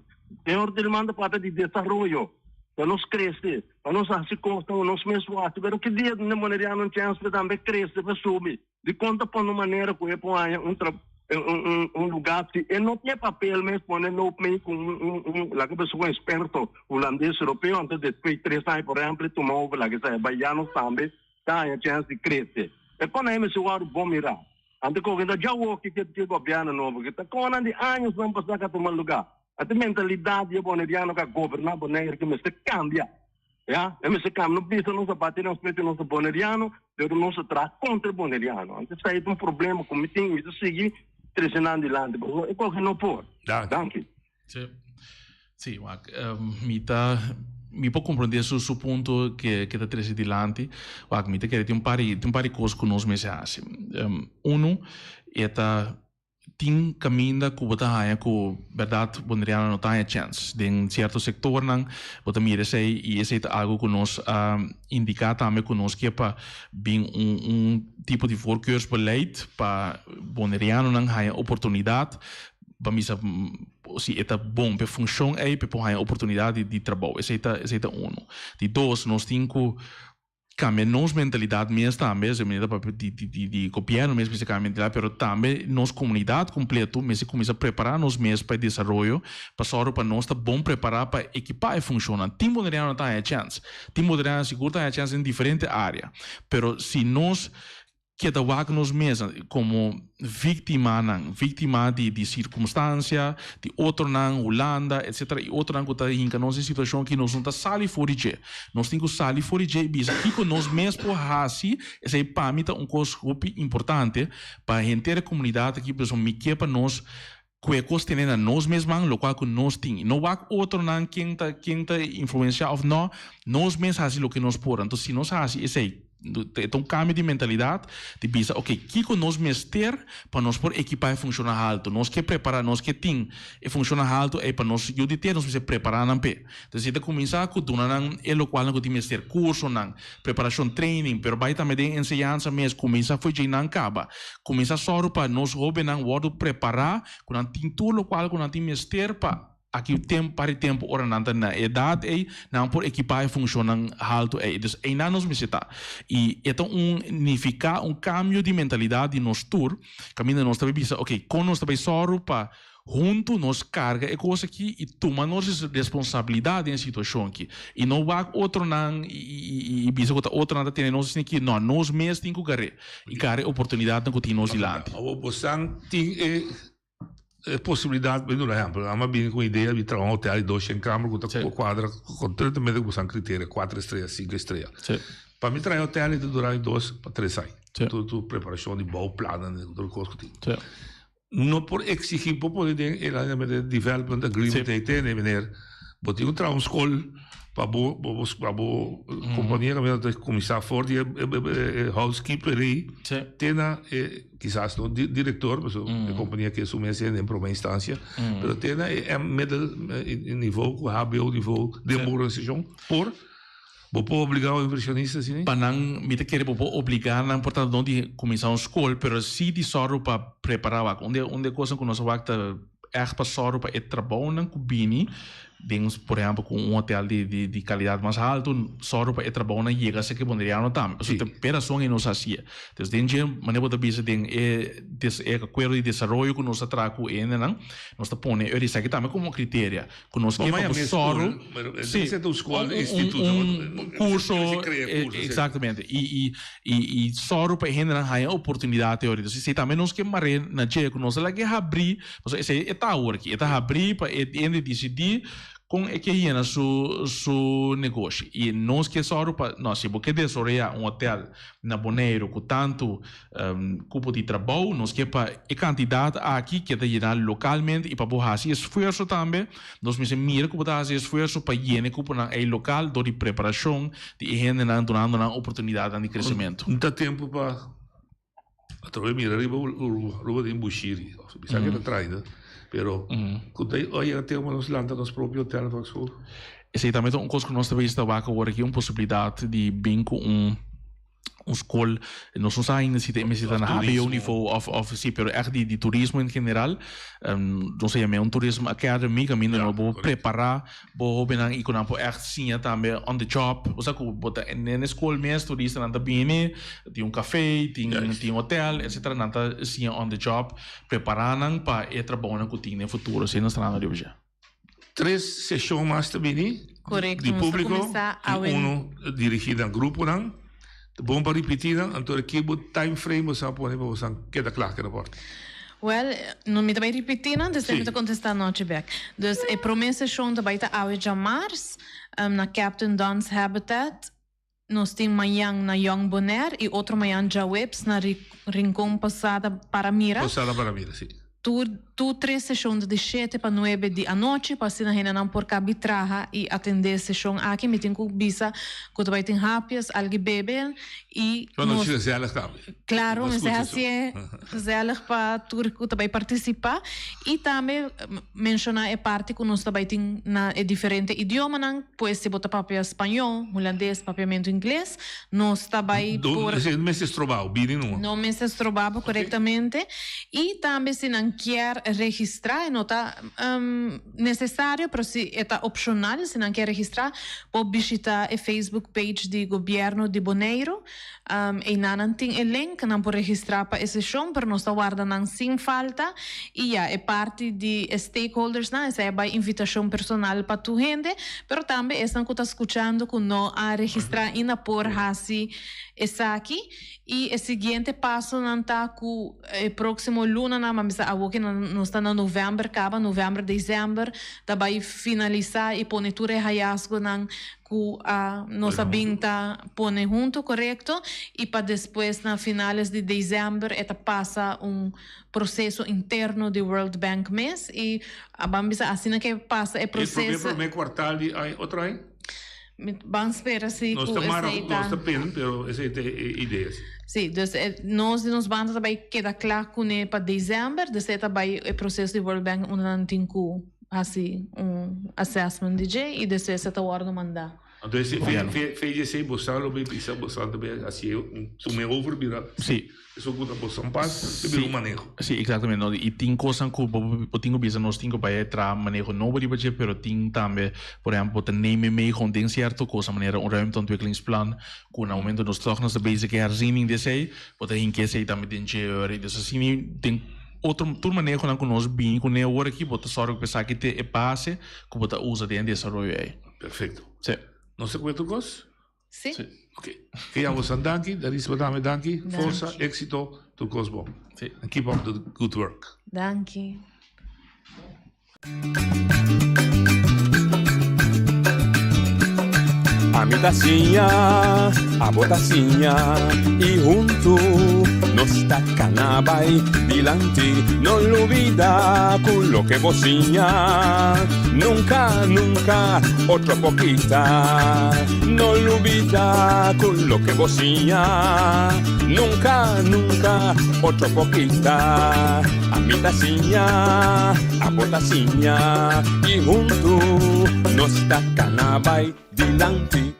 Señor Tilman ta papia di desaroyo, pa nos krese, pa nos hasi kosnan ku nos mes por hasi, pero ki dia den boneriano un chèns pa tambe krese, pa subi? Dikon ta pone un manera ku e por haña un tra un un lugá si e no tin e papel mes pone loop mee ku un un un laga bisa un eksperto hulandes europeo anto despues tres aña por ehèmpel e tuma over laga esei bai ya nos tambe ta haña chèns di krese. E kon ei mester wòrdu bon mirá. Anto koke ta djawoki ke ke gobièrnu nobo ke ta konan di añosnan pasá ka tuma lugá. Anto mentalidat di e boneriano ku a goberná Bonaire ke mester kambia. Ya, e mester cambia. No bisa nos a bati nos pecho nos ta boneriano, pero nos a traha contra e boneriano. Anto esei ta un problema cu mi tin, mi ta sigui trece nan dilanti, pasobra e coge no por. Danki. Sí. Sí, wak, mi ta mi por comprende su su punto ke ke ta trece dilanti. Wak, mi ta kere tin un par di tin un par di cos cu nos mester haci. Uno, e ta Tin kaminda ku bo ta haña ku bèrdat Boneriano no ta haña chèns. Den sierto sektornan bo ta mira esei i esei ta algu ku nos a indiká tambe ku nos ke pa bin un un tipo di voorkeursbeleid pa Bonerianonan haña oportunidat pa misa si e ta bon pa e funshon ei pa e por haña oportunidat di trabou. Esei ta esei ta unu. Di dos nos tin ku Cambia nos mentalidad mes tambe, esei manera papia di di di gobierno mes mester cambia mentalidad, pero tambe nos comunidad completo mester cuminsa prepara nos mes pa e desaroyo, pa sòru pa nos ta bon prepara pa ekipa e funcionnan. Tin bonerianonan ta haña chèns, tin bonerianonan sigur ta haña chèns den diferente area, pero si nos Keda wak nos mes komo víktimanan, víktima di di sirkunstansia, di otronan, Hulanda, etsetera, i otronan ku ta hinka nos den situashon ki nos no ta sali for di dje. Nos tin ku sali for di dje i bisa kiko nos mes por hasi, esei pa mi ta un kos hopi importante pa henter e komunidat aki, pasobra mi ke pa nos ku e kos tene na nos mes man lokual ku nos tin. I no wak otronan ken ta ken ta influensiá òf nò, nos mes hasi loke nos por. Anto si nos hasi esei, e ta un kambio di mentalidat di bisa oke kiko nos mester pa nos por ekipá e funshonnan haltu. Nos ke prepará, nos ke tin e funshonnan haltu ei pa nos yu di te, nos mester prepará nan p'e. Entonces e ta kuminsá ku duna nan e lokualnan ku tin mester, kursonan, preparashon, training, pero bai tambe den enseñansa mes, kuminsá fo'i djei nan kaba. Kuminsá sòru pa nos hóbennan wòrdu prepará ku nan tin tur lokual ku nan tin mester pa aki un par di tempu ora nan ta na e edat ei, nan por ekipá e funshonnan haltu ei. Dus einan nos mester ta. I e ta un nifiká un kambio di mentalidat di nos tur, kaminda nos ta bai bisa, oke, kon nos ta bai sòru pa Huntu nos karga e kos aki i tuma nos responsabilidat den e situashon aki. I no wak otronan i bisa ku ta otronan ta tene nos asina aki. No, nos mes tin ku gar'é i gara e oportunidatnan ku tin nos dilanti. Awor bosan tin e posibilidat, mi duna ehèmpel, nan a bini ku un idea di traha un hotel di doshen kamer ku ta kuadra kompletamente ku bosan kriterio, kuater estrea, sinku estrea. Pa mi traha e hotel e ta dura mi dos pa tres aña. Tur preparashon di bouwplannen, tur kos ku tin. No por exigi bo pone den e development agreement ei tene meneer bo tin ku traha un skol pa bo pa bo kompania kaminda ta kuminsá for di e housekeeper ei te na e kisas no direktor pasobra e kompania ke su mes hende den prome instansia pero te na e middle nivo ku hbo nivo den bo organisashon por Bo por obligá un inversionista asina? Pa nan, mi ta kere bo por obligá nan por tanto no di kuminsá un skol, pero sí di sòru pa prepará wak. Un di un di e kosnan ku nos a wak ta ègt pa sòru pa e trabounan ku bini den por ehèmpel ku un hotèl di di di kalidat mas haltu, sòru pa e trabounan yega serka e boneriano tambe. Pasobra ta e rason ei nos a hasié. Entonces den dje manera bo ta bisa den e e akuerdo di desaroyo ku nos a traha ku e hendenan, nos ta pone e esaki tambe komo kriteria. Ku nos ke pa bo sòru. Sí, un kurso, eksaktamente. I i sòru pa e hendenan haña oportunidat te ora. Entonces esei tambe nos ke mar'é na dje, ku nos a laga e habrí, pasobra esei e ta awor aki, e ta habrí pa e hende disidí kon e ke yena su su negoshi. I nos ke sòru pa, no, si bo ke desaroyá un hotèl na Boneiru ku tantu Kupo di trabou, nos ke pa e kantidat aki keda yená lokalmente i pa bo hasi esfuerso tambe. Nos mester mira ku bo ta hasi esfuerso pa yena e kuponan ei lokal dor di preparashon di e hendenan dunando nan oportunidatnan di kresementu. No ta tempu pa atrobe mira riba Aruba den Bushiri, bisa ke ta traina, pero ku ta yega tempu pa nos lanta nos propio hotel of school. Esei tambe ta un kos ku nos ta bisa ta wak awor aki, un posibilidat di bin ku un. un skol, nos no sa ainda si ta mester ta na hbo nivo of of si, pero echt di di turismo en general, nos a yam'é un tourism academy kaminda no bo prepará bo hobennan i ku nan por echt siña tambe on the job, osea ku bo ta den e skol mes turistanan ta bini, tin un kafé, tin tin hotel etcetera, nan ta siña on the job, prepará nan pa e trabounan ku tin den futuro, asina nos ta hablando riba dje. Tres seshon mas ta bini Korekto, di nos ta públiko kuminsá i awe. unu dirigí na gruponan. Ta bon pa ripití nan, anto e ki bo time frame boso a pone pa boso keda kla ku e rapòrt? Wèl, no mi ta bai ripití nan, despues mi ta kontestá nochi bèk. Dus e promé seshon ta bai ta awe djamars na Captain Don's Habitat. Nos tin mañan na Young Bonaire i otro mañan djaweps na Rincon Posada Paramira. Posada Paramira, si. Tur tur tres seshon ta di shete pa nuebe di anochi pa asina hendenan por kabi traha i atendé e seshon aki. Mi tin ku bisa ku ta bai tin hapjes, algi bebe i Bueno, nos. si gezellig tambe. Claro, Nos mester escucha hacié eso. gezellig pa tur ku ta bai partisipá i tambe menshoná e parti ku nos ta bai tin na e diferente idiomanan, pues si bo ta papia spañó, hulandes, papiamentu ingles, nos ta bai Do, por. esei no mester strobá bo, bini numa. No mester strobá bo korektamente i tambe si nan kier registrá e no ta nesesario pero si e ta opshonal si nan kier registrá por bishitá e Facebook page di Gobièrnu di Boneiru. Einan nan tin e link, nan por registrá pa e seshon, pero nos ta warda nan sin falta. I ya, e parti di e stakeholdersnan, esei a bai invitashon personal pa tur hende, pero tambe esnan ku ta skuchando ku no a registrá ainda por hasi esaki. I e siguiente pasonan ta ku e próksimo lunanan, ban bisa awor ke nos ta na novèmber kaba, novèmber, desèmber, ta bai finalisá i pone tur e hayasgonan ku a nos a bin ta pone hunto korekto i pa despues na finales di december e ta pasa un proceso interno di World Bank mes i a ban bisa asina ke pasa e E prome proceso prome kwartal di aña otro aña? Mi ban spera si Nos ku ta mara esei ta nos ta pen pero esei ta e idea si. Si, dus e nos di nos banda ta bai keda kla kuné pa december, dus e ta bai e proceso di World Bank unda nan tin ku Hasi un assessment di dje y despues e ta wordo manda. Anto ese FGC bosan lo bay bisa bosan ta bay hacié un tuma over bira Sí. Eso cu ta bosan pas ta bira un maneho. Sí, exactamente. No, y tin cosnan cu bo bo tin cu bisa nos tin cu bay traha maneho nobo riba dje, pero tin tambe, por ehempel, bo ta neem e mee gewoon den cierto cosa, manera un ruimteontwikkelingsplan, cu na momento nos toch nos ta bezig cu e herziening di esey, bo ta hinca esey tambe den dje ora. Y dus asina den Otro tur manehonan ku nos bini kuné awor aki bo ta sòru ku esaki ta e base ku bo ta usa den e desaroyo ei. Perfecto. Sí. Nos ta kume tur kos? Sí. Ok. Ke ya bosan danki, Daris bo tambe danki. Danki. Forsa, éxito, tur kos bon. Sí. And keep up the good work. Danki. Ami ta siña, abo ta siña, i huntu. Nos ta cana bay dilanti No lubida cu loke bo siña Nunca, nunca otro por kita No lubida cu loke bo siña Nunca, nunca otro por kita Ami ta siña, abo ta siña Y hunto nos ta cana bay dilanti.